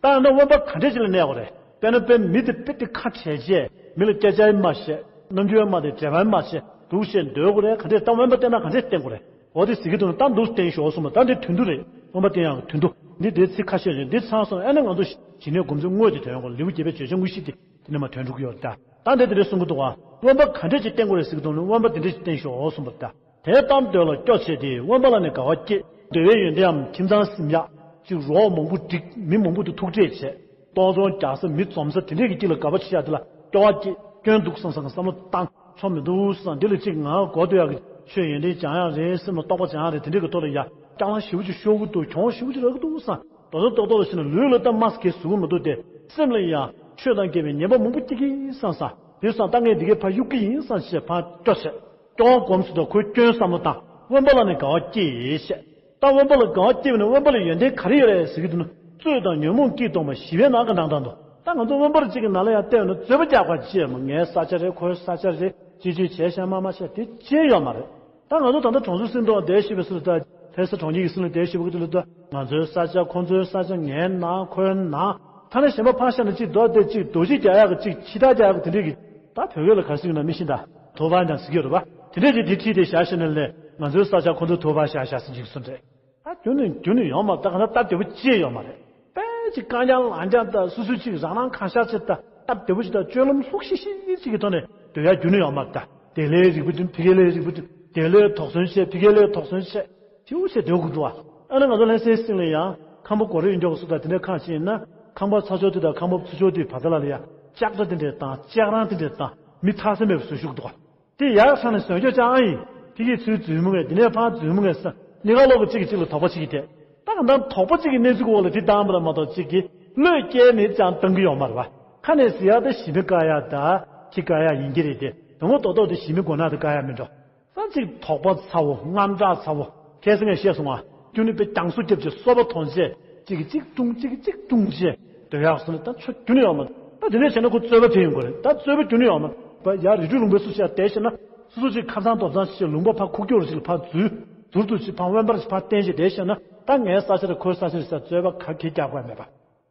ད་ཡང་ན་དབེན་པ་ག་འདྲས་ཅིག་ལ་གནས་དགོས་རེད། དཔེར་ན་དཔེ་མི་དེ་དཔེ་དེ་ཁ་བྲལ་བྱས། མི་ལ་སྐད་ཆ་ཡང་མ་བཤད། རྣམ་འགྱུར་ཡང་མ་བསྟན། དྲན་པ་ཡང་མ་བྱེད། འདུག་བྱས་སྡོད་དགོས་རེད། ག་འདྲས་ད་དབེན་པ་བསྟེན་ན་ག་འདྲས་བསྟེན་དགོས་རེད། འོ་དེ་ཟེར་གྱི་འདུག་ན། ད་འདུག་བསྟེན་ཤོག་གསུངས་པ། ད་འདི་དོན་དུ་རེད། དབེན་པ་བསྟེན་ཡག་གི་དོན་དུ། འདི་དེའི་ཚིག་ཁ་ཤས་རེད། འདི་ཚང་སོང་ཨ་ནི་ང་ཚོ་ཞི་གནས་སྒོམ་ཚུལ་དངོས་དེ་ཐོན་ཡོང་གི། ལེའུ་བརྒྱད་པའི་བརྗོད་བྱ་དངོས་གཞི་དེ་དེ་ནས་མར་ཐོན་འགྲོ་གི་ཡོད་རེད་ད། ད་འདི་དེ་འདྲས་གསུང་གི་འདུག་ག་དབེན་པ་ག་འདྲས་ཅིག་བསྟེན་དགོས་རེད་ཟེར་གྱི་འདུག་ན། དབེན་པ་དེ་འདྲས་ཅིག་བསྟེན་ཤོག་གསུངས་པ་རེད་ད། དེ་ལྟར་འདོད་ལ་སྐྱོ་བྱེད་དེ། དབེན་པ་ལ་ནི་དགའ་བ་སྐྱེད། འདོད་པའི་ཡོན་ཏན་འམ་ཁྱིམ་ཚང་ཟིན་ཡག་ཅིག་རོགས་མང་པོ་བསྒྲིགས། མི་མང་པོ་དང་ཐུག་འཕྲད་བྱས། གཏོང་ཚོང་རྒྱག་ས། མི་འཛོམས་ས། དེ་འདྲས་ཀྱི་དཀྱིལ་ལ་དགའ་པོ་བྱེད་ཡག་དེ་ལ་སྐྱོ་བ་སྐྱེད། སྐྱོན་འདུག་བསམ་བསམ་གྱི་བསམ་བློ་བཏང་། ཆོ་མི་འདུག་བསམ། འདི་ལ་ཅིག་ང་གོ་ཐོས་ཡག་གི་ཆོས་ཡོན་ཏན་སྦྱང་ཡག་རེད། སེམས་ལ་རྟོགས་པ་སྦྱང་ཡག་རེད། དེ་འདྲས་ཀྱི་ཐོག་ལ་ཡ་སྐྱག་ལང་ཞེ་པོ་ཅིག་ཤོར་གི་འདུག་གྱོང་ཞེ་པོ་ཅིག་རག་གི་འདུག་བསམ། དོ་དོ་ཏོག་ཏོག་ལ་ཕྱིན་ན་ལུས་ལ་ད་མ་སི་ཁའི་གཟུགས་མི་འདུག་སྟེ། སེམས་ལ་ཡང་ཆོས་དང་འགལ་བའི་ཉེས་པ་མང་པོ་སྐྱེ་གི་བསམ་བསམ། དེ་བསམ། ད་ངས་འདི་གའི་ཕར་གཡུག་གི་ཡིན་བསམ་བྱས་ཕར་སྐྱོ་བྱས། སྐྱོ་བ་སྒོམ་ཚུལ་དང་ཁོའི་སྐྱོན་བསམ་བློ་བཏང་། དབེན་པ་ལ་ནི་དགའ་བ་སྐྱེད་བྱས། ད་དབེན་པ་ལ་དགའ་བ་སྐྱེས་པ་ནི་དབེན་པ་ལ་ཡོན་ཏན་ག་རེ་ཡོད་རེད་ཟེར་གྱི་འདུག་ན། རྩོད་དང་ཉོན་མོངས་སྐྱིད་གདུང་མ། ཞི་བའི་ནགས་ཀྱི་ནང་དང་དུ། ད་ང་ཚོ་དབེན་པར་གཅིག་གི་ནང་ལ་ཡང་བལྟས་ཡོང་ན་རྩོད་པ་རྒྱག་པ་ཅི་ཡང་མ། ངའི་ས་ཆ་རེད། ཁོའི་ས་ཆ་རེད། ཅི་ཅི་བྱས་ཤག་མ་མ་བྱས། དེ་ཅི་ཡང་ཡོད་མ་རེད། ད་ང་ཚོ་ད་ལྟ་གྲོང་ཚོའི་སྲིད་དུ་བསྡད་བཞིན་པའི་སྲིད་དུ། ད་ལྷ་ས་གྲོང་ཁྱེར་གྱི་སྲིད་ལ་བསྡད་བཞིན་པའི་སྐབས་དུ། ད་ང་ཚོའི་ས་ཆ། ཁོང་ཚོའི་ས་ཆ། ངའི་ནང་། ཁོའི་ནང་། ཐ་ན་གཞན་པ་ཕར་བཞག་ན་གཅིག་རྡོ་དེ་གཅིག་རྡོ་གཅིག་རྒྱག་ཡག་གི། གཅིག་འཆི་རྟགས་རྒྱག་ཡག་གི་དེ་འདྲས་ཀྱི། ད་བོད་སྐད་ལ་ག་རེ་ཟེར་གྱི་ན། མི་ཤིན་ད་ཐོ་ཕར་ནང་ཟེར་གྱི་ཡོད་རེད་པ། དེ་འདྲས་ཀྱི་དེ་ཁྲིད་དེ་བཞག་བཞག་ན་ལས། ང་ཚོའི་ས་ཆ་ཁོང་ཚོའི་ཐོ་ཕར་བཞག་བཞག་ཟེར་གྱི་སོང་རེད། ད་རྒྱུ་ནི་རྒྱུ་ནི་ཡོད་མ་རེད། ད་ག་ན་སྟབས་བདེ་པོ་ཅི་ཡང་ཡོད་མ་རེད། དཔེ་ཅིག་རྐང་རྐྱང་ལག་རྐྱང་དང་། སོ་སོ་ཅིག་རང་རང་གང་ཤར་ཅིག་དང་། སྟབས་བདེ་པོ་ཅིག་དང་། སྤྱོད་ལམ་ལྷུག་ཤིག་ཤིག་ཅིག་གི་ཐོག་ནས་སྡོད་ཡག་རྒྱུ་ནི་ཡོད་མ་རེད། ད་དེ་ལས་རིག་པ་བསྐྲུན། ཕ་གི་ལས་རིག་པ་བསྐྲུན། དེ་ལས་དོགས་ཟོན་བྱས། ཕ་གི་ལས་དོགས་ཟོན་བྱས། ཐིའུ་བྱས་སྡོད་དགོས་འདུག་བ། ཨ་ནི་ང་ཚོ་ལྷ་སའི་སྲིད་ལ་ཡང་ཁང་པ་སྒོ་ར་ཡོད་འཇོག་སུ་དང་དེ་འདྲ་ཁང་ཞིག་ཡིན་ན། ཁང་པ་ཚ་ཚོ་དེ་དང་ཁང་པ་ཚུ་ཚོ་དེའི་བར་ཐག་ལ་ལ་ཡ་ལྕགས་དྲ་དེ་འདྲས་བཏང་། ལྕགས་རང་དེ་འདྲས་བཏང་། མི་ཐར་ས་མེད་པ་བཟོ་བཅུག་འདུག་བ། དེ་ཡག་ས་ནས་བཟོ་བཅོས་ཅང་ཨ་ཡིན། ཕ་གིའི་ཚུལ་འཛུལ་མི་ངས། འདི་ནས་ཕར་འཛུལ་མི་ངས་ས། གཉིས་ཀ་ལོག་གི་གཅིག་གིས་གཅིག་ལ་དོགས་པ་གཅིག་གིས་བལྟས། ད་གང་ལྟར་དོགས་པ་གཅིག་གི་གནས་ཚུལ་གྱི་འོག་ལ་དེ་བཏང་བ་ལ་མ་གཏོགས་གཅིག་གིས་བློས་བཀལ་ནས་ཅང་བཏང་གི་ཡོད་མ་རེད་བ། ཁ་ནས་ཟེར་ཡག་དེ་ཞི་མི་དཀའ་ཡག་དང་ཁྱི་དཀའ་ཡག་ཡིན་གྱི་རེད་དེ། དོན་ངོ་ཐོག་ཐོག་དེ་ཞི་མི་མགོ་ནག་དེ་དཀའ་ཡག་མིན་འགྲོ། ཙམ་ཅིག་དོགས་པ་ཚ་བོ། དངངས་སྐྲག་ཚ་བོ། ཁ་སང་ངས་བཤད་སོང་ང་། ཁྱོད་ནི་དཔེ་རྒྱང་སོ་རྒྱབ་བྱས་སོ་པ་མཐོང་བྱས། གཅིག་གིས་གཅིག་བཀྲུངས། གཅིག་གིས་གཅིག་བཀྲུངས་བྱས་སྡོད་ཡག་སོང་ན་ད་ཆོ་རྒྱུ་ནི་ཡོད་མ་རེད། ད་དེ་འདྲ་བྱས་ན་ཁོ་རྩོད་པ་དེ་ཡོང་གི་རེད། ད་རྩོད་པ་རྒྱུ་ནི་ཡོད་མ་རེད། ཡར་རི་ཁྲོད་ལུང་པའི་སུ་ཞིག་ཡར་བསྡད་བྱས་ན། སོ་སོ་ཅིག་ཁ་སང་རྡོ་བཟང་ཞིག་ལུང་པ་ཕར་ཁུག་ཀྱོག་རུ་ཞིག་ལ་ཕར་འཛུལ། ཟུར་དུ་ཅིག་ཕར་དབེན་པར་ཞིག་ཕར་བསྟེན་བྱས་བསྡད་བྱས་ན། ད་ངའི་ས་ཆ་རེད། ཁོའི་ས་ཆ་རེད་ཟེར་རྩོད་པ་ག་གེ་རྒྱག་དགོས་ཡ་མེད་པ།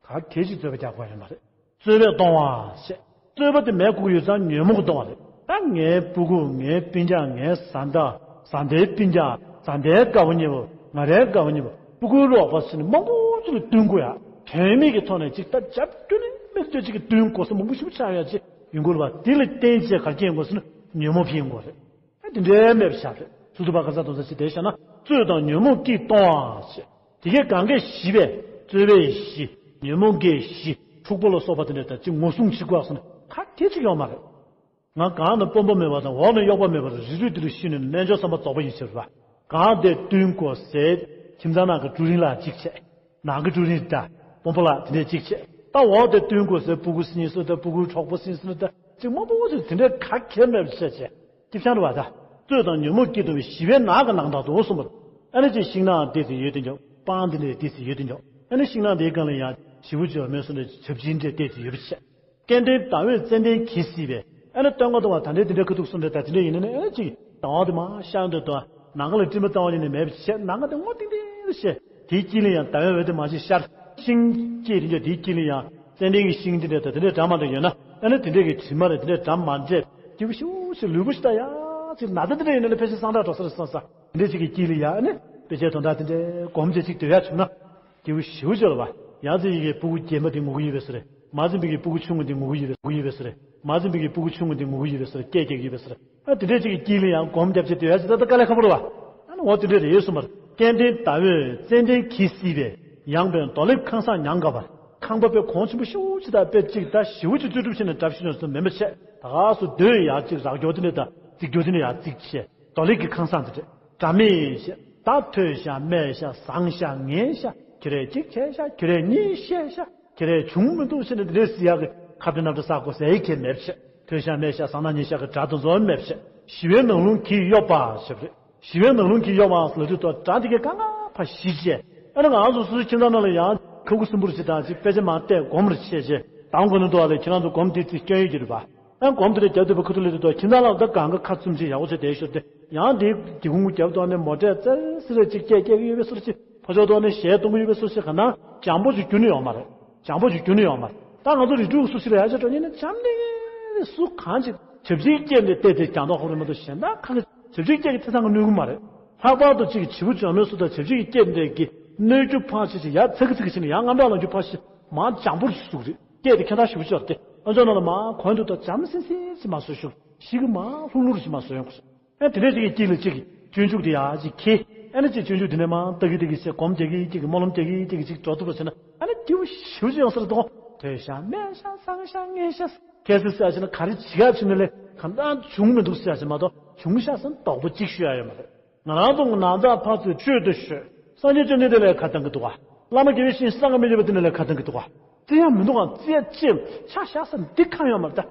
ག་གེ་ཞིག་རྩོད་པ་རྒྱག་དགོས་ཡ་མ་རེད། རྩོད་པས་སྟོང་བ་ཞེས། རྩོད་པ་དེ་མེད་དགོས་ཀྱི་ཡོད་ཙང་ཉོན་མོངས་ཀྱིས་སྟོང་བ་རེད། ད་ངའི་སྤུ་གུ། ངའི་སྤུན་ཀྱག། ངའི་བཟའ་ཟླ། བཟའ་ཟླའི་སྤུན་ཀྱག། བཟའ་ཟླའི་དགའ་བོ་ཉེ་བོ། ང་རའི་དགའ་བོ་ཉེ་བོ། སྤུ་གུའི་རོགས་པ་ཟེར་ནས་མང་པོ་ཅིག་ལ་བསྟུན་དགོས་ཡ། དོན་མེད་ཀྱི་ཐོག་ནས་ཅིག་ད་རྒྱབ་སྐྱོར་ནས་མེད་ཚོད་ཅིག་གི་བསྟུན་དགོས་ས་མང་པོ་ཞིག་ཆགས་ཡ་ཅིག་ཡོང་གི་རེད་བ། དེ་ལ་བརྟེན་བྱས་ག་རེ་སྐྱེ་ཡོང་དགོས་ཟེར་ན་ཉོན་མོངས་འཕེལ་ཡོང་གི་རེད། ཨ་དེ་འདྲའི་མེད་པ་ཆགས་རེད། སོ་སོ་ཕར་ག་ས་གཏོང་ས་ཅིག་དེ་བཞག་ན་རྩོད་དང་ཉོན་མོངས་སྐྱིད་གཏོང་བ་ཞེས། དེ་གའི་གང་གས་ཞི་བས་རྩོད་པས་ཞི། ཉོན་མོངས་ཀྱིས་ཞི། འཁྲུག་པོ་ལ་སོགས་པ་དེ་འདྲ་དང་ཅིག་ངོ་སྲུང་བྱེད་དགོས་ཟེར་ན་ག་གེ་ཅིག་ཡོད་མ་རེད། ང་གང་ན་དཔོན་པོ་མེད་པ་དང་འོག་ན་གཡོག་པ་མེད་པར་རིགས་རུས་དེ་ལ་ཤི་ནས་རྣལ་འབྱོར་བསམ་པ་རྫོགས་པ་ཡིན་ཕྱིར་བ། གང་དེ་བསྟུན་དགོས་ཟེར། ཁྱིམ་ཚང་ནང་གི་ཀྲུའུ་རིན་ལགས་གཅིག་བྱས། ནང་གི་ཀྲུའུ་རིན་ད། དཔོན་པོ་ལགས་དེ་འདྲས་གཅིག་བྱས། ད་འོག་དེ་བསྟུན་དགོས་ཟེར། སྤུ་གུ་གཉིས་སུ་ད། སྤུ་གུའི་གྲོགས་པོ་གཉིས་སུ་ད། ཅིག་མང་པོ་ཞིག་དེ་འདྲས་ག་གེ་མེད་པ་བྱས་བྱས། སྐྱིད་ཆང་རེད་བ་ད། རྩོད་དང་ཉོན་མོངས་སྐྱིད་གཏོང་བའི་ཞི་བའི་ནགས་ཀྱི་ནང་དག་ཏུ་གསུངས་པ། ཨ་ནི་ཅིག་ཤིང་ནགས་དེ་ཚོ་ཡོད་དེ་འཇོག་སྤང་དེ་འདྲས་དེ་ཚོ་ཡོད་དེ་འཇོག་ཨ་ནི་ཤིང་ནགས་དེའི་སྒང་ལ་ཡང་ཞི་བ་འབྱོར་མེད་གསུངས་ནས་ཆབ་ཆེན་འདྲས་དེ་ཚོ་ཡོད་པ་བྱས། སྐལ་ལྡན་ཟླ་འོད་ཙན་དན་གྱིས་གཟིགས་པས། ཨ་ནི་སྟོན་ཁ་དུ་བ་ད་འདྲའི་དེ་འདྲའི་ཁ་ཐུག་གསུམ་འདྲ་ད་དེ་འདྲ་ཡིན་ན་ནི་ཨ་ནི་ཅིག་ཟླ་བ་དེ་མར་ཤར་འདོད་དོ། ནམ་མཁའ་ལ་སྤྲིན་པ་བཏང་བ་ཡིན་ནི་མེད་པ་བྱས། ནམ་མཁའ་དེ་སྔོ་ཏིང་ཏིང་རེད་བཤད། དེའི་དཀྱིལ་ལ་ཡང་ཟླ་བའི་འོད་དེ་མར་ཅིག་ཤར། ཤིང་སྐྱེས་དེ་འདྲ་དེའི་དཀྱིལ་ལ་ཡང་ཙན་དན་གྱི་ཤིང་དེ་འདྲ་ད་དེ་འདྲའི་འདྲ་མ་འདྲ་ཡོད་ན་ཨ་ནི་དེ་འདྲའི་གི་དྲི་མ་རེད། དེ་འདྲའི་འདྲ་མ་འདྲ་སྐྱིད་པོ་ཞེ་པོ་ཞིག་ལུས་པོ་ཞིག་ད་ཡག་ཅིག་ན་ད་དེ་འདྲ་ཡིན་ན་ནི་ཕལ་ཆེར་སངས་དྲག་འགྲོ་ས་རེད་བསམ་ས། དེ་འདྲའི་ཅིག་གི་དཀྱིལ་ལ་ཡང་ཨ་ནི་དཔེ་ཆའི་དོན་དག་དེ་འདྲའི་སྒོམ་བྱས་ཅིག་སྡོད་ཡག་བྱུང་ན། སྐྱེ་བོ་ཞེ་པོ་ཅིག་ལ་བ། ཡ་ཙི་ཡི་གེ་སྤུ་གུ་རྒན་པ་དེ་ངུ་གི་ཡོད་པའི་བཟོ་རེད། མ་ཙི་འབི་གི་སྤུ་གུ་ཆུང་ངུ་དེ་ངུ་གི་ཡོད་པའི་ཡོད་པའི་བཟོ་རེད། མ་ཙི་འབི་གི་སྤུ་གུ་ཆུང་ངུ་དེ་ངུ་གི་ཡོད་པའི་བཟོ་རེད། སྐད་རྒྱག་གི་ཡོད་པའི་བཟོ་རེད། ཨ་དེ་འདྲས་ཅིག་གི་དཀྱིལ་ལ་ཡང་སྒོམ་རྒྱབ་བྱས་སྡོད་ཡ་ཅིག་ད་ལྟ་དཀའ་ལས་ཁག་པོ་རེད་བ། ཨ་ནི་འོ་དེ་འདྲས་རེད་གསུངས་པར། སྐལ་ལྡན་ཟླ་འོད་ཙན་དན་གྱིས་གཟིགས་པས། ཡངས་པའི་རྡོ་ལེབ་ཁང་བཟང་ཉམས་དགའ་བར། ཁང་པ་དཔེ་གོང་ཆེན་པོ་ཞེ་པོ་ཅིག་དང་དཔེ་གཅིག་ད་ཞེ་པོ་ཅིག་རྩོལ་སྒྲུབ་བྱས་ནས་འདྲ་བཞིན་ནོར་སོང་མིན་པ་བྱས། ད་ག་སུ་སྡོད་ཡག་ཅིག་རག་རྒྱུ་དེ་འདྲས་དང་རྩིག་རྒྱུ་དེ་འདྲས་ཡག་རྩིག་བྱས། རྡོ་ལེབ་ཀྱི་ཁང་བཟང་དེ་འདྲས། སྒྲ་མེད་ཤག་ད་ཐོས་ཤག་སྨྲས་ཤག་བཟང་ཤག་ངན་ཤག་ཁྱོད་རས་གཅིག་བྱས་ཤག་ཁྱོད་རས་གཉིས་བཤད་ཤག་ཁྱོད་རས་བྱུང་མི་འདུག་ཟེར་ནས་འདི་འདྲས་ཟེར་ཡག་གི་ཁ་བརྡ་རྣམ་གྲངས་བསགས་དགོས་ཟེར་ཡག་གི་མེད་པ་བྱས། ཐོས་ཤག་སྨྲས་ཤག་བཟང་ན་ངན་ཤག་གི་སྒྲ་དེ་ཚོ་མེད་པ་བྱས། ཞི་བའི་ནང་རླུང་གིས་གཡོབ་པ་ཞེས་པ་རེད། ཞི་བའི་ནང་རླུང་གིས་གཡོབ་པའང་ཟེར་ལབ་དུས་ད་སྒྲ་འདི་གའི་གང་ག་ཕར་ཞི་བྱས། ཨ་ནི་ང་རང་ཚོ་སོ་སོའི་ཁྱིམ་ཚང་ནང་ལ་ཡང་ཁ་ཁུ་སིམ་པོ་རུ་ཞིག་དང་ཅིག་དཔེ་ཆ་མར་བལྟས་སྒོམ་རུ་བྱས་བྱས་དང་དགོས་ནི་འདུག་བ་ལས་ཁྱེད་རང་ཚོ་སྒོམ་འདི་ཅིག་སྐྱོན་ཡོད་ཀྱི་རེད་པ། ཨ་སྒོམ་དེ་འདྲ་རྒྱབ་དུས་བུ་ཁ་ཐུག་ལས་དུས་ད་ཁྱིམ་ཚང་ལ་ད་གང་ག་ཁ་བཙུམ་ཅིག་ཡག་པོ་བྱས་བསྡད་ཤོར་ཏེ་ཡང་དེའི་སྒེའུ་ཁུང་རྒྱབ་ཐོག་ནས་མོ་ཊས་ཙེར་ཟེར་རེ་ཅིག་སྐད་སྐད་ཀྱི་ཡོད་པའི་བཟོ་ཅིག་ཕོ་ཕྱོགས་ཐོག་ནས་གཞས་གཏོང་གི་ཡོད་པའི་བཟོ་ཅིག་ག་ན་འཇམ་པོ་ཅིག་རྒྱུ་ནི་ཡོད་མ་རེད། འཇམ་པོ་ཅིག་རྒྱུ་ནི་ཡོད་མ་རེད། ད་ང་ཚོ་རི་ཕྲུག་སུ་ཞིག་ལ་ཡར་ཅིག་འགྲོ་ཉིན་ནི་འཇམ་ནི་སུ་གང་ཅིག་ཆབ་ཆིག་སྐྱེས་ནས་བལྟས་ཏེ་ཀྱང་མདོག་ཁ་པོ་རེད་མ་གཏོགས་གཞན་དག་ཁ་གི་ཆབ་ཆིག་སྐྱེས་ཀྱི་ཐེ་ཚང་གི་གནོད་གི་མ་རེད། ལྷག་པར་དུ་ཅིག་བྱིའུ་བྱ་མོའི་སུ་དང་ཆབ་ཆིག་སྐྱེས་འདྲས་ཀྱི་གནོད་རྒྱུ་ཕར་ཕྱིན་ཅིག་ཡར་ཚ་གི་ཚ་གི་ཕྱིན་ནས་ཡར་རྔམ་དྲག་ལངས་རྒྱུ་ཕར་ཕྱིན་མར་འཇམ་པོར་ཞུགས་རེད། སྐད་དེ་ཁྱད་མཚར་ཞེ་པོ་ཅིག་ཡོད་རེད་དེ། ཨ་མཆོག་ནང་ལ་མར་གོན་འདུག་ད་འཇམ་སིང་སིང་ཅིག་མར་བཟོ་ཤོག་ཞིག་གི་མར་ལྷུག་ལྷུག་ཅིག་མར་བཟོ་ཡོང་དགོས་སོ། ཨ་དེ་འདྲས་ཅིག་གི་དཀྱིལ་ལ་ཅིག་སྤྱོད་འཇུག་དེ་ཡར་ཅིག་འཁྱེར། ཨ་ནི་ཅིག་སྤྱོད་འཇུག་དེ་ནས་མར་ལྟ་གི་ལྟ་གི་ཅིག་སྒོམ་རྒྱག་གི་ཅིག་སྨོན་ལམ་རྒྱག་གི་ཅིག་ཅིག་འགྲོ་ཐུབ་པ་བྱས་ན་ཨ་ནི་སྐྱིད་པོ་ཞེ་པོ་ཅིག་ཡོང་ས་རེད་དོ། ཐོས་ཤག་སྨྲས་ཤག་བཟང་ཤག་ངན་ཤག་ཁ་སང་ཟེར་ཡག་བྱས་ན་ག་རེ་བྱེད་ཡག་བྱུང་ནས་ལས་གང་ལྟར་བྱུང་མི་འདུག་ཟེར་ཡག་བྱས་མ་གཏོགས་བྱུང་ཤག་ཟེར་ན་དོགས་པ་གཅིག་ཤོད་ཡག་ཡོད་མ་རེད། ང་རང་ཚོ་ནང་ཚགས་ཕར་ཚུར་ཤོད་དུ་ཤོད། སངས་རྒྱས་བཅོམ་ལྡན་འདས་ལ་ཁ་བཏང་གི་འདུག་ག་བླ་མ་དགེ་བའི་བཤེས་གཉེན་སངས་རྒྱས་མི་ཡོད་པ་དེ་འདྲ་ལ་ཁ་བཏང་གི་འདུག་ག་བརྩི་ཡག་མི་འདུག་ག་བརྩི་ཡག་ཅེས་ཆ་བཞག་ས་འདི་གང་ཡོད་མ་རེད་ད།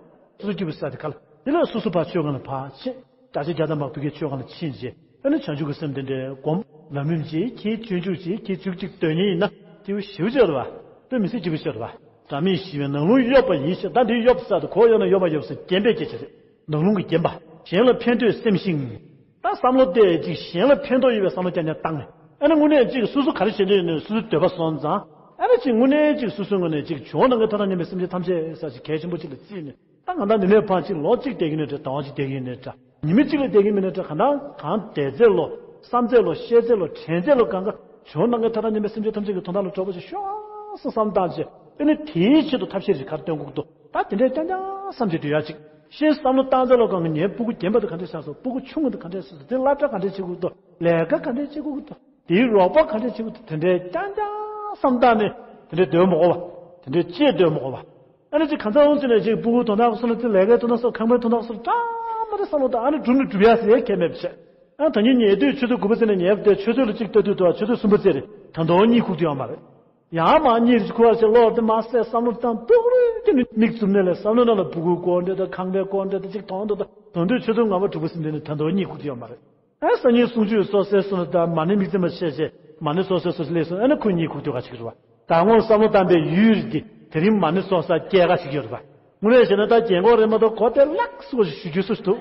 སོ་སོ་སྐྱིད་པོ་ཟེར་དེ་ག་ལ་དེ་ལས་སོ་སོ་ཕར་ཆོས་སྒང་ལ་ཕར་ཕྱིན། བརྒྱ་ཆ་བརྒྱ་ཐམ་པ་ཕ་གིའི་ཆོས་སྒང་ལ་ཕྱིན་རྗེས་ཨ་ནི་བྱང་ཆུབ་ཀྱི་སེམས་དེ་འདྲའི་སྒོམ། ལམ་རིམ་ཅིག་གིས་སྤྱོད་འཇུག་ཅིག་གིས་ཚིག་གཅིག་སྡོད་མཁན་ཡིན་ན་དེ་བོ་ཞེ་པོ་ཅིག་རེད་བ། དཔེ་མི་སྲིད་སྐྱིད་པོ་ཞིག་རེད་བ། སྒྲ་མེད་ཞི་བའི་ནང་རླུང་གཡོབ་པ་ཡིན་ཞེས་ད་འདི་གཡོབ་ས་དེ་གོ་ཡོད་ན་གཡོབ་པ་ཡོད་ས་རྒན་པའི་སྐད་ཆ་རེད། ནང་རླུང་གིས་བརྒྱན་པ། གཞན་ལ་ཕན་འདོད་སེམས་ཤིང་། ད་བསམ་བློ་གཏད་ཅིག་གཞན་ལ་ཕན་ཐོགས་ཡོད་པའི་བསམ་བློ་རྐྱང་རྐྱང་བཏང་ནས་ཨ་ནི་དངོས་གནས་ཅིག་སོ་སོ་ག་རེ་བྱེད་འདོད་ཡོད་ནས་སོ་སོའི་འདོད་པ་སོང་ཙང་ཨ་ནི་ཅིག་དངོས་གནས་ཅིག་སོ་སོའི་ངོས་ནས་ཅིག་བྱུང་ནང་གི་ཐ་དང་མཉམ་པའི་སེམས་ཅན་ཐམས་ཅད་ས་ཅིག་གལ་ཆེན་པོ་ཅིག་ལ་བརྩིས་ནས་ད་ང་ད་འདི་ནས་ཕར་ཅིག་ལོ་གཅིག་བསྡད་ཀྱི་ནས་འདྲ་ཟླ་བ་གཅིག་བསྡད་ཀྱི་ནས་འདྲ། ཉི་མ་གཅིག་ལ་བསྡད་ཀྱི་མིན་ན་འདྲ་གང་ལྟར་གང་བསྡད་ཚད་ལོ་བསམ་ཚད་ལོ་ཤེས་ཚད་ལོ་དྲན་ཚད་ལོ་གང་ག་བྱུང་ནང་གི་ཐ་དང་མཉམ་པའི་སེམས་ཅན་ཐམས་ཅད་ཀྱི་དོན་དག་ལ་གྲོགས་པོ་ཞིག་ཤོག་ཟེར་བསམ་བཏང་བྱས་ཨ་ནི་དེའི་ཆེད་དུ་ཐབས་ཤེས་ཅིག་ག་རེ་སྟོན་དགོས་འདུག་ད་དེ་འདྲའི་རྐྱང་རྐྱང་བསམ་གྱི་འདུག་ཡ་ཅིག་ཤེས་བསམ་བློ་བཏང་ཚད་ལོ་གང་ག་ངའི་སྤུ་གུ་རྒན་པ་དེ་ག་འདྲས་ཆགས་སོང་། སྤུ་གུ་ཆུང་ངུ་དེ་ག་འདྲས་ཆགས་སོང་། དེ་སློབ་གྲྭ་ག་འདྲས་བྱེད་དགོས་འདུག་ལས་ཀ་ག་འདྲས་བྱེད་དགོས་འདུག་དེའི་རོགས་པ་ག་འདྲས་བྱེད་དགོས་འདུག་དེ་འདྲའི་རྐྱང་རྐྱང་བསམ་བཏང་ནས་དེ་འདྲའི་སྡོད་མ་དགོས་པ། དེ་འདྲའི་ཅེས་སྡོད་མ་དགོས་པ། ཨ་ནི་ཅིག་གང་ཚ་འོང་ཚེ་ནས་ཅིག་སྤུ་གུའི་དོན་དག་སོང་ན་ཅིག་ལས་ཀའི་དོན་དག་སོང་ཁང་པའི་དོན་དག་སོང་ཀྲང་མ་རེ་བསམ་བློ་བཏང་ཨ་ནི་སྒྲུབ་ནི་སྒྲུབ་ཡ་ཟེར་ཡ་གལ་མེད་པ་བྱས། ཨ་ད་ཉིན་ཉལ་དུས་ཆུ་ཚོད་དགུ་པ་ཚེ་ནས་ཉལ་བསྡད་ཆུ་ཚོད་ལ་ཅིག་ལྟ་དུས་དུ་ཆུ་ཚོད་གསུམ་པ་ཚེ་རེད་ད་དུང་གཉིད་ཁུག་དུ་ཡོད་མ་རེད། ཡང་མ་གཉིད་རིག་ཁུ་བ་ཞིག་ལོག་དེ་མ་སད་བསམ་བློ་བཏང་སྡུག་རུས་ཀྱི་ནི་མིག་བཙུམ་ནས་ལས་བསམ་བློ་ནང་ལ་སྤུ་གུའི་སྐོར་འདྲ་དང་ཁང་པའི་སྐོར་འདྲ་དང་ཅིག་མཐོང་འདུག་ད་དོན་དུ་ཆུ་ཚོད་ལྔ་པ་དྲུག་པ་ཟིན་དུས་ནི་ད་དུང་གཉིད་ཁུག་དུ་ཡོད་མ་རེད། ཨ་སང་ཉིན་གསུང་ཆོས་སོ་སོའི་སོ་ནི་ད་མ་ཎི་དམིགས་བརྩེ་མ་བྱས་བྱས་མ་ཎི་སོ་སོའི་སོ་སོ་ལས་སོང་ཨ་ནི་ཁོ་གཉིད་ཁུག་དུས་ག་ཞིག་རེད་བ། ད་སྔོན་བསམ་བློ་བཏང་པའི་ཡུལ་འདི་དེ་རིང་མ་ཎི་སོ་ས་སྐྱེལ་ག་ཞིག་ཡོད་རེད་བ། དངོས་གནས་བྱས་ན་ད་རྒན་གོག་རེད་མ་གཏོགས་གོ་དེ་ལགས་སོ་ཞིག་ཞུ་རྒྱུ་སུ་ཞིག་འདུག་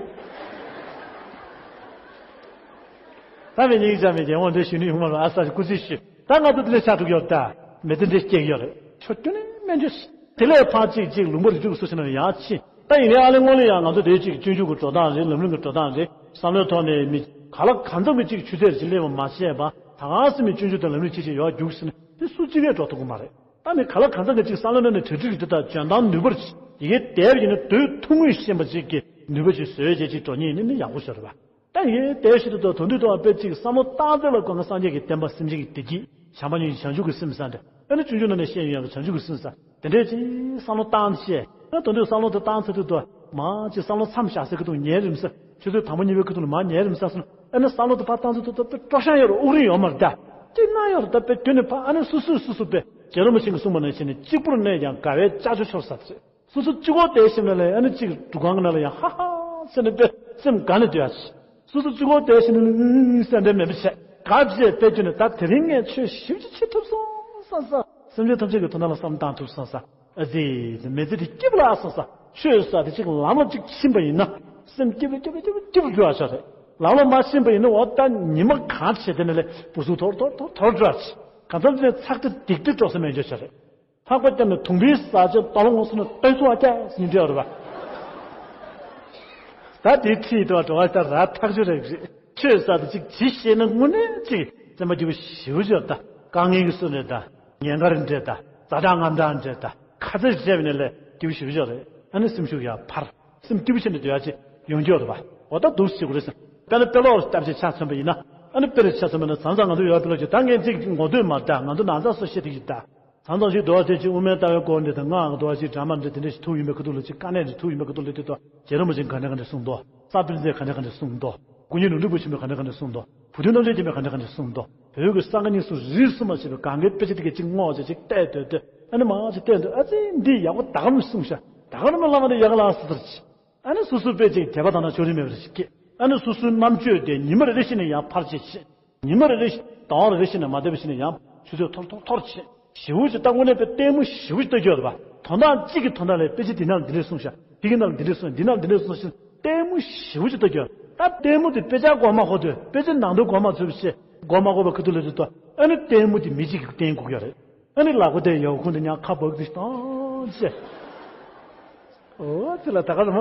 ད་མི་ཉིད་ཀྱང་མི་རྒན་གོག་འདྲ་ཞུ་ནི་ཡོང་མ་རེད། ཨ་ས་ཞིག་སྐུ་ཚེ་ཞུ། ད་ང་ཚོ་དེ་ལས་ཆགས་འགྲོ་གི་ཡོད་ད། མི་དེ་འདྲས་སྐྱེ་གི་ཡོད་རེད། ཆོ་རྒྱུ་ནི་སྨན་བཅོས། དེ་ལས་ཕར་གཅིག་གཅིག་ལུང་པ་རི་ཁྲོད་ཀྱི་སུ་ཞིག་ན་ཡང་ཕྱིན། ད་ཡིན་ནའི་ཨ་ལེ་སྔོན་ལ་ཡང་ང་ཚོ་དེའི་གཅིག་སྤྱོད་འཇུག་གི་འགྲོ་སྟངས་རེད། ལམ་རིམ་གྱི་འགྲོ་སྟངས་རེད། བསམ་བློའི་ཐོག་ནས་མི་ ག་ལ་གང་འཚམ་གྱི་ཅིག་ཆུ་ཚད་ཅིག་སླེབས་པ་མ་ཤེས་པ་ད་ག་སེ་མི་སྤྱོད་འཇུག་དང་ལམ་རིམ་ཅིག་ཅིག་ཡོད་རྒྱུགས་ཟེར་ན་དེ་སུ་གཅིག་གིས་འགྲོ་ཐུབ་ཀྱི་མ་རེད། ད་ནི་ག་ལ་གང་འཚམ་གྱི་ཅིག་བསམ་བློ་གནང་ནས་གྲ་སྒྲིག་རེ་དང་འཇོན་ཐང་ནུས་པར་ཡི་གེ་དེབ་ཡིན་ན་དུས་ཐུང་ངུས་ཤེས་པ་ཅིག་གི་ནུས་པ་ཅིག་བཟོས་རྗེས་ཅིག་འགྲོ་ཉེན་ནི་ནི་ཡག་པོ་ཤོར་བ། ད་ཡིན་དེ་ཞིག་ཏུ་དོན་དུ་དོན་དཔེ་གཅིག་བསམ་བློ་བཏང་ཚད་ལ་དགོངས་ན་སངས་རྒྱས་ཀྱི་བསྟན་པ་སེམས་ཅན་གྱི་བདེ་སྐྱིད་བྱམས་པ་ཉིད་བྱང་ཆུབ་ཀྱི་སེམས་ཟེར་འདྲ་ཨ་ནི་སྤྱོད་འཇུག་ནང་ནས་བཤད་ཡོད་ཡག་གི་བྱང་ཆུབ་ཀྱི་སེམས་ཟེར་དེ་འདྲས་ཅིག་བསམ་བློ་བཏང་བྱས་ཨ་དོན་དུ་བསམ་བློ་དེ་བཏང་ཚད་དུ་དོ་མ་ཅིག་བསམ་བློ་མཚམས་བཞག་ས་ཀྱི་འདུག་ཉལ་རིམ་ས་ཆུ་ཚོད་དང་པོ་གཉིས་པའི་ཀྱི་འདུག་ལ་མ་ཉལ་རིམ་ས་སོང་ཨ་ནི་བསམ་བློ་དེ་ཕར་བཏང་ཚད་དུ་དོ་དཔེ་སྤྲོ་ཤ་ཡོད་རུ་དབུགས་རིང་ཡོད་མ་རེད་ད་ཅིག་ན་ཡོད་རུ་ད་དཔེ་དུས་ནས་ཕར་ཨ་ནི་སུ་སུས་སུ་སུ་དཔེ་རྗེ་རིན་པོ་ཆེ་གི་གསུངས་པ་ནང་བཞིན་ནས་གཅིག་པུར་གནས་ཀྱང་དགའ་བའི་ལྕགས་ཆུ་ཤོར་ས་རེད། སོ་སོ་གཅིག་པོ་བསྡད་ཞིམ་ལ་ལས་ཨ་ནི་གཅིག་སྒྲུབ་ཁང་གི་ནང་ལ་ཡང་ཧ་ཧ་ཟེར་ནས་དཔེ་སེམས་དགའ་ནས་སྡོད་ཡ་ཆེ། སོ་སོ་གཅིག་པོ་བསྡད་ཞིམ་ལ་ཨུ་ཨུ་ཟེར་འདྲ་མེད་པ་བྱས་དགའ་བྱས་དཔེ་བསྐྱོན་ནས་ད་དེ་རིང་ངས་ཆོས་ཞིབ་ཅིག་བྱེད་ཐུབ་སོང་བསམ་ས་སེམས་ཅན་ཐམས་ཅད་ཀྱི་དོན་དག་ལ་བསམ་བཏང་ཐུབ་སོང་ས་ཨ་ཙི་མི་ཚེ་འདི་སྐྱིད་པ་ལ་སོང་ས་ཆོས་ས་དེ་གཅིག་ལམ་ལ་གཅིག་ཕྱིན་པ་ཡིན་ན་སེམས་སྐྱིད་པ་སྐྱིད་པ་སྐྱིད་པ་སྐྱིད་པ་འགྱུར་བ་ཆོག་རེད། ལམ་ལ་མ་ཕྱིན་པ་ཡིན་ན་འོ་ད་ཉི་མ་གང་བྱེད་དེ་ནས་ལས་བུ་སུ་ཐོར་ཐོར་ཐོར་ཐོར་འགྲོ་བ་ཆེ་གང་འཚམ་ཚེ་ཚགས་ཁྲ་སྡིག་སྒྲིབ་འགྲོ་ས་མེད་འགྱོ་ཆོག་རེད། ལྷག་པར་བསྐྱབས་ནས་དུང་བུའི་ཟག་བཅས་སྟོང་ལོ་ངོ་སོ་ནས་སྟོན་སོང་བ་སྐྱེས་ཟིན་འདྲ་བར་བ། ད་དེའི་ཁྲིད་དུ་འགྲོ་བ་ལྟར་ར་ཐག་ཆོད་རེད་རེད། ཆོས་ཟེར་དེ་གཅིག་ཇི་བཤད་ན་དངོས་གནས་གཅིག་བརྩེ་མ་སྐྱིད་པོ་ཞེ་པོ་ཅིག་ཡོད་ད། དཀའ་ངལ་གྱི་སོ་ནས་ད། ཉེན་ཁ་རེ་འདྲེ་ད། ཛ་དྲག་རྔམ་དྲག་འདྲེ་ད། ཁ་ཚ་བྱས་པ་ནས་ལས་སྐྱིད་པོ་ཞེ་པོ་ཅིག་རེད། ཨ་ནི་སེམས་ཤུགས་ཡར་འཕར། སེམས་སྐྱིད་པོ་བྱས་ནས་སྡོད་ཡ་ཅིག་ཡོང་རྒྱུ་ཡོད་རེད་པ། འོ་ད་འདུག་སེ་བྱེད་དགོས་རེད་ཟེར། དཔེར་ན་དཔེ་ཀློག་ལྟ་བྱེད་ཆ་མཚོན་པ་ཡིན་ན། ཨ་ནི་དཔེ་རེ་ཆ་མཚོན་པ་ན་བྱང་ཙང་ང་ཚོ་ཡོད་དཔེ་ཀློག་ཅིག་ད་ངས་ཅིག་ངོ་འདོད་མ་འདྲ་ང་ཚོ་ནང་ཚང་སོ་བཤད་དེ་ཡིན་ད། མཚམས་མཚམས་ཤིག་འདུག་བ་དེ་ཅིག་དབུ་མའི་ལྟ་བའི་སྐོར་འདི་དང་སྔགས་ཀྱི་འདུག་བ་ཅིག་གྲྭ་མ་འདི་དེ་འདྲ་ཞིག་ཐུག་ཡིན་པའི་ཁ་ཐུག་ལ་ཅིག་དཀའ་གནད་ཅིག་ཐུག་ཡིན་པའི་ཁ་ཐུག་ལ་དེ་དང་རྗེ་རིན་པོ་ཆེ་ག་འདྲ་ག་འདྲ་གསུངས་འདུག་རྩ་བྲལ་མཛད་ག་འདྲ་ག་འདྲ་གསུངས་འདུག་སྐུ་ཉིད་ལུང་རིན་པོ་ཆེན་པོས་ག་འདྲ་ག་འདྲ་གསུངས་འདུག་བུ་སྟོན་རྣམ་རྒྱལ་མཁྱེན་པས་ག་འདྲ་ག་འདྲ་གསུངས་འདུག་བོད་ཀྱི་གསང་སྔགས་རྙིང་གསུམ་རིས་སུ་མ་ཆད་པའི་གང་གའི་དཔེ་ཆ་དེ་ག་ཅིག་བསྔོགས་བྱས་ཅིག་བལྟས་སྡོད་དུས་ཨ་ནི་མང་ཆེ་བལྟས་འདུག་ཨ་ཙི་འདི་ཡག་པོ་ད་ག་མི་གསུངས་ཤག་ད་ག་རང་བླ་མ་འདི་ཡག་ག་ལ་སོ་ཟེར་ཅིག་ཨ་ནི་སོ་སོའི་དཔེ་ཅིག་དད་པ་དང་ན་ཕྱོགས་རིས་མེད་པ་རེ་ཞིག་སྐྱེས། ཨ་ནི་སོ་སོའི་རྣམ་དཔྱོད་དེ་ཉི་མ་རེ་རེ་བཞིན་ནས་ཡང་འཕར་བྱེད་ཆེ། ཉི་མ་རེ་རེ་བཞིན་ཟླ་བ་རེ་རེ་བཞིན་ནས་མ་བསྡད་པ་བཞིན་ནས་ཡང་ཆུ་ཚོད་འཐོར་འཐོར་འཐོར་བྱེད། ཞེ་པོ་ཅིག་ལྟ་དངོས་གནས་དཔེ་ལྟད་མོ་ཞེ་པོ་ཅིག་ལྟ་རྒྱུ་ཡོད་རེད་པ། དོན་དག་གཅིག་གི་དོན་དག་ལས་དཔེ་ཆ་འདི་ནང་འདི་འདྲས་གསུངས་ཤག་དེ་གི་ནང་འདི་འདྲས་གསུངས་འདི་ནང་འདི་འདྲས་གསུངས་ཤག་ལྟད་མོ་ཞེ་པོ་ཅིག་ལྟ་རྒྱུ་ཡོད། ད་ལྟད་མོ་དེ་དཔེ་ཆ་མགོ་མ་འཁོར་དུས་དཔེ་ཆ་ནང་དོན་མགོ་མ་ཚོས་པ་བྱས་མགོ་མ་འཁོར་བའི་ཁ་ཐུག་ལ་དུས་ད་ཨ་ནི་ལྟད་མོ་དེ་མི་གཅིག་གིས་བསྟན་དགོས་ཀྱི་ཡོད་རེད། ཨ་ནི་ལག་པ་དེ་ཡག་ཁུང་དུ་ཉག་ཁ་བག་དུ་བཏང་བྱས། འོ་ཙི་ལ་ད་ག་རང་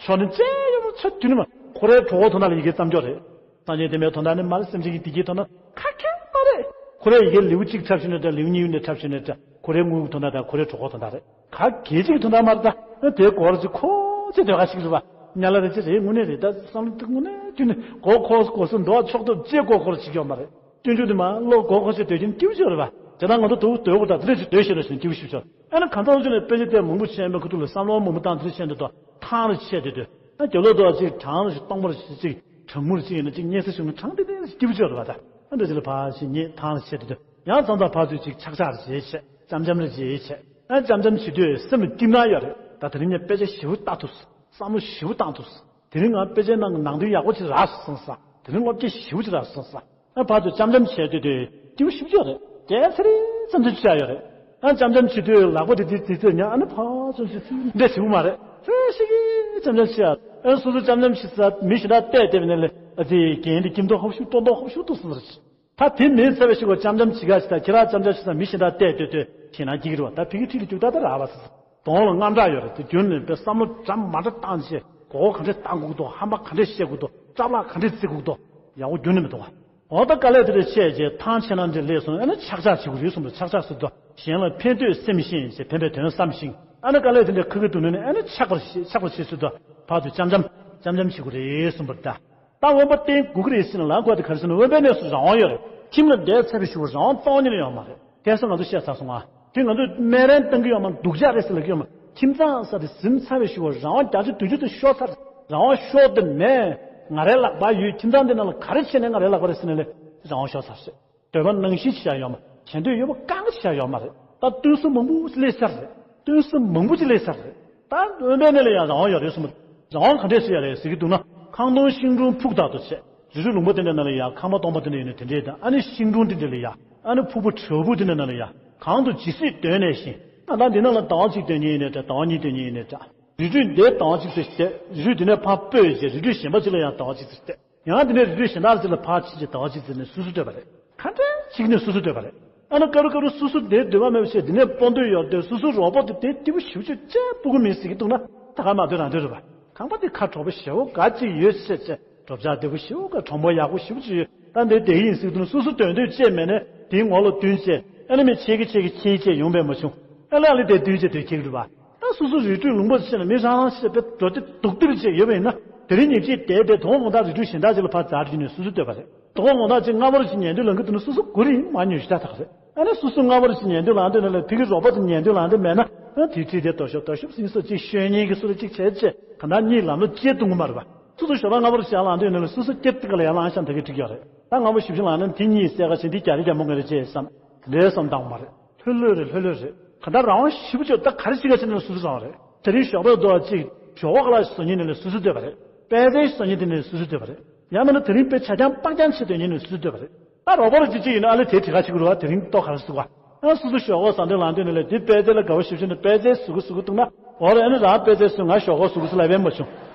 ཆོ་ནི་ཅེ་ཡོད་མ་ཆ་དུས་ནི་མ་ཁོ་རའི་གྲོགས་པོ་དོན་དག་ལ་ཡི་གེ་བརྩམས་ཀྱོག་རེད། སངས་རྒྱས་བསྟན་པའི་དོན་དག་ནི་མ་རེད། སེམས་ཅན་གྱི་བདེ་སྐྱིད་དོན་དག་ཁ་ཁྱེར་མ་རེད། ཁོ་རའི་ཡི་གེ་ལེའུ་གཅིག་འཁྲབ་ཤེས་ནས་ད་ལེའུ་གཉིས་ནས་འཁྲབ་ཤེས་ནས་ད་ཁོ་རའི་དངུལ་དོན་དག་ད་ཁོ་རའི་གྲོགས་པོ་དོན་དག་རེད། ག་གེ་གཅིག་དོན་དག་མ་རེད། ད་དེ་གོ་ར་ཅིག་ཁོ་ཅི་དོན་ག་ཞིག་རེད་པ། ཉ་ལ་རེ་ཅི་རེད། དངོས་གནས་རེད། ད་བསམ་བློ་དེ་དངོས་གནས་དུས་ནི་གོ་ཁོ་གོ་སོ་འདོག་ཕྱོགས་ཐོབ་ཅེ་གོ་ཁོ་ར་ཅིག་ཡོད་མ་རེད། སྤྱོད་འཇུག་དེ་མ་བློ་གོ་ཁོ་ཤེས་འདོད་ཀྱིན་སྐྱིད་པོ་ཅིག་རེད་པ། དེ་ལྟར་ང་ཚོ་དུ་སྡོད་དགོས་དང་དེ་འདྲ་ཞིག་སྡོད་ཤེས་ར་ཞིང་སྐྱིད་པོ་ཞིག་ཆོག་ཨ་ནི་གང་ལྟར་ཅིག་ནས་དཔེ་ཆ་དེ་མང་པོ་ཤེས་པའི་ཁུ་ཐུག་ལ་བསམ་བློ་མང་པོ་བཏང་དེ་འདྲ་ཤེས་འདོད་དོ་ཐང་རེ་ཆད་དེ་དུས་ཨ་རྒྱབ་ལོག་དུ་ཅིག་གྲང་རེ་ཞིག་སྟོང་པ་རེ་ཞིག་ཅིག་གྲང་མོ་རེ་ཅིག་ཡིན་ན་ཅིག་སྙན་ས་ཞིག་ན་གྲང་དེ་དེ་རེ་སྐྱིད་པོ་ཅིག་རེད་པ། ད་ཨ་འདྲ་ཅིག་ལ་ཕར་ཞིག་ཉེས་ཐང་རེ་ཆད་དེ་དུས་ཡང་ཙམ་ཙམ་ཕར་ཚུར་ཅིག་ཆག་ཆག་རེ་བྱེད་ཆད་ཅམ་ཅམ་རེ་བྱེད་ཆད་ཨ་ཅམ་ཅམ་བྱེད་དུས་སེམས་ལ་སྐྱིད་སྣང་ཡོད་རེད། ད་དེ་རིང་ངས་དཔེ་ཆ་ཞེ་པོ་ལྟ་ཐུབ་སོང་། བསམ་བློ་ཞེ་པོ་བཏང་ཐུབ་སོང་། དེ་རིང་ང་དཔེ་ཆའི་ནང་གི་ནང་དོན་ཡག་པོ་ཅིག་རག་སོང་ས། དེ་རིང་སློབ་ཁྲིད་ཞེ་པོ་ཅིག་རག་སོང་ས། ཨ་བར་དུ་ཅམ་ཅམ་བྱས་དུས་དུས་སྐྱིད་པོ་ཞེ་པོ་ཅིག་རེད། དེ་ཚེ་རིང་ཙམ་དུ་བྱས་ཡོད་རེད། ཨ་ཅམ་ཅམ་བྱེད་དུས་ལག་པ་དེ་དེ་དེ་ཚེ་ཉ་ཨ་ནི་ཕར་ཚུར་ཞིག་ཚུར་འདྲ་ཞིག་མ་རེད། ཚེ་ཞིག་གིས་ཅམ་ཅམ་བྱས་ཨ་སོ་སོ་ཅམ་ཅམ་བྱེད་ས་མི་གཞན་དག་བལྟས་བལྟས་པ་ནས་ལས་ཨ་ཙི་རྒན་འདི་སྐྱིད་མདོག་ཧོབ་ཤུགས་ཏོག་ཏོག་ཧོབ་ཤུགས་ཏོག་སོང་ཟེར། ད་དེ་མིན་ཚ་བའི་ཞིག་གོ་ཅམ་ཅམ་བྱེད་ག་ཞིག་ད་ཁྱེད་རང་ཅམ་ཅམ་བྱེད་ས་མི་གཞན་དག་བལྟས་བལྟས་བལྟས་ཞེད་སྣང་སྐྱེ་གི་རེད་བ། ད་ཕ་གི་ཁྲིད་ལ་རྒྱུག་ད་ད་རག་བ་ཟེར། གདོང་ལ་དངངས་སྐྲག་ཡོད་རེད། དེ་རྒྱུན་ནས་དཔེ་བསམ་བློ་འདྲ་མ་འདྲ་བཏང་བྱས་མགོ་སྐོར་ག་འདྲས་བཏང་དགོས་འདུག་ཧམ་པ་ག་འདྲས་བཤད་དགོས་འདུག་སྐྲ་ལག་ག་འདྲས་བརྩི་དགོས་འདུག་ཡག་པོ་རྒྱུན་ནས་མི་འདུག་བ། འོ་ད་དཀའ་ལས་དེ་འདྲ་བཤད་རྗེས་ཐང་ཆད་ན་འདྲ་ལས་སོང་ཨ་ནི་ཆག་ཆག་བྱེད་དགོས་རེད་གསུངས་པ། ཆག་ཆག་ཟེར་དུས་གཞན་ལ་ཕན་ཐོགས་སེམས་ཤེས་ཞེས་ཕན་པའི་དོན་བསམ་ཞིང་ཨ་ནི་དཀའ་ལས་དེ་འདྲ་ཁ་ཁ་སྡུག་ནས་ཨ་ནི་ཆག་པར་བྱེད་ཆག་པར་བྱེད་ཟེར་དུས་བར་དུ་ཅམ་ཅམ་ཅམ་ཅམ་བྱེད་དགོས་རེད་གསུངས་པ་རེད་ད། ད་འོན་པ་བསྟེན་དགོས་ཀྱི་རེད་ཟེར་ན་ལབ་དགོས་དེ་ག་རེ་ཟེར་ན་དབེན་པའི་གནས་སུ་རང་དབང་ཡོད་རེད། ཁྱིམ་ལ་བསྡད་ཚར་བའི་གཞུག་གུ་རང་དབང་སྟོང་ཉིད་ཡོད་མ་རེད། དེ་སོང་ང་ཚོ་བཤད་ཚར་སོང་ང་། དེ་ང་ཚོས་སྨན་རན་གཏོང་གི་ཡོད་མ་རེད། སྡུག་ཅག་རེད་ཟེར་ལབ་ཀྱི་ཡོད་མ་རེད། ཁྱིམ་ཚང་ས་དེ་ཟིན་ཚར་བའི་གཞུག་གུ་རང་དབང་བརྒྱ་ཆ་བདུན་ཅུ་དེ་ཤོར་ཚར། རང་དབང་ཤོར་དེ་མེད། ང་རའི་ལག་པར་ཡོད། ཁྱིམ་ཚང་འདི་ནང་ལ་ག་རེ་བྱས་ནས་ང་རའི་ལག་པར་རེད་ཟེར་ན་ལས་རང་དབང་ཤོར་ཚར་ཟེར། འདོད་པ་ནང་བཞིན་བྱེད་ཡ་ཡོད་མ་རེད། བྱེད་འདོད་ཡོད་པ་བསྐང་བྱེད་ཡ་ཡོད་མ་རེད། ད་བསྟུན་ས་མང་པོ་སླེབས་ཚར་རེད། བསྟུན་ས་མང་པོ་ཅིག་སླེབས་ཚར་རེད། ད་དབེན་པའི་གནས་ལ་ཡང་རང་དབང་ཡོད་རེད་གསུངས་པ། རང་དབང་ག་འདྲས་ཟེར་ཡ་རེད་ཟེར་གྱི་འདུག་ན། ཁང་སྟོང་ཤིང་དྲུང་ཕུག་ལྟར་དུ་བྱས། རི་ཁྲོད་ལུང་པ་དེ་འདྲའི་ནང་ལ་ཡ་ཁང་པ་སྟོང་པ་དེ་འདྲ་ཡོད་ན་དེ་འདྲས་དང་ཨ་ནི་ཤིང་དྲུང་དེ་འདྲ་ལ་ཡ་ཨ་ནི་ཕུག་པ་བྲག་ཕུག་དེ་འདྲའི་ནང་ལ་ཡ་གང་དུ་ཇི་སྲིད་འདོད་ནས་བཞིན་ཨ་ད་འདི་ནང་ལ་ཟླ་བ་གཅིག་སྡོད་མཁན་ཡིན་ནའི་འདྲ། ཟླ་བ་གཉིས་སྡོད་མཁན་ཡིན་ནའི་འདྲ། རི་ཁྲོད་འདིར་ཟླ་བ་གཅིག་ཙམ་བསྡད། རི་ཁྲོད་འདི་ནས་ཕར་སྤོས་བྱས་རི་ཁྲོད་གཞན་པ་ཅིག་ལ་ཡང་ཟླ་བ་གཅིག་ཙམ་བསྡད། ཡང་དེ་ནས་རི་ཁྲོད་གཞན་དག་ཅིག་ལ་ཕར་ཕྱིན་བྱས་ཟླ་བ་གཅིག་ཙམ་ནས་སོ་སོ་སྡོད་པ་རེད། ག་འདྲ་ཞིག་ནས་སོ་སོ་སྡོད་པ་རེད། ཨ་ན་ཀ་རུ་ཀ་རུ་སོ་སོ་དེ་སྡོད་པ་མེད་པ་བྱས་འདི་ནས་སྤོ་འདོད་ཡོད་དེ་སོ་སོ་རོགས་པ་དེ་དེ་སྐྱིད་པོ་ཞེ་པོ་ཅིག་ཅེས་སྤུ་གུ་མིན་ཟེར་གྱི་འདུག་ན་ད་ག་མ་སྡོད་རང་སྡོད་རེད་པ། ཁང་པ་དེ་ཁ་དྲོ་པོ་ཞེ་པོ་འགའ་ཅིག་ཡོད་ཤེས་བྱས་ གྲོབ་ཆགས་བདེ་པོ་ཞེ་པོ་ག་གྲོང་པ་ཡག་པོ་ཞེ་པོ་ཅིག་ཡོད། ད་འདི་དེ་ཡིན་ཟེར་དུས་ན་སོ་སོ་དོན་དུ་བཅད་མེད་ནས་དེའི་ངོ་ལ་བསྟུན་བཅད་ཨ་ནི་མི་ཆེ་གི་ཆེ་གི་ཁྱེད་ཆེ་ཡོང་པས་མ་བྱུང་། ཨ་ལ་ཨ་ལི་དེ་བསྟུན་བཅད་དོན་ཁྱེད་རུ་བ། ད་སོ་སོ་རི་ཁྲོད་ལུང་པ་ཆེ་ན་མི་རང་རང་ཤེས་པའི་འགྲོ་དེ་སྡུག་ཏུ་བཅད་ཡོད་པ་ཡིན་ན་དེ་རིང་ཉིན་གཅིག་དེ་དེ་དོ་དགོང་དག་རི་ཁྲོད་གཞན་དག་ཅིག་ལ་ཕར་འཛར་རྒྱུ་ནས་སོ་སོ་ལྟོས་པ་རེད། དོ་དགོང་དག་ཅིག་སྔ་པོར་ཅིག་ཉལ་དུས་ལངས་གི་འདུག་ན་སོ་སོ་མགོ་རིང་མ་ཉོས་ཤི་ད་ད་ག་རེད། ཨ་ནི་སོ་སོ་སྔ་པོར་ཅིག་ཉལ་དུས་ལངས་དུས་ན་ལས་ཕི་གི་རོགས་པ་ཚོ་ཉལ་དུས་ལངས་དུས་མེད་ན་ཨ་དེའི་ཁྲིད་དེ་དོ་ཤོབ་དོ་ཤོབ་ཟིན་སོ་ཅིག་ཤོད་ཉེན་གི་སོ་ལ་ཅིག་བྱས་བྱས་ག་ད་གཉིད་ལམ་ལ་སྐྱེས་གཏོང་གི་མ་རེད་པ། སོ་སོ་ཞོགས་པ་སྔ་པོར་ཅིག་ཡར་ལངས་དུས་ན་ལས་སོ་སོ་སྐྱིད་ཏི་ག་ལ་ཡར་ལངས་ཤང་ད་གི་འགྲིག་ཡོད་རེད། ད་སྔ་པོ་ཞིབ་ཞིབ་ལངས་ན་དེ་གཉིད་སད་ག་ཕྱིན་དེ་རྒྱ་རི་རྒྱ་མོ་ངེ་རེད་ཅེས་བསམ། དེ་འདྲའི་བསམ་བཏང་མ་རེད། ལྷོད་ལྷོད་རེད། ལྷོད་ལྷོད་རེད། ག་ད་རང་དབང་ཞིབ་ཅོ་ད་ག་རེ་བྱེད་ག་ཕྱིན་ན་སོ་སོ་རང་རེད། དེ་རིང་ཞོགས་པའི་རྡོ་གཅིག་ཞོགས་པ་ག་ལ་བཟོ་ཉིན་ནས་ལས་སོ་སོ་ལྟོས་པ་རེད། པད་ཚལ་བཟོ་ཉིན་དེ་ནས་སོ་སོ་ལྟོས་པ་རེད། ཡང་མིན་ན་དེ་རིང་དཔེ་ཆ་རྐྱང་པག་རྐྱང་བྱེད་དོན་ཉིན་ནས་སོ་སོ་ལྟོས་པ་རེད། ད་རོགས་པ་རུ་ཅིག་ཅིག་ཡིན་ན་ཨ་ལེ་དེ་དྲི་ག་ཅིག་རུ་བ་དེ་རིང་ལྟོ་ག་རེ་ཟུག་བ། ཨ་སོ་སོ་ཞོགས་པ་ཟ་འདོད་ལངས་འདོད་ནས་ལས་དེ་པད་ཚལ་ལ་དགའ་བོ་ཞིབ་ཞིབ་ནས་པད་ཚལ་ཟུག་གི་ཟུག་གི་བཏུང་ན་འོ་རེད། ཨ་ནི་རང་པད་ཚལ་ཟུག་ང་ཞོགས་པ་ཟུག་གི་ཟུག་ལ་བས་མ་བྱུང་།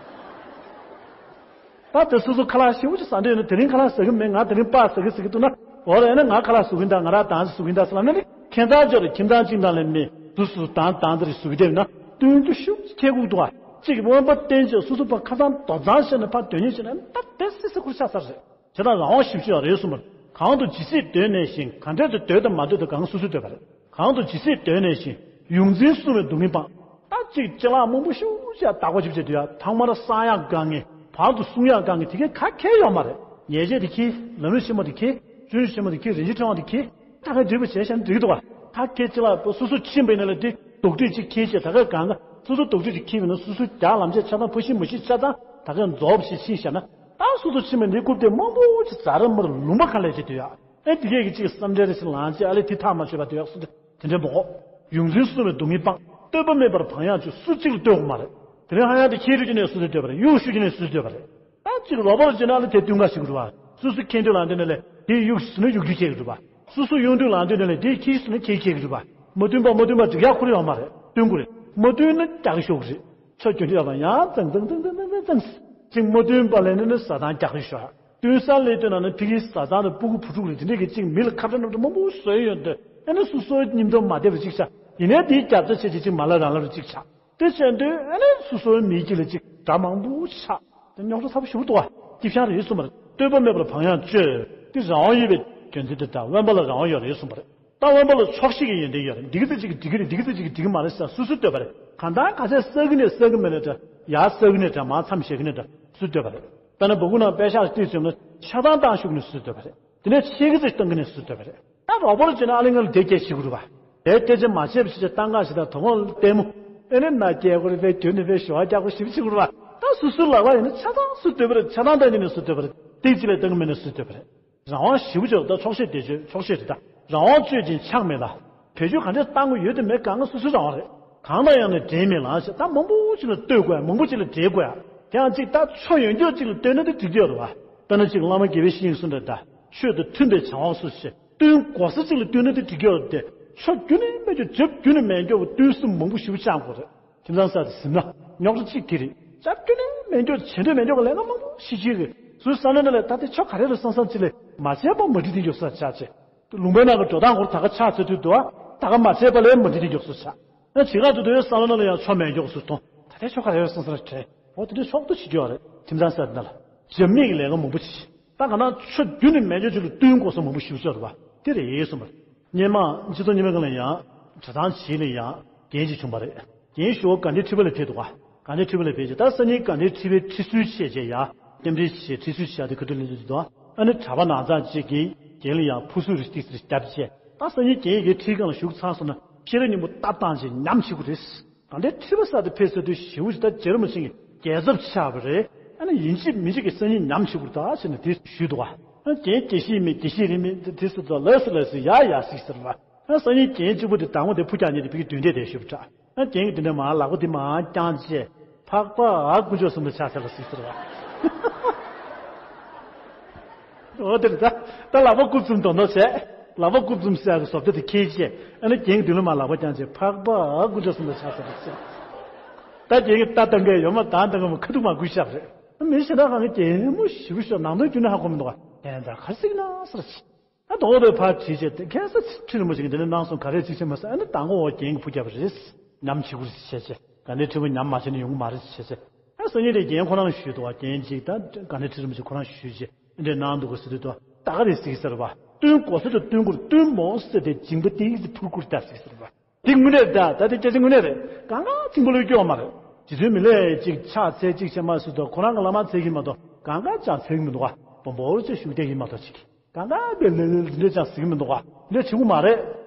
ད་དེ་སོ་སོ་ཁ་ལག་ཞིམ་པོ་ཅིག་ཟ་འདོད་ནི་དེ་རིང་ཁ་ལག་ཟ་གི་མེད། ང་དེ་རིང་སྤགས་ཟ་གི་ཟ་གི་འདུག་ན་འོ་རེད། ཨ་ནི་ང་ཁ་ལག་ཟ་གི་འདུག་ང་རང་དང་ཟ་གི་འདུག་ཟེར་ལབ་ན་ནི་ཁྱེད་ཚང་ཅོག་རེད། ཁྱིམ་ཚང་གཅིག་དང་ལས་མེད་དུ་སུ་དང་དང་དེ་རེད་ཟ་གི་བསྡད་ན་སྟོན་རྒྱུ་ཤུགས་ཁྱེད་ཁུག་འདུག་ཨ། གཅིག་དབེན་པ་བསྟེན་བྱས་སོ་སོ་པ་ཁ་ཚང་རྡོག་ཚང་བྱས་ནས་ཕར་སྡོད་ཉེན་བྱས་ན་ད་དེ་སི་སི་ཁུར་ཆགས་ཚར་རེད། དེ་དག་རང་དབང་ཞིབ་ཕྱིར་རེ་ཟུང་བར། གང་དུ་ཇི་སྲིད་སྡོད་གནས་ཤིང་ག་འདྲ་དུ་སྡོད་དང་མ་སྡོད་དུ་གང་སོ་སོས་སྡོད་པ་རེད། གང་དུ་ཇི་སྲིད་སྡོད་གནས་ཤིང་ཡོངས་འཛིན་སྲུང་བའི་སྡུག་བསྔལ་སྤངས། ད་གཅིག་ཅི་ལག་མང་པོ་ཤུགས་ཆེ་བདག་པོ་ཅིག་བྱེད་དུས་ཡ་ཐང་མར་གསང་ཡག་དཀའ་ངལ་བར་དུ་སྲུང་ཡག་དཀའ་ངལ་དེ་གས་ག་གེ་ཡོད་མ་རེད། ཉེས་ཆད་དེ་ཁྱེར། ལམ་ལུགས་ཆེན་མོ་དེ་ཁྱེར། སྐྱོན་ཆེན་མོ་དེ་ཁྱེར། རིན་ཆེན་ཕྲེང་བ་དེ་ཁྱེར། ད་ག་འགྲིག་པ་བྱས་ཤག་འགྲིག་འདུག་ག་ད་ཁྱེད་ཅི་ལག་སོ་སོ་ཕྱིན་པ་ཡིན་ན་ལ་དེ་རྡོག་ཁྲེས་ཅིག་ཁྱེར་བྱས་ད་ག་གང་ག་སོ་སོ་རྡོག་ཁྲེས་ཅིག་ཁྱེར་བ་ཡིན་ན་སོ་སོའི་རྒྱག་ལམ་ཆས་ཆ་ཚང་ཕ་ཤི་མ་ཤི་ཆ་ཚང་ད་ག་རྫོགས་ཤིག་ཕྱིན་བཞག་ན། ད་སོ་སོ་ཕྱིན་པ་འདི་རྐུབ་སྟེགས་མང་པོ་ཅིག་ཛ་ར་མར་ལུང་པ་ཁ་ལས་བྱེད་དུས་ཡ། ཨེ་དེ་གས་ཀྱི་ཅིག་བསམ་འཆར་ཞིག་ལངས་བྱས་ཨ་ལེ་དེ་ཐག་མ་ཆོད་པ་དུས་ཡག་སུ་དེ་འདྲའི་མོ་ཡོངས་འཛིན་སྲུང་བའི་སྡུག་བསྔལ་སྤངས། ལྟོས་པ་མེད་པར་བག་ཡངས་སྤྱོད། སུ་གཅིག་ལ་ལྟོས་དགོས་མ་རེད། དེ་རིང་ཧ་ཡང་དེ་ཁྱེད་རིགས་ཀྱི་ནས་སུ་དེ་ལྟོས་པ་རེད། གཡུག་ཤུགས་ཀྱི་ནས་སུ་དེ་ལྟོས་པ་རེད། ད་གཅིག་རོགས་པ་རུ་བྱས་ན་ཨ་ལེ་དེ་བསྟུན་ག་ཞིག་རུ་བ། སུ་སུ་ཁྱེད་འདོད་ལངས་འདོད་ནས་ལས་དེ་གཡུག་ཤུགས་སུ་ནས་གཡུག་རྒྱུ་བྱེད་ཀྱི་རུ་བ། སོ་སོ་གཡུང་དྲུང་ལངས་དུས་ནས་ལས་དེའི་ཁྱི་སོ་ནས་ཁྱི་ཁྱི་གི་རུ་བ། མ་བསྟུན་པ་མ་བསྟུན་པ་འགྲིག་ཡག་ཁོ་རེ་ཡོང་མ་རེད། བསྟུན་དགོས་རེད། མ་བསྟུན་ན་རྒྱག་གི་ཤོག་གི་རེད། ཆོ་རྒྱུ་འདྲ་ཡོད་པ་ཡང་ཙང་ཙང་ཙང་ཙང་ཙང་ཙང་ཅིག་མ་བསྟུན་པ་ལས་ནི་ནི་ཟ་ཐང་རྒྱག་གི་ཤོག་བསྟུན་ས་ལས་བསྟུན་ན་ནི་ཕི་གི་ཟ་ཐང་དུ་སྤུ་གུ་བུ་ཕྲུག་རེད། དེ་འདྲས་ཀྱི་ཅིག་མི་ལ་ཁ་བྲལ་རྣམ་གྲོལ་མང་པོ་བཟོས་ཡོད་འདུག་ཨ་ནི་སོ་སོའི་སྙིང་སྟོབས་མ་བདེ་བ་ཅིག་ཆགས། ཡིན་ནའི་དེའི་རྒྱབ་རྩ་བྱེད་ཅིག་ཅིག་མ་ལ་རང་ལ་རུ་ཅིག་ཆགས། དེ་བྱས་དུས་ཨ་ནི་སོ་སོའི་མིའི་དཀྱིལ་ལ་ཅིག་དགྲ་མང་པོ་ཆགས། དེ་རྙོག་དྲ་ཚ་པོ་ཞེ་པོ་འདུག་བ། སྐྱིད་ཤང་རེད་གསུངས་པ་རེད། ལྟོས་པ་མེད་པར་བག་ཡངས་སྤྱོད། དེ་རང་དབང་ཡོད་པའི་རྒྱུ་མཚན་དེ་དང་དབེན་པ་ལ་རང་དབང་ཡོད་རེད་གསུངས་པ་རེད། ད་དབེན་པ་ལ་ཆོག་ཤེས་ཀྱི་ཡོན་ཏན་ཡོད་རེད། འགྲིག་གི་ཚེ་ཅིག་གི་འགྲིག་གི་རེད། འགྲིག་གི་ཚེ་ཅིག་གི་འགྲིག་གི་མ་རེད་ཟེར་སོ་སོས་ལྟོས་པ་རེད། གང་ལྟར་ག་ཚད་བསགས་ཀྱི་ནས་བསགས་ཀྱི་མེད་ནས་འདྲ། ཡར་བསགས་ཀྱི་ནས་འདྲ། མར་མཚམས་བཞག་གི་ནས་འདྲ་སོ་སོས་ལྟོས་པ་རེད། དཔེར་ན་སྦུ་གུ་ནང་པད་ཤག་བཏིས་ཚུལ་ན་ཆ་ཚང་བཏང་ཤུགས་ནས་སོ་སོས་ལྟོས་པ་རེད། དེ་ནས་ཆེ་གི་ཚེ་བཏང་གི་ནས་སོ་སོས་ལྟོས་པ་རེད། ད་རོགས་པ་རུ་བྱས་ན་ཨ་ལེ་ང་ལ་དེ་སྐད་བྱེད་དགོས་རེད་བ། དེ་སྐད་ཆ་མ་བྱས་པ་ཞིག་བཏང་ག་ཞིག་དང་དོ་དགོང་ལྟད་མོ། ཨེ་ནས་ན་སྐྱེ་དགོས་རེད། དཔེ་རྒྱུ་ནས་དཔེ་ཞོ་བ་རྒྱག་དགོས་ཞིབ་བྱེད་དགོས་རེད་བ། ད་སོ་སོའི་ལག་པ་ཡིན་ན་ཆ་ཚང་སོ་སོས་ལྟོས་པ་རེད། ཆ་ཚང་བཏང་གི་ནས་སོ་སོས་ལྟོས་པ་རེད། ཏིག་ཅིག་ལས་བཏང་གི་མེད་ནས་སོ་སོས་ལྟོས་པ་རེད། རང་དབང་ཞེ་པོ་ཅིག་ད་ཆོག་ཤེས་བདེ་སྤྱོད་ཆོག་ཤེས་རེད། ད་རང་དབང་སྤྱོད་ཅིང་ཆགས་མེད་ལ། བེད་སྤྱོད་ག་འདྲས་བཏང་དགོས་ཡོད་དེ་མེད་གང་ག་སོ་སོའི་རང་དབང་རེད། གང་དང་ཡང་ནས་འབྲེལ་མེད་ལ་ཞེས་ད་མང་པོ་ཅིག་ལ་ལྟོས་དགོས་ཡ། མང་པོ་ཅིག་ལ་འབྲེལ་དགོས་ཡ། དེ་ཡང་ཅིག་ད་ཆོ་ཡོན་སྐྱོར་ཅིག་ལ་ལྟོས་ན་དེ་འགྲིག་གི་ཡོད་རེད་བ། དཔེར་ན་ཅིག་བླ་མ་དགེ་བའི་བཤེས་གཉེན་གསུངས་འདྲ། ད་ཆོས་དང་མཐུན་པའི་བྱ་བ་སོ་ཞེས་བསྟུན་དགོས་ས་ཅིག་ལ་ལྟོས་ན་དེ་འགྲིག་གི་ཡོད་རེད་དེ། ཆོ་རྒྱུན་ནས་མེད་རྒྱུ་རྒྱབ་རྒྱུན་ནས་མེད་རྒྱུ་བ་བསྟུན་སེམས་མང་པོ་ཞེ་པོ་བཅངས་དགོས་རེད། ཁྱིམ་ཚང་གསར་དུ་ཟིན་ན་རྙོག་དྲ་གཅིག་དེ་རེད། རྒྱབ་རྒྱུ་ནས་མེད་རྒྱུ་བྱེད་འདོད་མེད་རྒྱུ་གི་ལས་ཀ་མང་པོ་ཤེས་ཀྱི་རེད། སུའི་བསམ་བློ་ནང་ལ་ད་དེ་ཆོ་ག་རེ་རེད་བསམ་བསམ་ཅིག་ལས་མ་བྱས་པ་མ་འགྲིག་དེ་མགྱོགས་སར་ཆགས་ཆེ། ལུང་པའི་ནང་གི་འགྲོ་སྟངས་སྐོར་ད་ག་ཆགས་ཚར་དུས་འདུག་ཨ། ད་ག་མ་བྱས་པ་ལས་མ་འགྲིག་དེ་མགྱོགས་སར་ཆགས། ཨ་བྱེད་ག་དུས་དུ་བསམ་བློ་ནང་ལ་ཡང་ཆོ་མེད་མགྱོགས་སུ་གཏོང་། ད་ལྟའི་ཆོ་ག་རེ་རེད་བསམ་བསམ་ལ་དྲན། འོ་དེ་འདྲའི་ཆོག་ཏུ་བྱེད་རྒྱུ་རེད། ཁྱིམ་ཚང་གསར་དུ་ན་ལ་རྒྱབ་མེད་ཀྱི་ལས་ཀ་མང་པོ་བྱེད། ད་ག་ན་ཆོ་རྒྱུན་ནས་མེད་རྒྱུ་ཅིག་ལ་བསྟུན་དགོས་ས་མང་པོ་ཞེ་པོ་ཅིག་རེད་བ། དེ་རེད་གསུངས་པ་རེད། སྔོན་མ་སྤྱི་ཚོགས་རྙིང་པའི་སྒང་ལ་ཡང་གྲྭ་ཚང་ཞིག་ལ་ཡང་རྒན་ཅིག་བྱུང་བ་རེད། རྒན་ཞུ་བ་དགའ་ལྡན་ཁྲི་པ་ལ་ཕེབས་འདུག་ག་དགའ་ལྡན་ཁྲི་པ་ལ་ཕེབས་རྗེས་ད་སང་ཉིན་དགའ་ལྡན་ཁྲི་པའི་ཁྲི་སྲོལ་བྱས་རྗེས་ཡ། རྟེན་འབྲེལ་བྱས་ཁྲི་སྲོལ་བྱས་དེ་ཁ་ཐུག་ལེན་རྒྱུ་འདུག་ཨ་ནི་གྲྭ་པ་ནང་ཚང་གཅིག་གིས་རྒན་ལ་ཡང་ཕུར་གསུམ་རེ་ཏིག་ཙམ་རྒྱབ་བྱས་ད་སང་ཉིན་རྒན་ཡི་གེ་ཁྲིའི་སྒང་ལ་བཞུགས་ཚར་སོང་ན་ཤེས་རབ་སྙིང་པོ་བཏབ་བཏང་རྗེས་ཉམས་བྱེད་དགོས་རེད། དགའ་ལྡན་ཁྲི་པ་གསར་དུ་ཕེབས་ཚར་དུས་ཞེ་པོ་ཅིག་ད་རྗེ་རིན་པོ་ཆེ་གི་རྒྱལ་ཚབ་ཆགས་པ་རེད། ཨ་ནི་ཡིན་གཅིག་མིན་གཅིག་གི་སང་ཉིན་ཉམས་བྱེད་དགོས་རེད་ད་ཟེར་ནས་དེ་ཞུས་འདུག་ག་ཨ་རྒན་དགེ་བཤེས་མིན་དགེ་བཤེས་རིན་མིན་དེ་ཚོ་ལ་ལ་སི་ལ་སི་ཡ་ཡ་སི་ཟེར་བ། ཨ་སང་ཉིན་རྒན་གཅིག་པུ་དེ་དང་པོ་དེ་ཕུ་རྒྱག་ཉིན་དེ་ཕི་གི་མདུན་དེ་དེ་ཞུ་བྲ། ཨ་རྒན་གྱི་མདུན་དེ་མ་ལག་པ་དེ་མ་བརྐྱངས་རྗེས་འཕགས་པ་ཨ་དཀོན་མཆོག་གསུམ་དུ་ཕྱག་འཚལ་ལ་སི་ཟེར་བ། འོ་དེ་རེད་ད། ད་ལག་པ་རྐུབ་བཙུམ་དོ་ནོ་བྱས། ལག་པ་རྐུབ་བཙུམ་ཟེར་གི་བཟོ་ལྟ་དེ་ཁྱེར་བྱས་ཨ་ནི་རྒན་གྱི་མདུན་ལ་མ་ལག་པ་བརྐྱངས་རྗེས་འཕགས་པ་ཨ་དཀོན་མཆོག་གསུམ་དུ་ཕྱག་འཚལ་ལ་སི། ད་རྒན་གྱི་ལྟ་སྟངས་གས་ཡོད་མ་ད་ལྟ་ག་མ་ཁ་ཐུག་མ་བསྐུལ་བཞག་པ་རེད། མི་གཞན་དག་གང་གི་རྒན་མོ་ཞེ་པོ་ཤོག་ནང་དོན་རྒྱུན་ནས་ཧ་གོ་མི་འདུག་ག་དེ་འདྲ་ག་ཟིག་ན་ཟེར་གྱི། ད་དོགས་པའི་ཕར་བྲིས་བྱས་ཏེ་ཁ་སང་ཁྲི་རིན་པོ་ཆེ་གིས་འདི་ནས་གནང་སོང་། ག་རེ་གཅིག་བྱས་མ་ཟེར། ཨ་ནི་དང་པོ་འོ་རྒན་གྱིས་ཕུ་རྒྱབ་པ་རེད། ཉམས་བྱེད་དགོས་རེད་བྱས་བྱས། དགའ་ལྡན་ཁྲི་པ་ཉམས་མ་བྱས་ན་ཡོང་གི་མ་རེད་བྱས་བྱས། ཨ་ སང་ཉིན་དེ་རྒན་ཁོ་རང་ཞུས་འདུག་བ། རྒན་གཅིག་དང་དགའ་ལྡན་ཁྲི་རིན་པོ་ཆེ་ཁོ་རང་ཞུས་རྗེས་འདི་འདྲའི་གནང་འདུག་གོ་ཟེར་དུས་འདུག་བ། ད་ག་རེ་ཟེར་གྱི་ཟེར་བ། སྟོན་གོ་ས་དང་སྟོན་གོར་སྟོན་མོ་ཟེར་ཏེ་འཇིང་པ་ཏིག་ཙི་ཕུར་ཁུར་ལྟར་ཟེར་གྱི་ཟེར་བ། དེ་དངོས་གནས་རེད་ད། ད་དེ་སྐད་ཆ་དངོས་གནས་རེད། གང་ག་ཚིང་པོ་ལོས་སྐྱོ་བ་མ་རེད། རྗེ་བཙུན་མི་ལས་གཅིག་ཕྱག་འཚལ་གཅིག་བྱས་མ་ཟེར་དུས་ཁོ་རང་གི་ལམ་མ་འཚལ་གྱི་མ་གཏོགས་གང་ག་ཅང་འཚལ་གྱི་མི་འདུག་བ། སྦོམ་སྦོམ་ཅིག་ཞུགས་བསྡད་ཀྱི་མ་གཏོགས་ཅིག་གང་ག་པའི་ལེ་ལེ་འདི་འདྲ་ཅང་ཟེར་གྱི་མི་འདུག་བ། འདི་འདྲ་བྱེད་དགོས་མ་རེད།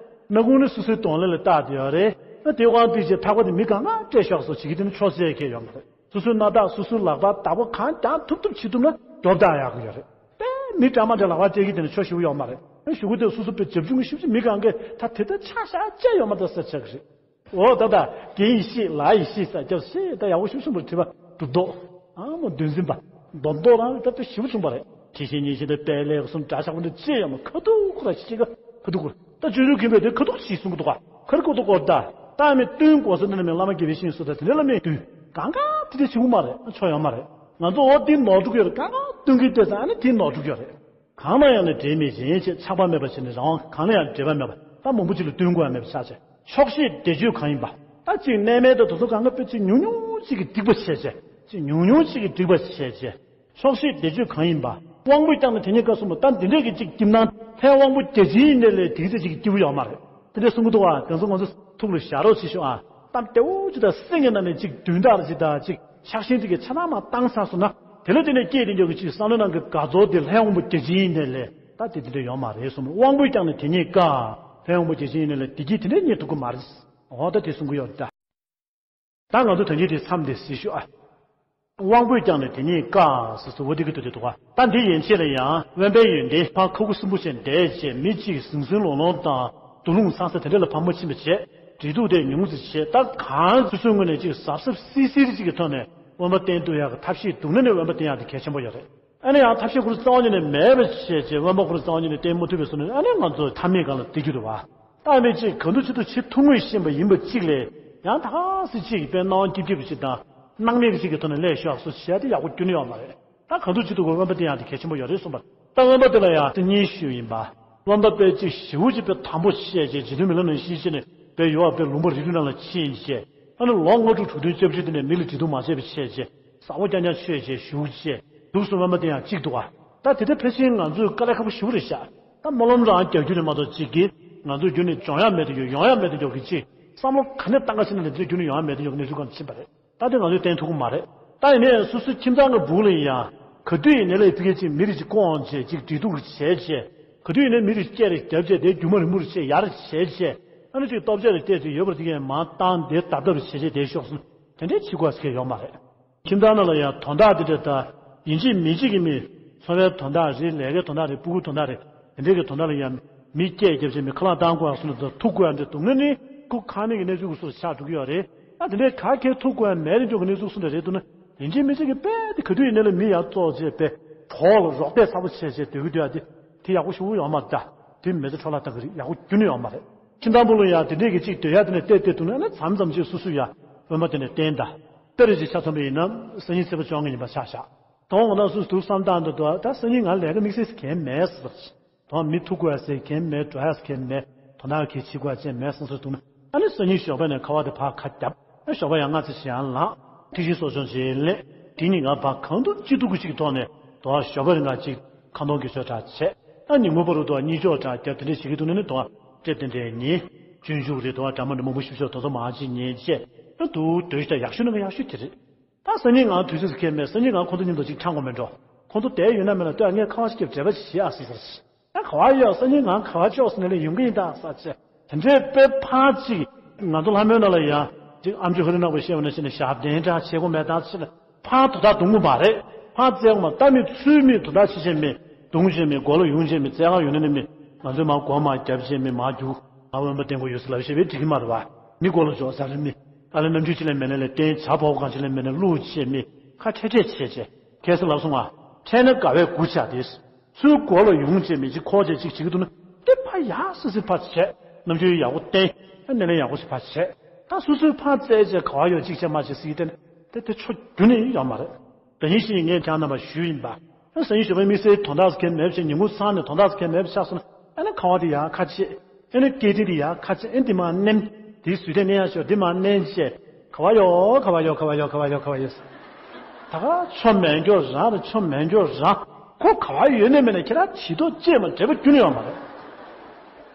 སྨན་ཁུང་ནི་སོ་སོའི་གདོང་ལེན་ལ་བལྟ་བསྡད་ཡོད་རེད། ཨ་དེ་དབང་དུས་ཀྱི་ཐག་པ་དེ་མི་གང་ག་སྤྲད་ཤོག་སོགས་བྱེད་ཀྱི་དེ་ནི་ཆོག་ཟེར་མཁན་ཡོད་མ་རེད། སོ་སོའི་སྣ་ཐག་སོ་སོའི་ལག་པ་བདག་པོ་གང་རྒྱག་ཐུབ་ཐུབ་བྱེད་ཐུབ་ན་རྒྱོབ་བཏང་ཡག་གི་ཡོད་རེད། དེ་མི་འདྲ་མ་འདྲ་ལག་པ་སྤྲད་ཀྱི་དེ་ནི་ཆོག་ཞུ་གི་ཡོད་མ་རེད། ཨ་ཞུ་གི་དེ་སོ་སོ་པའི་བྱབ་ཆུང་གི་ཞིབ་ཅིག་མི་གང་གས་ད་དེ་ལྟར་ཆགས་ཤག་ཅེས་ཡོད་མ་རེད་ཟེར་ཆགས་ཀྱི་རེད། འོ་ད་ད་རྒན་ཡེ་ཤེས་ལགས་ཡེ་ཤེས་ས་སྐྱབས་ཤེས་ད་ཡག་པོ་ཞིབ་གསུངས་པར་དྲི་བ་གྲུབ་མདོག་ཨ་མོ་འདོན་ཟིན་པ་མདོག་མདོག་རང་ད་ལྟ་ཞིབ་གསུངས་པ་རེད། ཁྱི་ཤེས་ཉེས་ཤེས་ད་དཔལ་ལས་གསུམ་འདྲ་ཆགས་པ་འདི་ཅི་ཡང་མ་ཁ་ཐུག་ཁོ་ར་ཤི་ཅེ་ག་ཁ་ཐུག་ཁོ་ད་ཅོ་ཅོ་གིན་པས་དེ་ཁ་ཐུག་ཤི་གསུང་གི་འདུག་ག་ཁར་ཁོ་ཐུག་གོ་ད་ད་མི་སྟོན་གོ་ས་འདི་ནི་མི་བླ་མ་དགེ་བའི་བཤེས་གཉེན་སུ་ད་དེ་འདྲ་བླ་མས་འདུས་གང་ག་དེ་དེ་ཆི་གུ་མ་རེད། ཆོ་ཡོང་མ་རེད། ང་ཚོ་འོ་དེ་ནོར་འགྲོ་གི་ཡོད་རེད། གང་ག་སྟོན་གི་བལྟས་ཙང་ཨ་ནི་དེ་ནོར་འགྲོ་གི་ཡོད་རེད། གང་ལ་ཡང་ནི་འབྲེལ་མེད་གཞན་ཆེ་ཆགས་པ་མེད་པ་བྱས་ནས་རང་དབང་གང་ལ་ཡང་འབྲེལ་བ་མེད་པ་ད་མང་པོ་ཅིག་ལ་སྟོན་དགོས་ཡ་མེད་པ་ཆགས་བྱས། ཆོག་ཤེས་བཟླས་བརྗོད་གང་ཡིན་པ། ད་ཅིག་གནས་མལ་དང་དེ་ཚོ་གང་ག་དཔེ་ཅིག་ཉུང་ཉུང་ཅིག་གིས་སྡིག་པ་བྱས་བྱས། ཅིག་ཉུང་ཉུང་ཅིག་གིས་སྡིག་པ་བྱས་བྱས། ཆོག་ཤེས་བཟླས་བརྗོད་གང་ཡིན་པ། དབང་པོས་བསྐྱངས་ནས་དེ་ཉིད་དཀའ་གསུངས་པ་ད་འདི་འདྲས་ཀྱི་ཅིག་སྐྱིད་སྣང་ལྷའི་དབང་པོ་བརྒྱ་བྱིན་ཡིན་ནས་ལས་དེ་ཚེ་ཅིག་སྐྱིད་པོ་ཡོད་མ་རེད། དེ་འདྲས་གསུང་གི་འདུག་ཨ། དེ་ཚོ་ང་ཚོ་ཐུགས་ལ་བཞག་རོགས་བྱེད་ཤོག་ཨ། གཏམ་བདེ་བོ་ཅིག་དང་སེང་གེ་ནང་ནས་ཅིག་བདུན་ཕྲག་ཅིག་དང་ཅིག་ཆགས་ཞེན་དེ་གི་ཆ་ཚང་མ་བཏང་ཚར་སོང་ན་དེ་ལ་དེ་ནས་སྐྱེས་དེ་འཇོག་གི་ཅིག་བསམ་བློའི་ནང་གི་དགའ་ཚོར་དེ་ལྷའི་དབང་པོ་བརྒྱ་བྱིན་ཡིན་ནས་ལས་ད་དེ་དེ་འདྲས་ཡོད་མ་རེད་གསུངས། དབང་པོས་བསྐྱངས་ནས་དེ་ཉིད་དཀའ། ལྷའི་དབང་པོ་བརྒྱ་བྱིན་ཡིན་ནས་ལས་བདེ་སྐྱིད་དེ་འདྲས་རྙེད་ཐུབ་ཀྱི་མ་རེད། འོ་ད་དེ་གསུང་གི་ཡོད་ད། ད་ང་ཚོ་དོན་གྱིས་དེ་མཚམས་འདི་སྲིད་ཞུ་ཨ། དབང་པོས་བསྐྱངས་ནས་དེ་ཉིད་དཀའ་ཟེར་ཟེར་བ་འདི་གི་དུ་དེ་འདུག་ག་ད་འདི་ཡན་ཆད་ལ་ཡང་དབེན་པའི་ཡོན་ཏན་ཕར་ཁ་ཁུ་སིམ་པོ་བྱས་བསྡད་བྱས་མི་གཅིག་ཟིང་ཟིང་ལོང་ལོང་དང་དུ་ལུང་ཚང་ས་དེ་འདྲ་ལ་ཕར་མ་ཕྱིན་པ་བྱས་འབྲེལ་གཏུག་དེ་ཉུང་ཙི་བྱས་ད་གང་སོ་སོའི་ངོས་ནས་ཅིག་གཟབ་གཟབ་སིལ་སིལ་ཅིག་གི་ཐོག་ནས་དབེན་པ་བསྟེན་ཐུབ་ཡག་གི་ཐབས་ཤེས་འདུག་ན་ནི་དབེན་པ་བསྟེན་ཡག་དེ་གལ་ཆེན་པོ་ཡོད་རེད། ཨ་ནི་ཡང་ཐབས་ཤེས་ཁོ་རང་རྩ་བ་ཉིད་ནས་མེད་པ་བྱས་བྱས་དབེན་པ་ཁོ་རང་རྩ་བ་ཉིད་ནས་བསྟེན་མ་ཐུབ་པའི་བཟོ་ནས་ཨ་ནི་ང་ཚོ་ཐབས་མེད་སྒང་ལ་བསྡད་རྒྱུ་རེད་བ། ད་མི་གཅིག་ག་འདུག་ཅི་འདུག་བྱེད་ཐུབ་ངེས་ཤེས་པ་ཡིན་པ་གཅིག་ལས་ཡང་ད་ག་སེ་གཅིག་གིས་དཔེ་སྣང་བ་སྐྱིད་སྐྱིད་པ་ཞིག་དང་སྣང་མེད་ཀྱི་ཅིག་གི་ཐོག་ནས་ལས་ཤོག་སོ་བྱས་ཏེ་ཡག་པོ་རྒྱུ་ནི་ཡོད་མ་རེད། ད་ག་འདུག་ཅི་འདུག་གོ་དབེན་པ་བསྟེན་ཡག་དེ་གལ་ཆེན་པོ་ཡོད་རེད་གསུངས་པ། ད་དབེན་པ་དེ་ལ་ཡང་སེམས་ཉིད་ཞུ་ཡིན་པ། དབེན་པ་དཔེ་གཅིག་ཞེ་པོ་ཅིག་དཔེ་དམ་པོ་བྱས་བྱས་རྗེ་བཙུན་མི་ལ་ནང་བཞིན་བྱས་ནས་དཔེ་ཡོད་པ་དཔེ་ལུང་པ་རི་རི་ནང་ལ་ཕྱིན་བྱས་ཨ་ནི་ལོ་ལྔ་དྲུག་དྲུག་བདུན་སྐྱབས་བཅོལ་དེ་ནས་མི་ལ་འདྲི་རྟོག་མ་བྱས་པ་བྱས་བྱས་བཟང་པོ་རྐྱང་རྐྱང་མཆོད་བྱས་བཞུགས་བྱས་འདུག་སོང་། དབེན་པ་དེ་ཡང་གཅིག་འདུག་ག་ད་དེ་ལྟར་ཕལ་ཆེར་ང་ཚོས་དཀའ་ལས་ཁག་པོ་ཞེ་པོ་རེད་ཤག་ད་སྨོན་ལམ་རང་རྒྱག་རྒྱུ་རེད་མ་གཏོགས་གཅིག་གིས་ང་ཚོ་རྒྱུན་ནས་སྦྱོང་ཡག་མེད་དུ་ཡོད་ཡོང་ཡག་མེད་དུ་ཡོད་གི་ཅིག་བསམ་བློ་ག་ནས་བཏང་ག་ཕྱིན་ན་ལས་དེ་རྒྱུན་ནས་ཡོང་ཡག་མེད་དུ་ཡོད་གི་གནས་ཚུལ་གང་ཕྱིན་པ་རེད། ད་དེ་ང་ཚོས་བསྟེན་ཐུབ་ཀྱི་མ་རེད། ད་ཡིན་ནའི་སོ་སོའི་ཁྱིམ་ཚང་གི་སྦུག་ལ་ཡིན་ཡང་ག་དུས་ཡིན་ནའི་ལས་ཕ་གི་ཅིག་མི་རིགས་ཅིག་བསྐོངས་བྱས་ཅིག་འབྲེལ་གཏུག་བྱས་བྱས་ག་དུས་ཡིན་ནའི་མི་རིགས་སྐད་རེ་བརྒྱབ་བྱས་དེ་རྒྱུ་མ་རིང་མོ་རེ་བྱས་ཡར་བྱས་བྱས་ཨ་ནི་ཅིག་སྟོབས་ཆེ་རེ་བལྟས་ཚེ་ཡོད་པར་དེ་གས་མ་བཏང་དེ་བརྡབ་བརྡབ་རེ་བྱས་བྱས་དེ་ཤོག་སོང་དེ་འདྲའི་བྱེད་དགོས་ཟེར་མཁན་ཡོད་མ་རེད། ཁྱིམ་ཚང་ནང་ལ་ཡང་དོན་དག་འདི་འདྲ་ད་ཡིན་གཅིག་མིན་གཅིག་གི་མི་འཚོ་བའི་དོན་དག་རེད། ལས་ཀའི་དོན་དག་རེད། སྤུ་གུའི་དོན་དག་རེད། དེ་འདྲའི་གི་དོན་དག་ལ་ཡང་མི་སྐད་རྒྱབ་བྱས་མི་ཁ་ལག་བཏང་དགོས་ཡག་སོང་ན་ད་ཐུག་དགོས་ཡག་འདྲ་འདུག་ན་ནི་ཁོ་ཁ་མེད་ཀྱི་གནས་ཚུལ་གྱི་སོར་ཆགས་འགྲོ་གི་ཡོད་རེད། ད་དེ་འདྲའི་ག་གེ་ཐུག་དགོས་ཡག་མེད་རེད་འཇོག་གི་གནས་ཚུལ་སོང་འདྲ་རེད་འདུག་ན་ཡིན་གཅིག་མིན་གཅིག་གི་དཔེ་དེ་ག་དུས་ཡིན་ནའི་ལ་མི་ཡར་བཙོག་བྱས་དཔེ་གྲོགས་ལ་རོགས་པས་ཚ་པོ་བྱས་བྱས་སྡོད་ཀྱི་འདུག་ཡག་དེ་དེ་ཡག་པོ་ཞེ་པོ་ཡོད་མ་རེད། ད་དེ་མི་ཚེ་འཕྲོ་བརླག་བཏང་གི་རེད། ཡག་པོ་ཁྱོན་ནས་ཡོད་མ་རེད། ཁྱིམ་ཚང་པོ་ལ་ཡང་དེ་འདྲས་ཀྱི་གཅིག་སྡོད་ཡ་དེ་ནས་བལྟས་བལྟས་འདུག་ན་ཨ་ནི་མཚམས་མཚམས་ཅིག་སོ་སོ་ཡ་དབེན་པ་དེ་ནས་བསྟེན་ད། དཔེར་ཅིག་ཆ་མཚོན་པ་ཡིན་ན་སང་ཉིན་ཚེས་པ་བཅོ་ལྔ་ཡིན་པ་ཆགས་བཞག་དོན་འོ་ན་སོ་སོ་དུག་བསམ་སྟངས་འདུག་འདུག་ད་སང་ཉིན་ང་ལས་ཀ་དམིགས་བསལ་གང་མེད་ཟེར། དོན་མི་ཐུག་དགོས་ཟེར་གང་མེད། འགྲོ་ཡ་གང་མེད། དོན་དག་གི་བྱེད་དགོས་ཅན་མེད་བསམ་སོ་འདུག་ན་ཨ་ནི་སང་ཉིན་ཞོགས་པ་ནས་ཁ་བ་དེ་ཕར་ཁ་བརྒྱབ། ཨ་ཞོགས་པ་ཡང་སྔ་ཙམ་ཞིག་ཡང་ལངས། དེ་བཞིན་གསོ་སྦྱོང་བྱེད་ལས་དེ་ཉིན་ང་ཕར་གང་ཐུབ་ཅི་ཐུབ་ཀྱི་ཅིག་ཐོག་ནས་དོ་ཞོགས་པ་རིང་ང་ཅིག་ཁ་འདོན་གྱི་ཆོས་གྲྭ་བྱས། ད་ཉིན་མོ་བར་དུ་དོ་གཉིད་ཆོག་གྲ་རྒྱབ་དེ་འདྲ་བྱེད་ཀྱི་འདུག་ན་ནི་དོ་སྤྲེལ་དེ་འདྲའི་ཉིན་སྤྱོད་འཇུག་རེད། དོ་གྲ་མ་འདྲ་མང་པོ་ཞིབ་ཞིབ་དོ་ཚོ་མ་ཅིག་ཉན་བྱས་ད་དུ་དོ་ཞིག་ད་ཡག་ཤོས་ནི་ང་ཡག་ཤོས་དེ་རེད། ད་སང་ཉིན་ང་དུས་ཚོད་ཁེལ་མེད། སང་ཉིན་ང་ཁོང་ཚོ་མཉམ་དུ་ཅིག་ཁྲང་དགོས་མེད་འགྲོ། ཁོང་ཚོ་དེ་ཡོད་ན་མེད་ན་ལྟོས་ངས་ཁ་བ་ཞིག་བྲེལ་བ་ཞིག་བྱེད་ཨ་ཟེར་ཟེར། ད་ག་བ་ཡོད། སང་ཉིན་ང་ག་བ་ཆོག་ཟེར་ནས་ལས་ཡོང་གི་ཡིན་ད་ཟེར་བྱས། དེ་འདྲའི་དཔེ་ཕར་ཅིག་ང་ཚོ་ལྷ་མོའི་ནང་ལ་ཡ་ཅིག་ཨ་མཆོག་ཧ་རི་ནག་པོ་བཤད་པ་ནང་བཞིན་ཞབས་བརྟན་འདྲ་བྱེད་དགོས་མེད་ད་ཟེར་ཕར་དོ་ད་གདོང་མོ་མ་རེད། ཕར་བཙལ་དགོས་མ་ད་མི་ཚུལ་མི་དོ་ད་བྱེད་བྱེད་མི་གདོང་བྱེད་མི་མགོ་ལ་ཡོང་བྱེད་མི་བཙལ་ག་ཡོང་ན་ནི་མི་ང་ཚོས་མ་མགོ་མ་རྒྱབ་བྱེད་མི་མ་རྒྱུག་ང་དབེན་པ་བསྟེན་དགོས་ཡོད་ཟེར་ལབ་བཤད་པས་འགྲིག་གི་མ་རེད་བ། མི་མགོ་ལ་འཇོག་ཟ་རེ་མི་ཨ་ལ་ནམ་རྒྱུན་ཅི་ལས་མེད་ན་ལས་བསྟན་བྱ་བོ་གང་ཅི་ལས་མེད་ན་བླུག་བྱེད་མི་ཁ་ཁྲེ་ཁྲེ་བྱེད་བྱེད་ཁས་སུ་ལབ་སོང་ང་ཁྲེ་ན་དགའ་བའི་མགུ་བྱ་དེ། ཚུར་སྒོ་ལ་ཡོང་བྱས་མི་གཅིག་ཁོག་བྱས་གཅིག་བྱེད་ཀྱི་འདུག་ན་དེ་ཕ་ཡག་སི་སི་ཕ་བྱས་རྣམ་འགྱུར་ཡག་པོ་བསྟན་ཨ་སྣེ་ལེན་ཡག་པོ་ཞིག་ཕ་བྱས་ད་སོ་སོའི་ཕ་བཙལ་བྱས་ག་བ་ཡོད་གཅིག་བྱས་མ་བྱས་སི་བསྟན་དེ་དེ་ཆོ་རྒྱུ་ནི་ཡོད་མ་རེད། ད་ཡིན་ཞིག་ངས་ཁྱང་རྣམ་པ་ཞུས་ཡིན་པ་ཨ་སང་ཉིན་ཞོགས་པའི་དམིགས་བསལ་དོན་དག་སི་ཁན་མེད་བྱས་ཉིན་གུང་ཚང་ནས་དོན་དག་སི་ཁན་མེད་ཆགས་སོང་ན་ཨ་ནི་ཁ་བ་དེ་ཡག་ཁ་ཆེ་ཨ་ནི་སྐད་འཕྲིན་དེ་ཡག་ཁ་ཆེ་ཨ་ནི་དེ་མ་མནན་དེ་སུས་དེ་མནན་ཡག་ཤོག་དེ་མ་མནན་བྱས་ག་བ་ཡོད་ག་བ་ཡོད་ག་བ་ཡོད་ག་བ་ཡོད་ག་བ་ཡོད། ད་ག་ཆོ་མེད་འགྱོ་རང་རེད། ཆོ་མེད་འགྱོ་རང་། ཁོ་ག་བ་ཡོད་ནས་མེད་ནས་ཁྱེད་རང་བྱི་དོ་ཅེས་མ་འབྲེལ་བ་ཁྱོན་ནས་ཡོད་མ་རེད།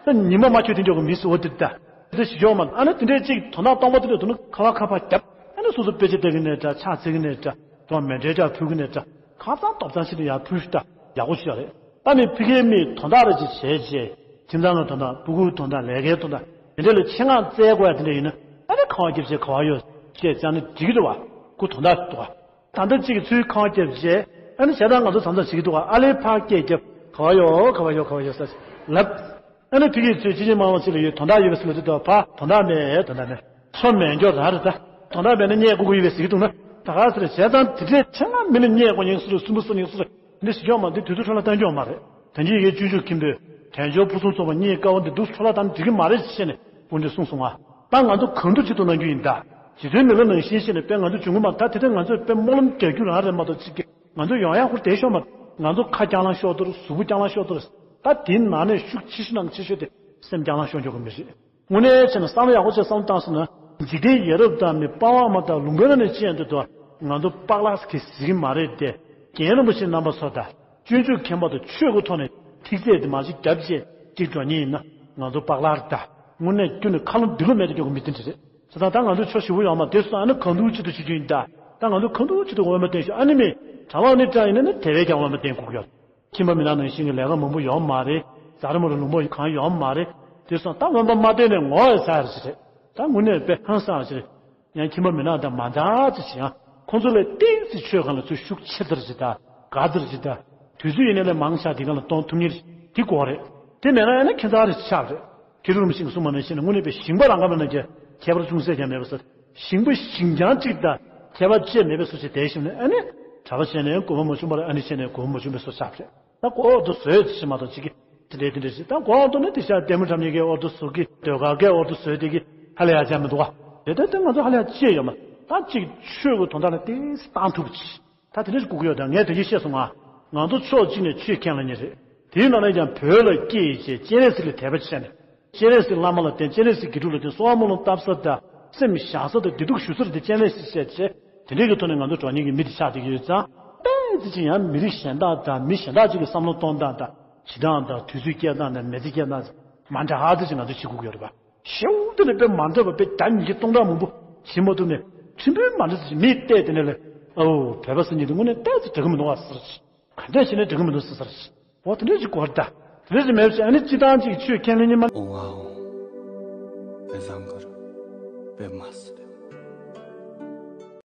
ད་ཉི་མ་མ་ཁྱོད་དེ་འགྱོ་གི་མི་སྲིད་འོ་དེ་ད། དེ་ཞིག་ཡོད་མ་རེད། ཨ་ནི་དེ་འདྲའི་ཅིག་དོན་དག་སྟོང་པ་དེ་འདྲ་འདུག་ན་ཁ་བ་ཁ་བ་རྒྱབ། ཨ་ནི་སོ་སོ་དཔེ་ཆ་ལྟ་གི་ནས་འདྲ། ཕྱག་འཚལ་གི་ནས་འདྲ། དོ་མེ་འདྲའི་ལྕགས་ཕུལ་གི་ནས་འདྲ། ཁ་སང་ཏོག་ཙམ་ཞིག་ཏུ་ཡར་ཕུལ་ཤི་ད་ཡག་པོ་ཞིག་ཡོད་རེད། ད་ནི་ཕ་གིའི་མིས་དོན་དག་རེ་ཅིག་བྱས་རྗེས། ཁྱིམ་ཚང་གི་དོན་དག། སྤུ་གུའི་དོན་དག། ལས་ཀའི་དོན་དག། དེ་འདྲ་ལ་ཆེད་མངགས་བཙལ་དགོས་ཡ་དེ་འདྲ་ཡིན་ན། ཨ་ནི་ཁ་བ་རྒྱབ་བྱས་ག་བ་ཡོད་བཤད་ཙང་ནི་འགྲིག་གི་རེད་བ། ཁོ་དོན་དག་འདུག་བ། ད་ལྟ་གཅིག་གིས་ཚུར་ཁ་བ་རྒྱབ་བྱས། ཨ་ནི་བྱས་ཙང་ང་ཚོ་མཚམས་མཚམས་བྱེད་ཀྱི་འདུག་བ། ཨ་ལས་ཕར་སྐད་རྒྱབ། ག་བ་ཡོད། ག་བ་ཡོད། ག་བ་ཡོད་ཟེར་ལབ། ཨ་ནི་ཕ་གིའི་ཚུར་ཅི་ཅི་མང་མང་ཅིག་ལ་ཡོད། དོན་དག་ཡོད་པའི་སུ་ལ་དེ་དོ་ཕ་དོན་དག་མེད། དོན་དག་མེད། ཆོ་མེད་འགྱོ་རང་རེད་ད། དོན་དག་མེད་ན་བརྙས་དགོས་ཀྱི་ཡོད་པའི་ཟེར་གྱི་འདུག་ན། ད་ག་ཟེར་བྱས་ཙང་དེ་འདྲས་ཆེད་མངགས་མི་ལ་བརྙས་དགོས་ཉེན་སུ་རེད། སུན་པོ་སུ་ཉེན་སུ་རེད། འདི་ཞིག་ཡོད་མ། འདི་དུས་ཚོད་འཕྲོ་བརླག་གཏོང་རྒྱུ་མ་རེད། ད་གིན་ཡ་སྤྱོད་འཇུག་མཁན་པོས་དལ་འབྱོར་ཕུན་སུམ་ཚོགས་པ་རྙེད་དཀའ་བ་འདི་འདུག་འཕྲོ་བརླག་བཏང་འགྲིག་གི་མ་རེད་ཅེས་ནས་དཔོན་འདིས་གསུངས་སོང་ང་། ད་ང་ཚོ་གང་ཐུབ་ཅི་ཐུབ་གནང་རྒྱུ་ཡིན་ད། རྗེ་བཙུན་མི་ལ་ནང་བཞིན་བྱས་ནས་དཔེ་ང་ཚོ་འབྱུང་གི་མ། ད་དེ་འདྲ་ང་ཚོས་དཔེ་སྨོན་ལམ་རྒྱག་རྒྱུ་རང་རེད་མ་གཏོགས་ཅིག་གི་ང་ཚོ་ཡོང་ཡག་ཧུར་བསྡད་ཤོག་མ། ང་ཚོ་ཁ་རྐྱང་ལང་ཤོར་དུ་རེད། གཟུགས་པོ་རྐྱང་ལང་ཤོར་དུ་རེད། ད་དེའི་ནང་ནས་ཤུགས་ཆེ་ཤོས་ནང་ཆེ་ཤོས་དེ་སེམས་རྐྱང་ལང་ཤོར་འཇོག་གི་མི་རེད། དངོས་གནས་བྱས་ན་བསམ་བློ་ཡག་པོ་བྱས་བསམ་བློ་བཏང་སོང་ན། འཇིག་རྟེན་ཡ་རབས་དང་མི་པ་ཝང་མ་དང་ལུང་པའི་ནང་ནས་ཅི་ཡང་འདུག་དོ། ང་ཚོ་པག་ལག་གི་ཟིག་མ་རེད་དེ། རྒན་རིན་པོ་ཆེ་རྣམ་པ་ཚོ་དང་སྤྱོད་འཇུག་མཁན་པ་དང་ཆོས་ཀྱི་ཐོག་ནས་ཐིག་ཚད་དེ་མར་ཅིག་བརྒྱབ་བྱས་ཅིག་འགྲོ་མཁན་ཡིན་ན། ང་ཚོ་པག་ལག་རེད་ད། དངོས་གནས་ཁྱོན་ནས་ཁ་ལོ་འདི་ལོ་མེད་དུ་འགྱོ་གི་མི་དེ་འདྲ་རེད། བྱས་ཙང་ད་ང་ཚོ་ཆོ་ཞེ་པོ་ཡོད་མ་རེད། དེ་སོང་ཨ་ནི་གང་ཐུབ་ཅི་ཐུབ་བྱེད་རྒྱུ་ཡིན་ད། ད་ང་ཚོ་གང་ཐུབ་ཅི་ཐུབ་འོས་མ་བསྟན་ཤོག་ཨ་ནི་མི་གྲྭ་པ་ནི་འདྲ་ཡིན་ན་ནི་དེ་བས་ཀྱང་འོས་མ་བསྟན་དགོས་ཀྱི་ཡོད། ཁྱིམ་པ་མི་ནག་ནང་བཞིན་གྱི་ལས་ཀ་མང་པོ་ཡོད་མ་རེད། ཛ་རི་མོ་རི་ལུང་པ་གང་ཡོད་མ་རེད། དེ་སོང་ད་འོས་མ་མ་བསྟན་ནས་ངོ་ཡ་ཟ་ཡ་རེད་ཅི་རེད། ད་དངོས་གནས་དཔེ་ཧང་སང་རེད་ཅི་རེད། ཡང་ཁྱིམ་པ་མི་ནག་དང་མ་འདྲ་ཅི་ཞིག་ཡང་ཁོང་ཚོ་ལས་ཏོག་ཙམ་ཆོས་སྒང་ལ་ཚུར་ཤུགས་ཆེ་ཙམ་ཅིག་དང་དགའ་ཙམ་ཅིག་དང་། དུས་ཚོད་ཡིན་ནའི་ལས་མང་ཆ་དེ་སྒང་ལ་གཏོང་ཐུབ་མཁན་དེ་དགོས་རེད། དེ་མེད་ན་ཡང་ན་ཁྱད་མཚར་རེ་ཆགས་རེད། དེ་རུ་རིམ་བཞིན་གསུངས་པ་ནང་བཞིན་དངོས་གནས་པའི་ཞིང་པ་རང་ག་མེད་ན་ཀྱང་ཁྱད་པར་ཅུང་ཟད་ཀྱང་མེད་པ་ཟེར། ཞིང་པ་ཞིང་རྐྱང་གཅིག་དང་ཁྱད་པར་ཅི་མེད་པའི་བཟོ་ཅིག་དེ་ཞིག་ནས་ཨ་ནི་གྲྭ་པ་བྱས་ནས་གོ་བ་མ་བྱུང་བར་ཨ་ནི་བྱས་ནས་གོ་བ་མ་བྱུང་བའི་བཟོ་ཆགས་རེད། ད་གོ་འོར་དུ་བཟོས་ཅི་མ་གཏོགས་ཅིག་གི་དེ་འདྲའི་དེ་འདྲའི་ཞིག་ད་གོ་འོར་དུ་ནི་དེ་ཤ་ལྟད་མོ་འཁྲབ་མཁན་གྱི་འོར་དུ་བཟོ་གི་ཟློས་གར་གྱི་འོར་དུ་བཟོས་དེ་གི་ཧ་ལས་ཡ་ཆ་མི་འདུག་བ། དེ་ལྟར་དེ་ང་ཚོ་ཧ་ལས་ཡ་ཅི་ཡོད་མ། ད་ཅིག་ཆོས་ཀྱི་དོན་དག་ལ་ཏོག་ཙམ་བཏང་ཐུབ་ཅིག་ད་དེ་འདྲ་ཞིག་དགོས་ཀྱི་ཡོད། ད་ངས་དེ་གི་བཤད་སོང་ང་། ང་ཚོ་ཕྱོགས་གཅིག་ནས་ཆོས་མཁྱེན་ལ་ཉེ་རེད། དེའི་ནང་ནས་ཀྱང་བོད་ལ་སྐྱེས་བྱས་སྤྱན་རས་གཟིགས་ལ་དད་པ་བྱས་ནས། སྤྱན་རས་གཟིགས་བླ་མ་ལ་བརྟེན། སྤྱན་རས་གཟིགས་དགེ་ཕྲུག་ལ་བརྟེན། གསོལ་བ་སྨོན་ལམ་བཏབ་ས་དང་སེམས་བཞག་ས་དང་བདེ་སྡུག་ཞུ་ས་དེ་སྤྱན་རས་གཟིགས་བྱས་བྱས། དེ་འདྲའི་གི་ཐོག་ནས་ང་ཚོ་འགྲོ་མཁན་གྱི་མི་དེ་ཆགས་བསྡད་ཀྱི་ཡོད་ཙང་། དཔེ་ཙི་ཅིག་ཡང་མི་རིགས་གཞན་དག་དང་མི་གཞན་དག་ཅིག་གི་བསམ་བློ་གཏོང་སྟངས་དང་བྱེད་སྟངས་དང་དུས་ཚོད་སྐྱེལ་སྟངས་དང་མི་ཚེ་སྐྱེལ་སྟངས་མ་འདྲ་ཧ་ཙི་ཅིག་ང་ཚོ་བྱེད་དགོས་ཀྱི་ཡོད་རེད་པ། ཞེའུ་དེ་ནི་དཔེ་མ་འདྲ་བ་དཔེ་བརྒྱ་ཉིས་བརྒྱ་སྟོང་ཕྲག་མང་པོ་བྱེད་མ་ཐུབ་ནས་ཁྲིམས་དཔོན་མ་འདྲ་ཟེར་ཞིག་མིས་བལྟས་དེ་ནས་ལས་ཨོ་བོད་པ་ཟེར་མཁན་དེ་དངོས་གནས་ཏོག་ཙམ་འགྲིག་གི་མི་འདུག་བ་ཟེར་ཞིག་ག་འདྲས་བྱས་ནས་འགྲིག་གི་མི་འདུག་ཟེར་ཟེར་ཞིག་འོ་དེ་འདྲས་ཅིག་གོ་ར་ད། དེ་འདྲས་ཅིག་མེད་ཞིག་ཨ་ནི་སྤྱི་བཏང་ཅིག་ཆོས་ཁས་ལེན་ཉིན་མ། ཨོ་ཝའོ། དཔེ་བཟང་གི་རེད། དཔེ་མ་སྲིད།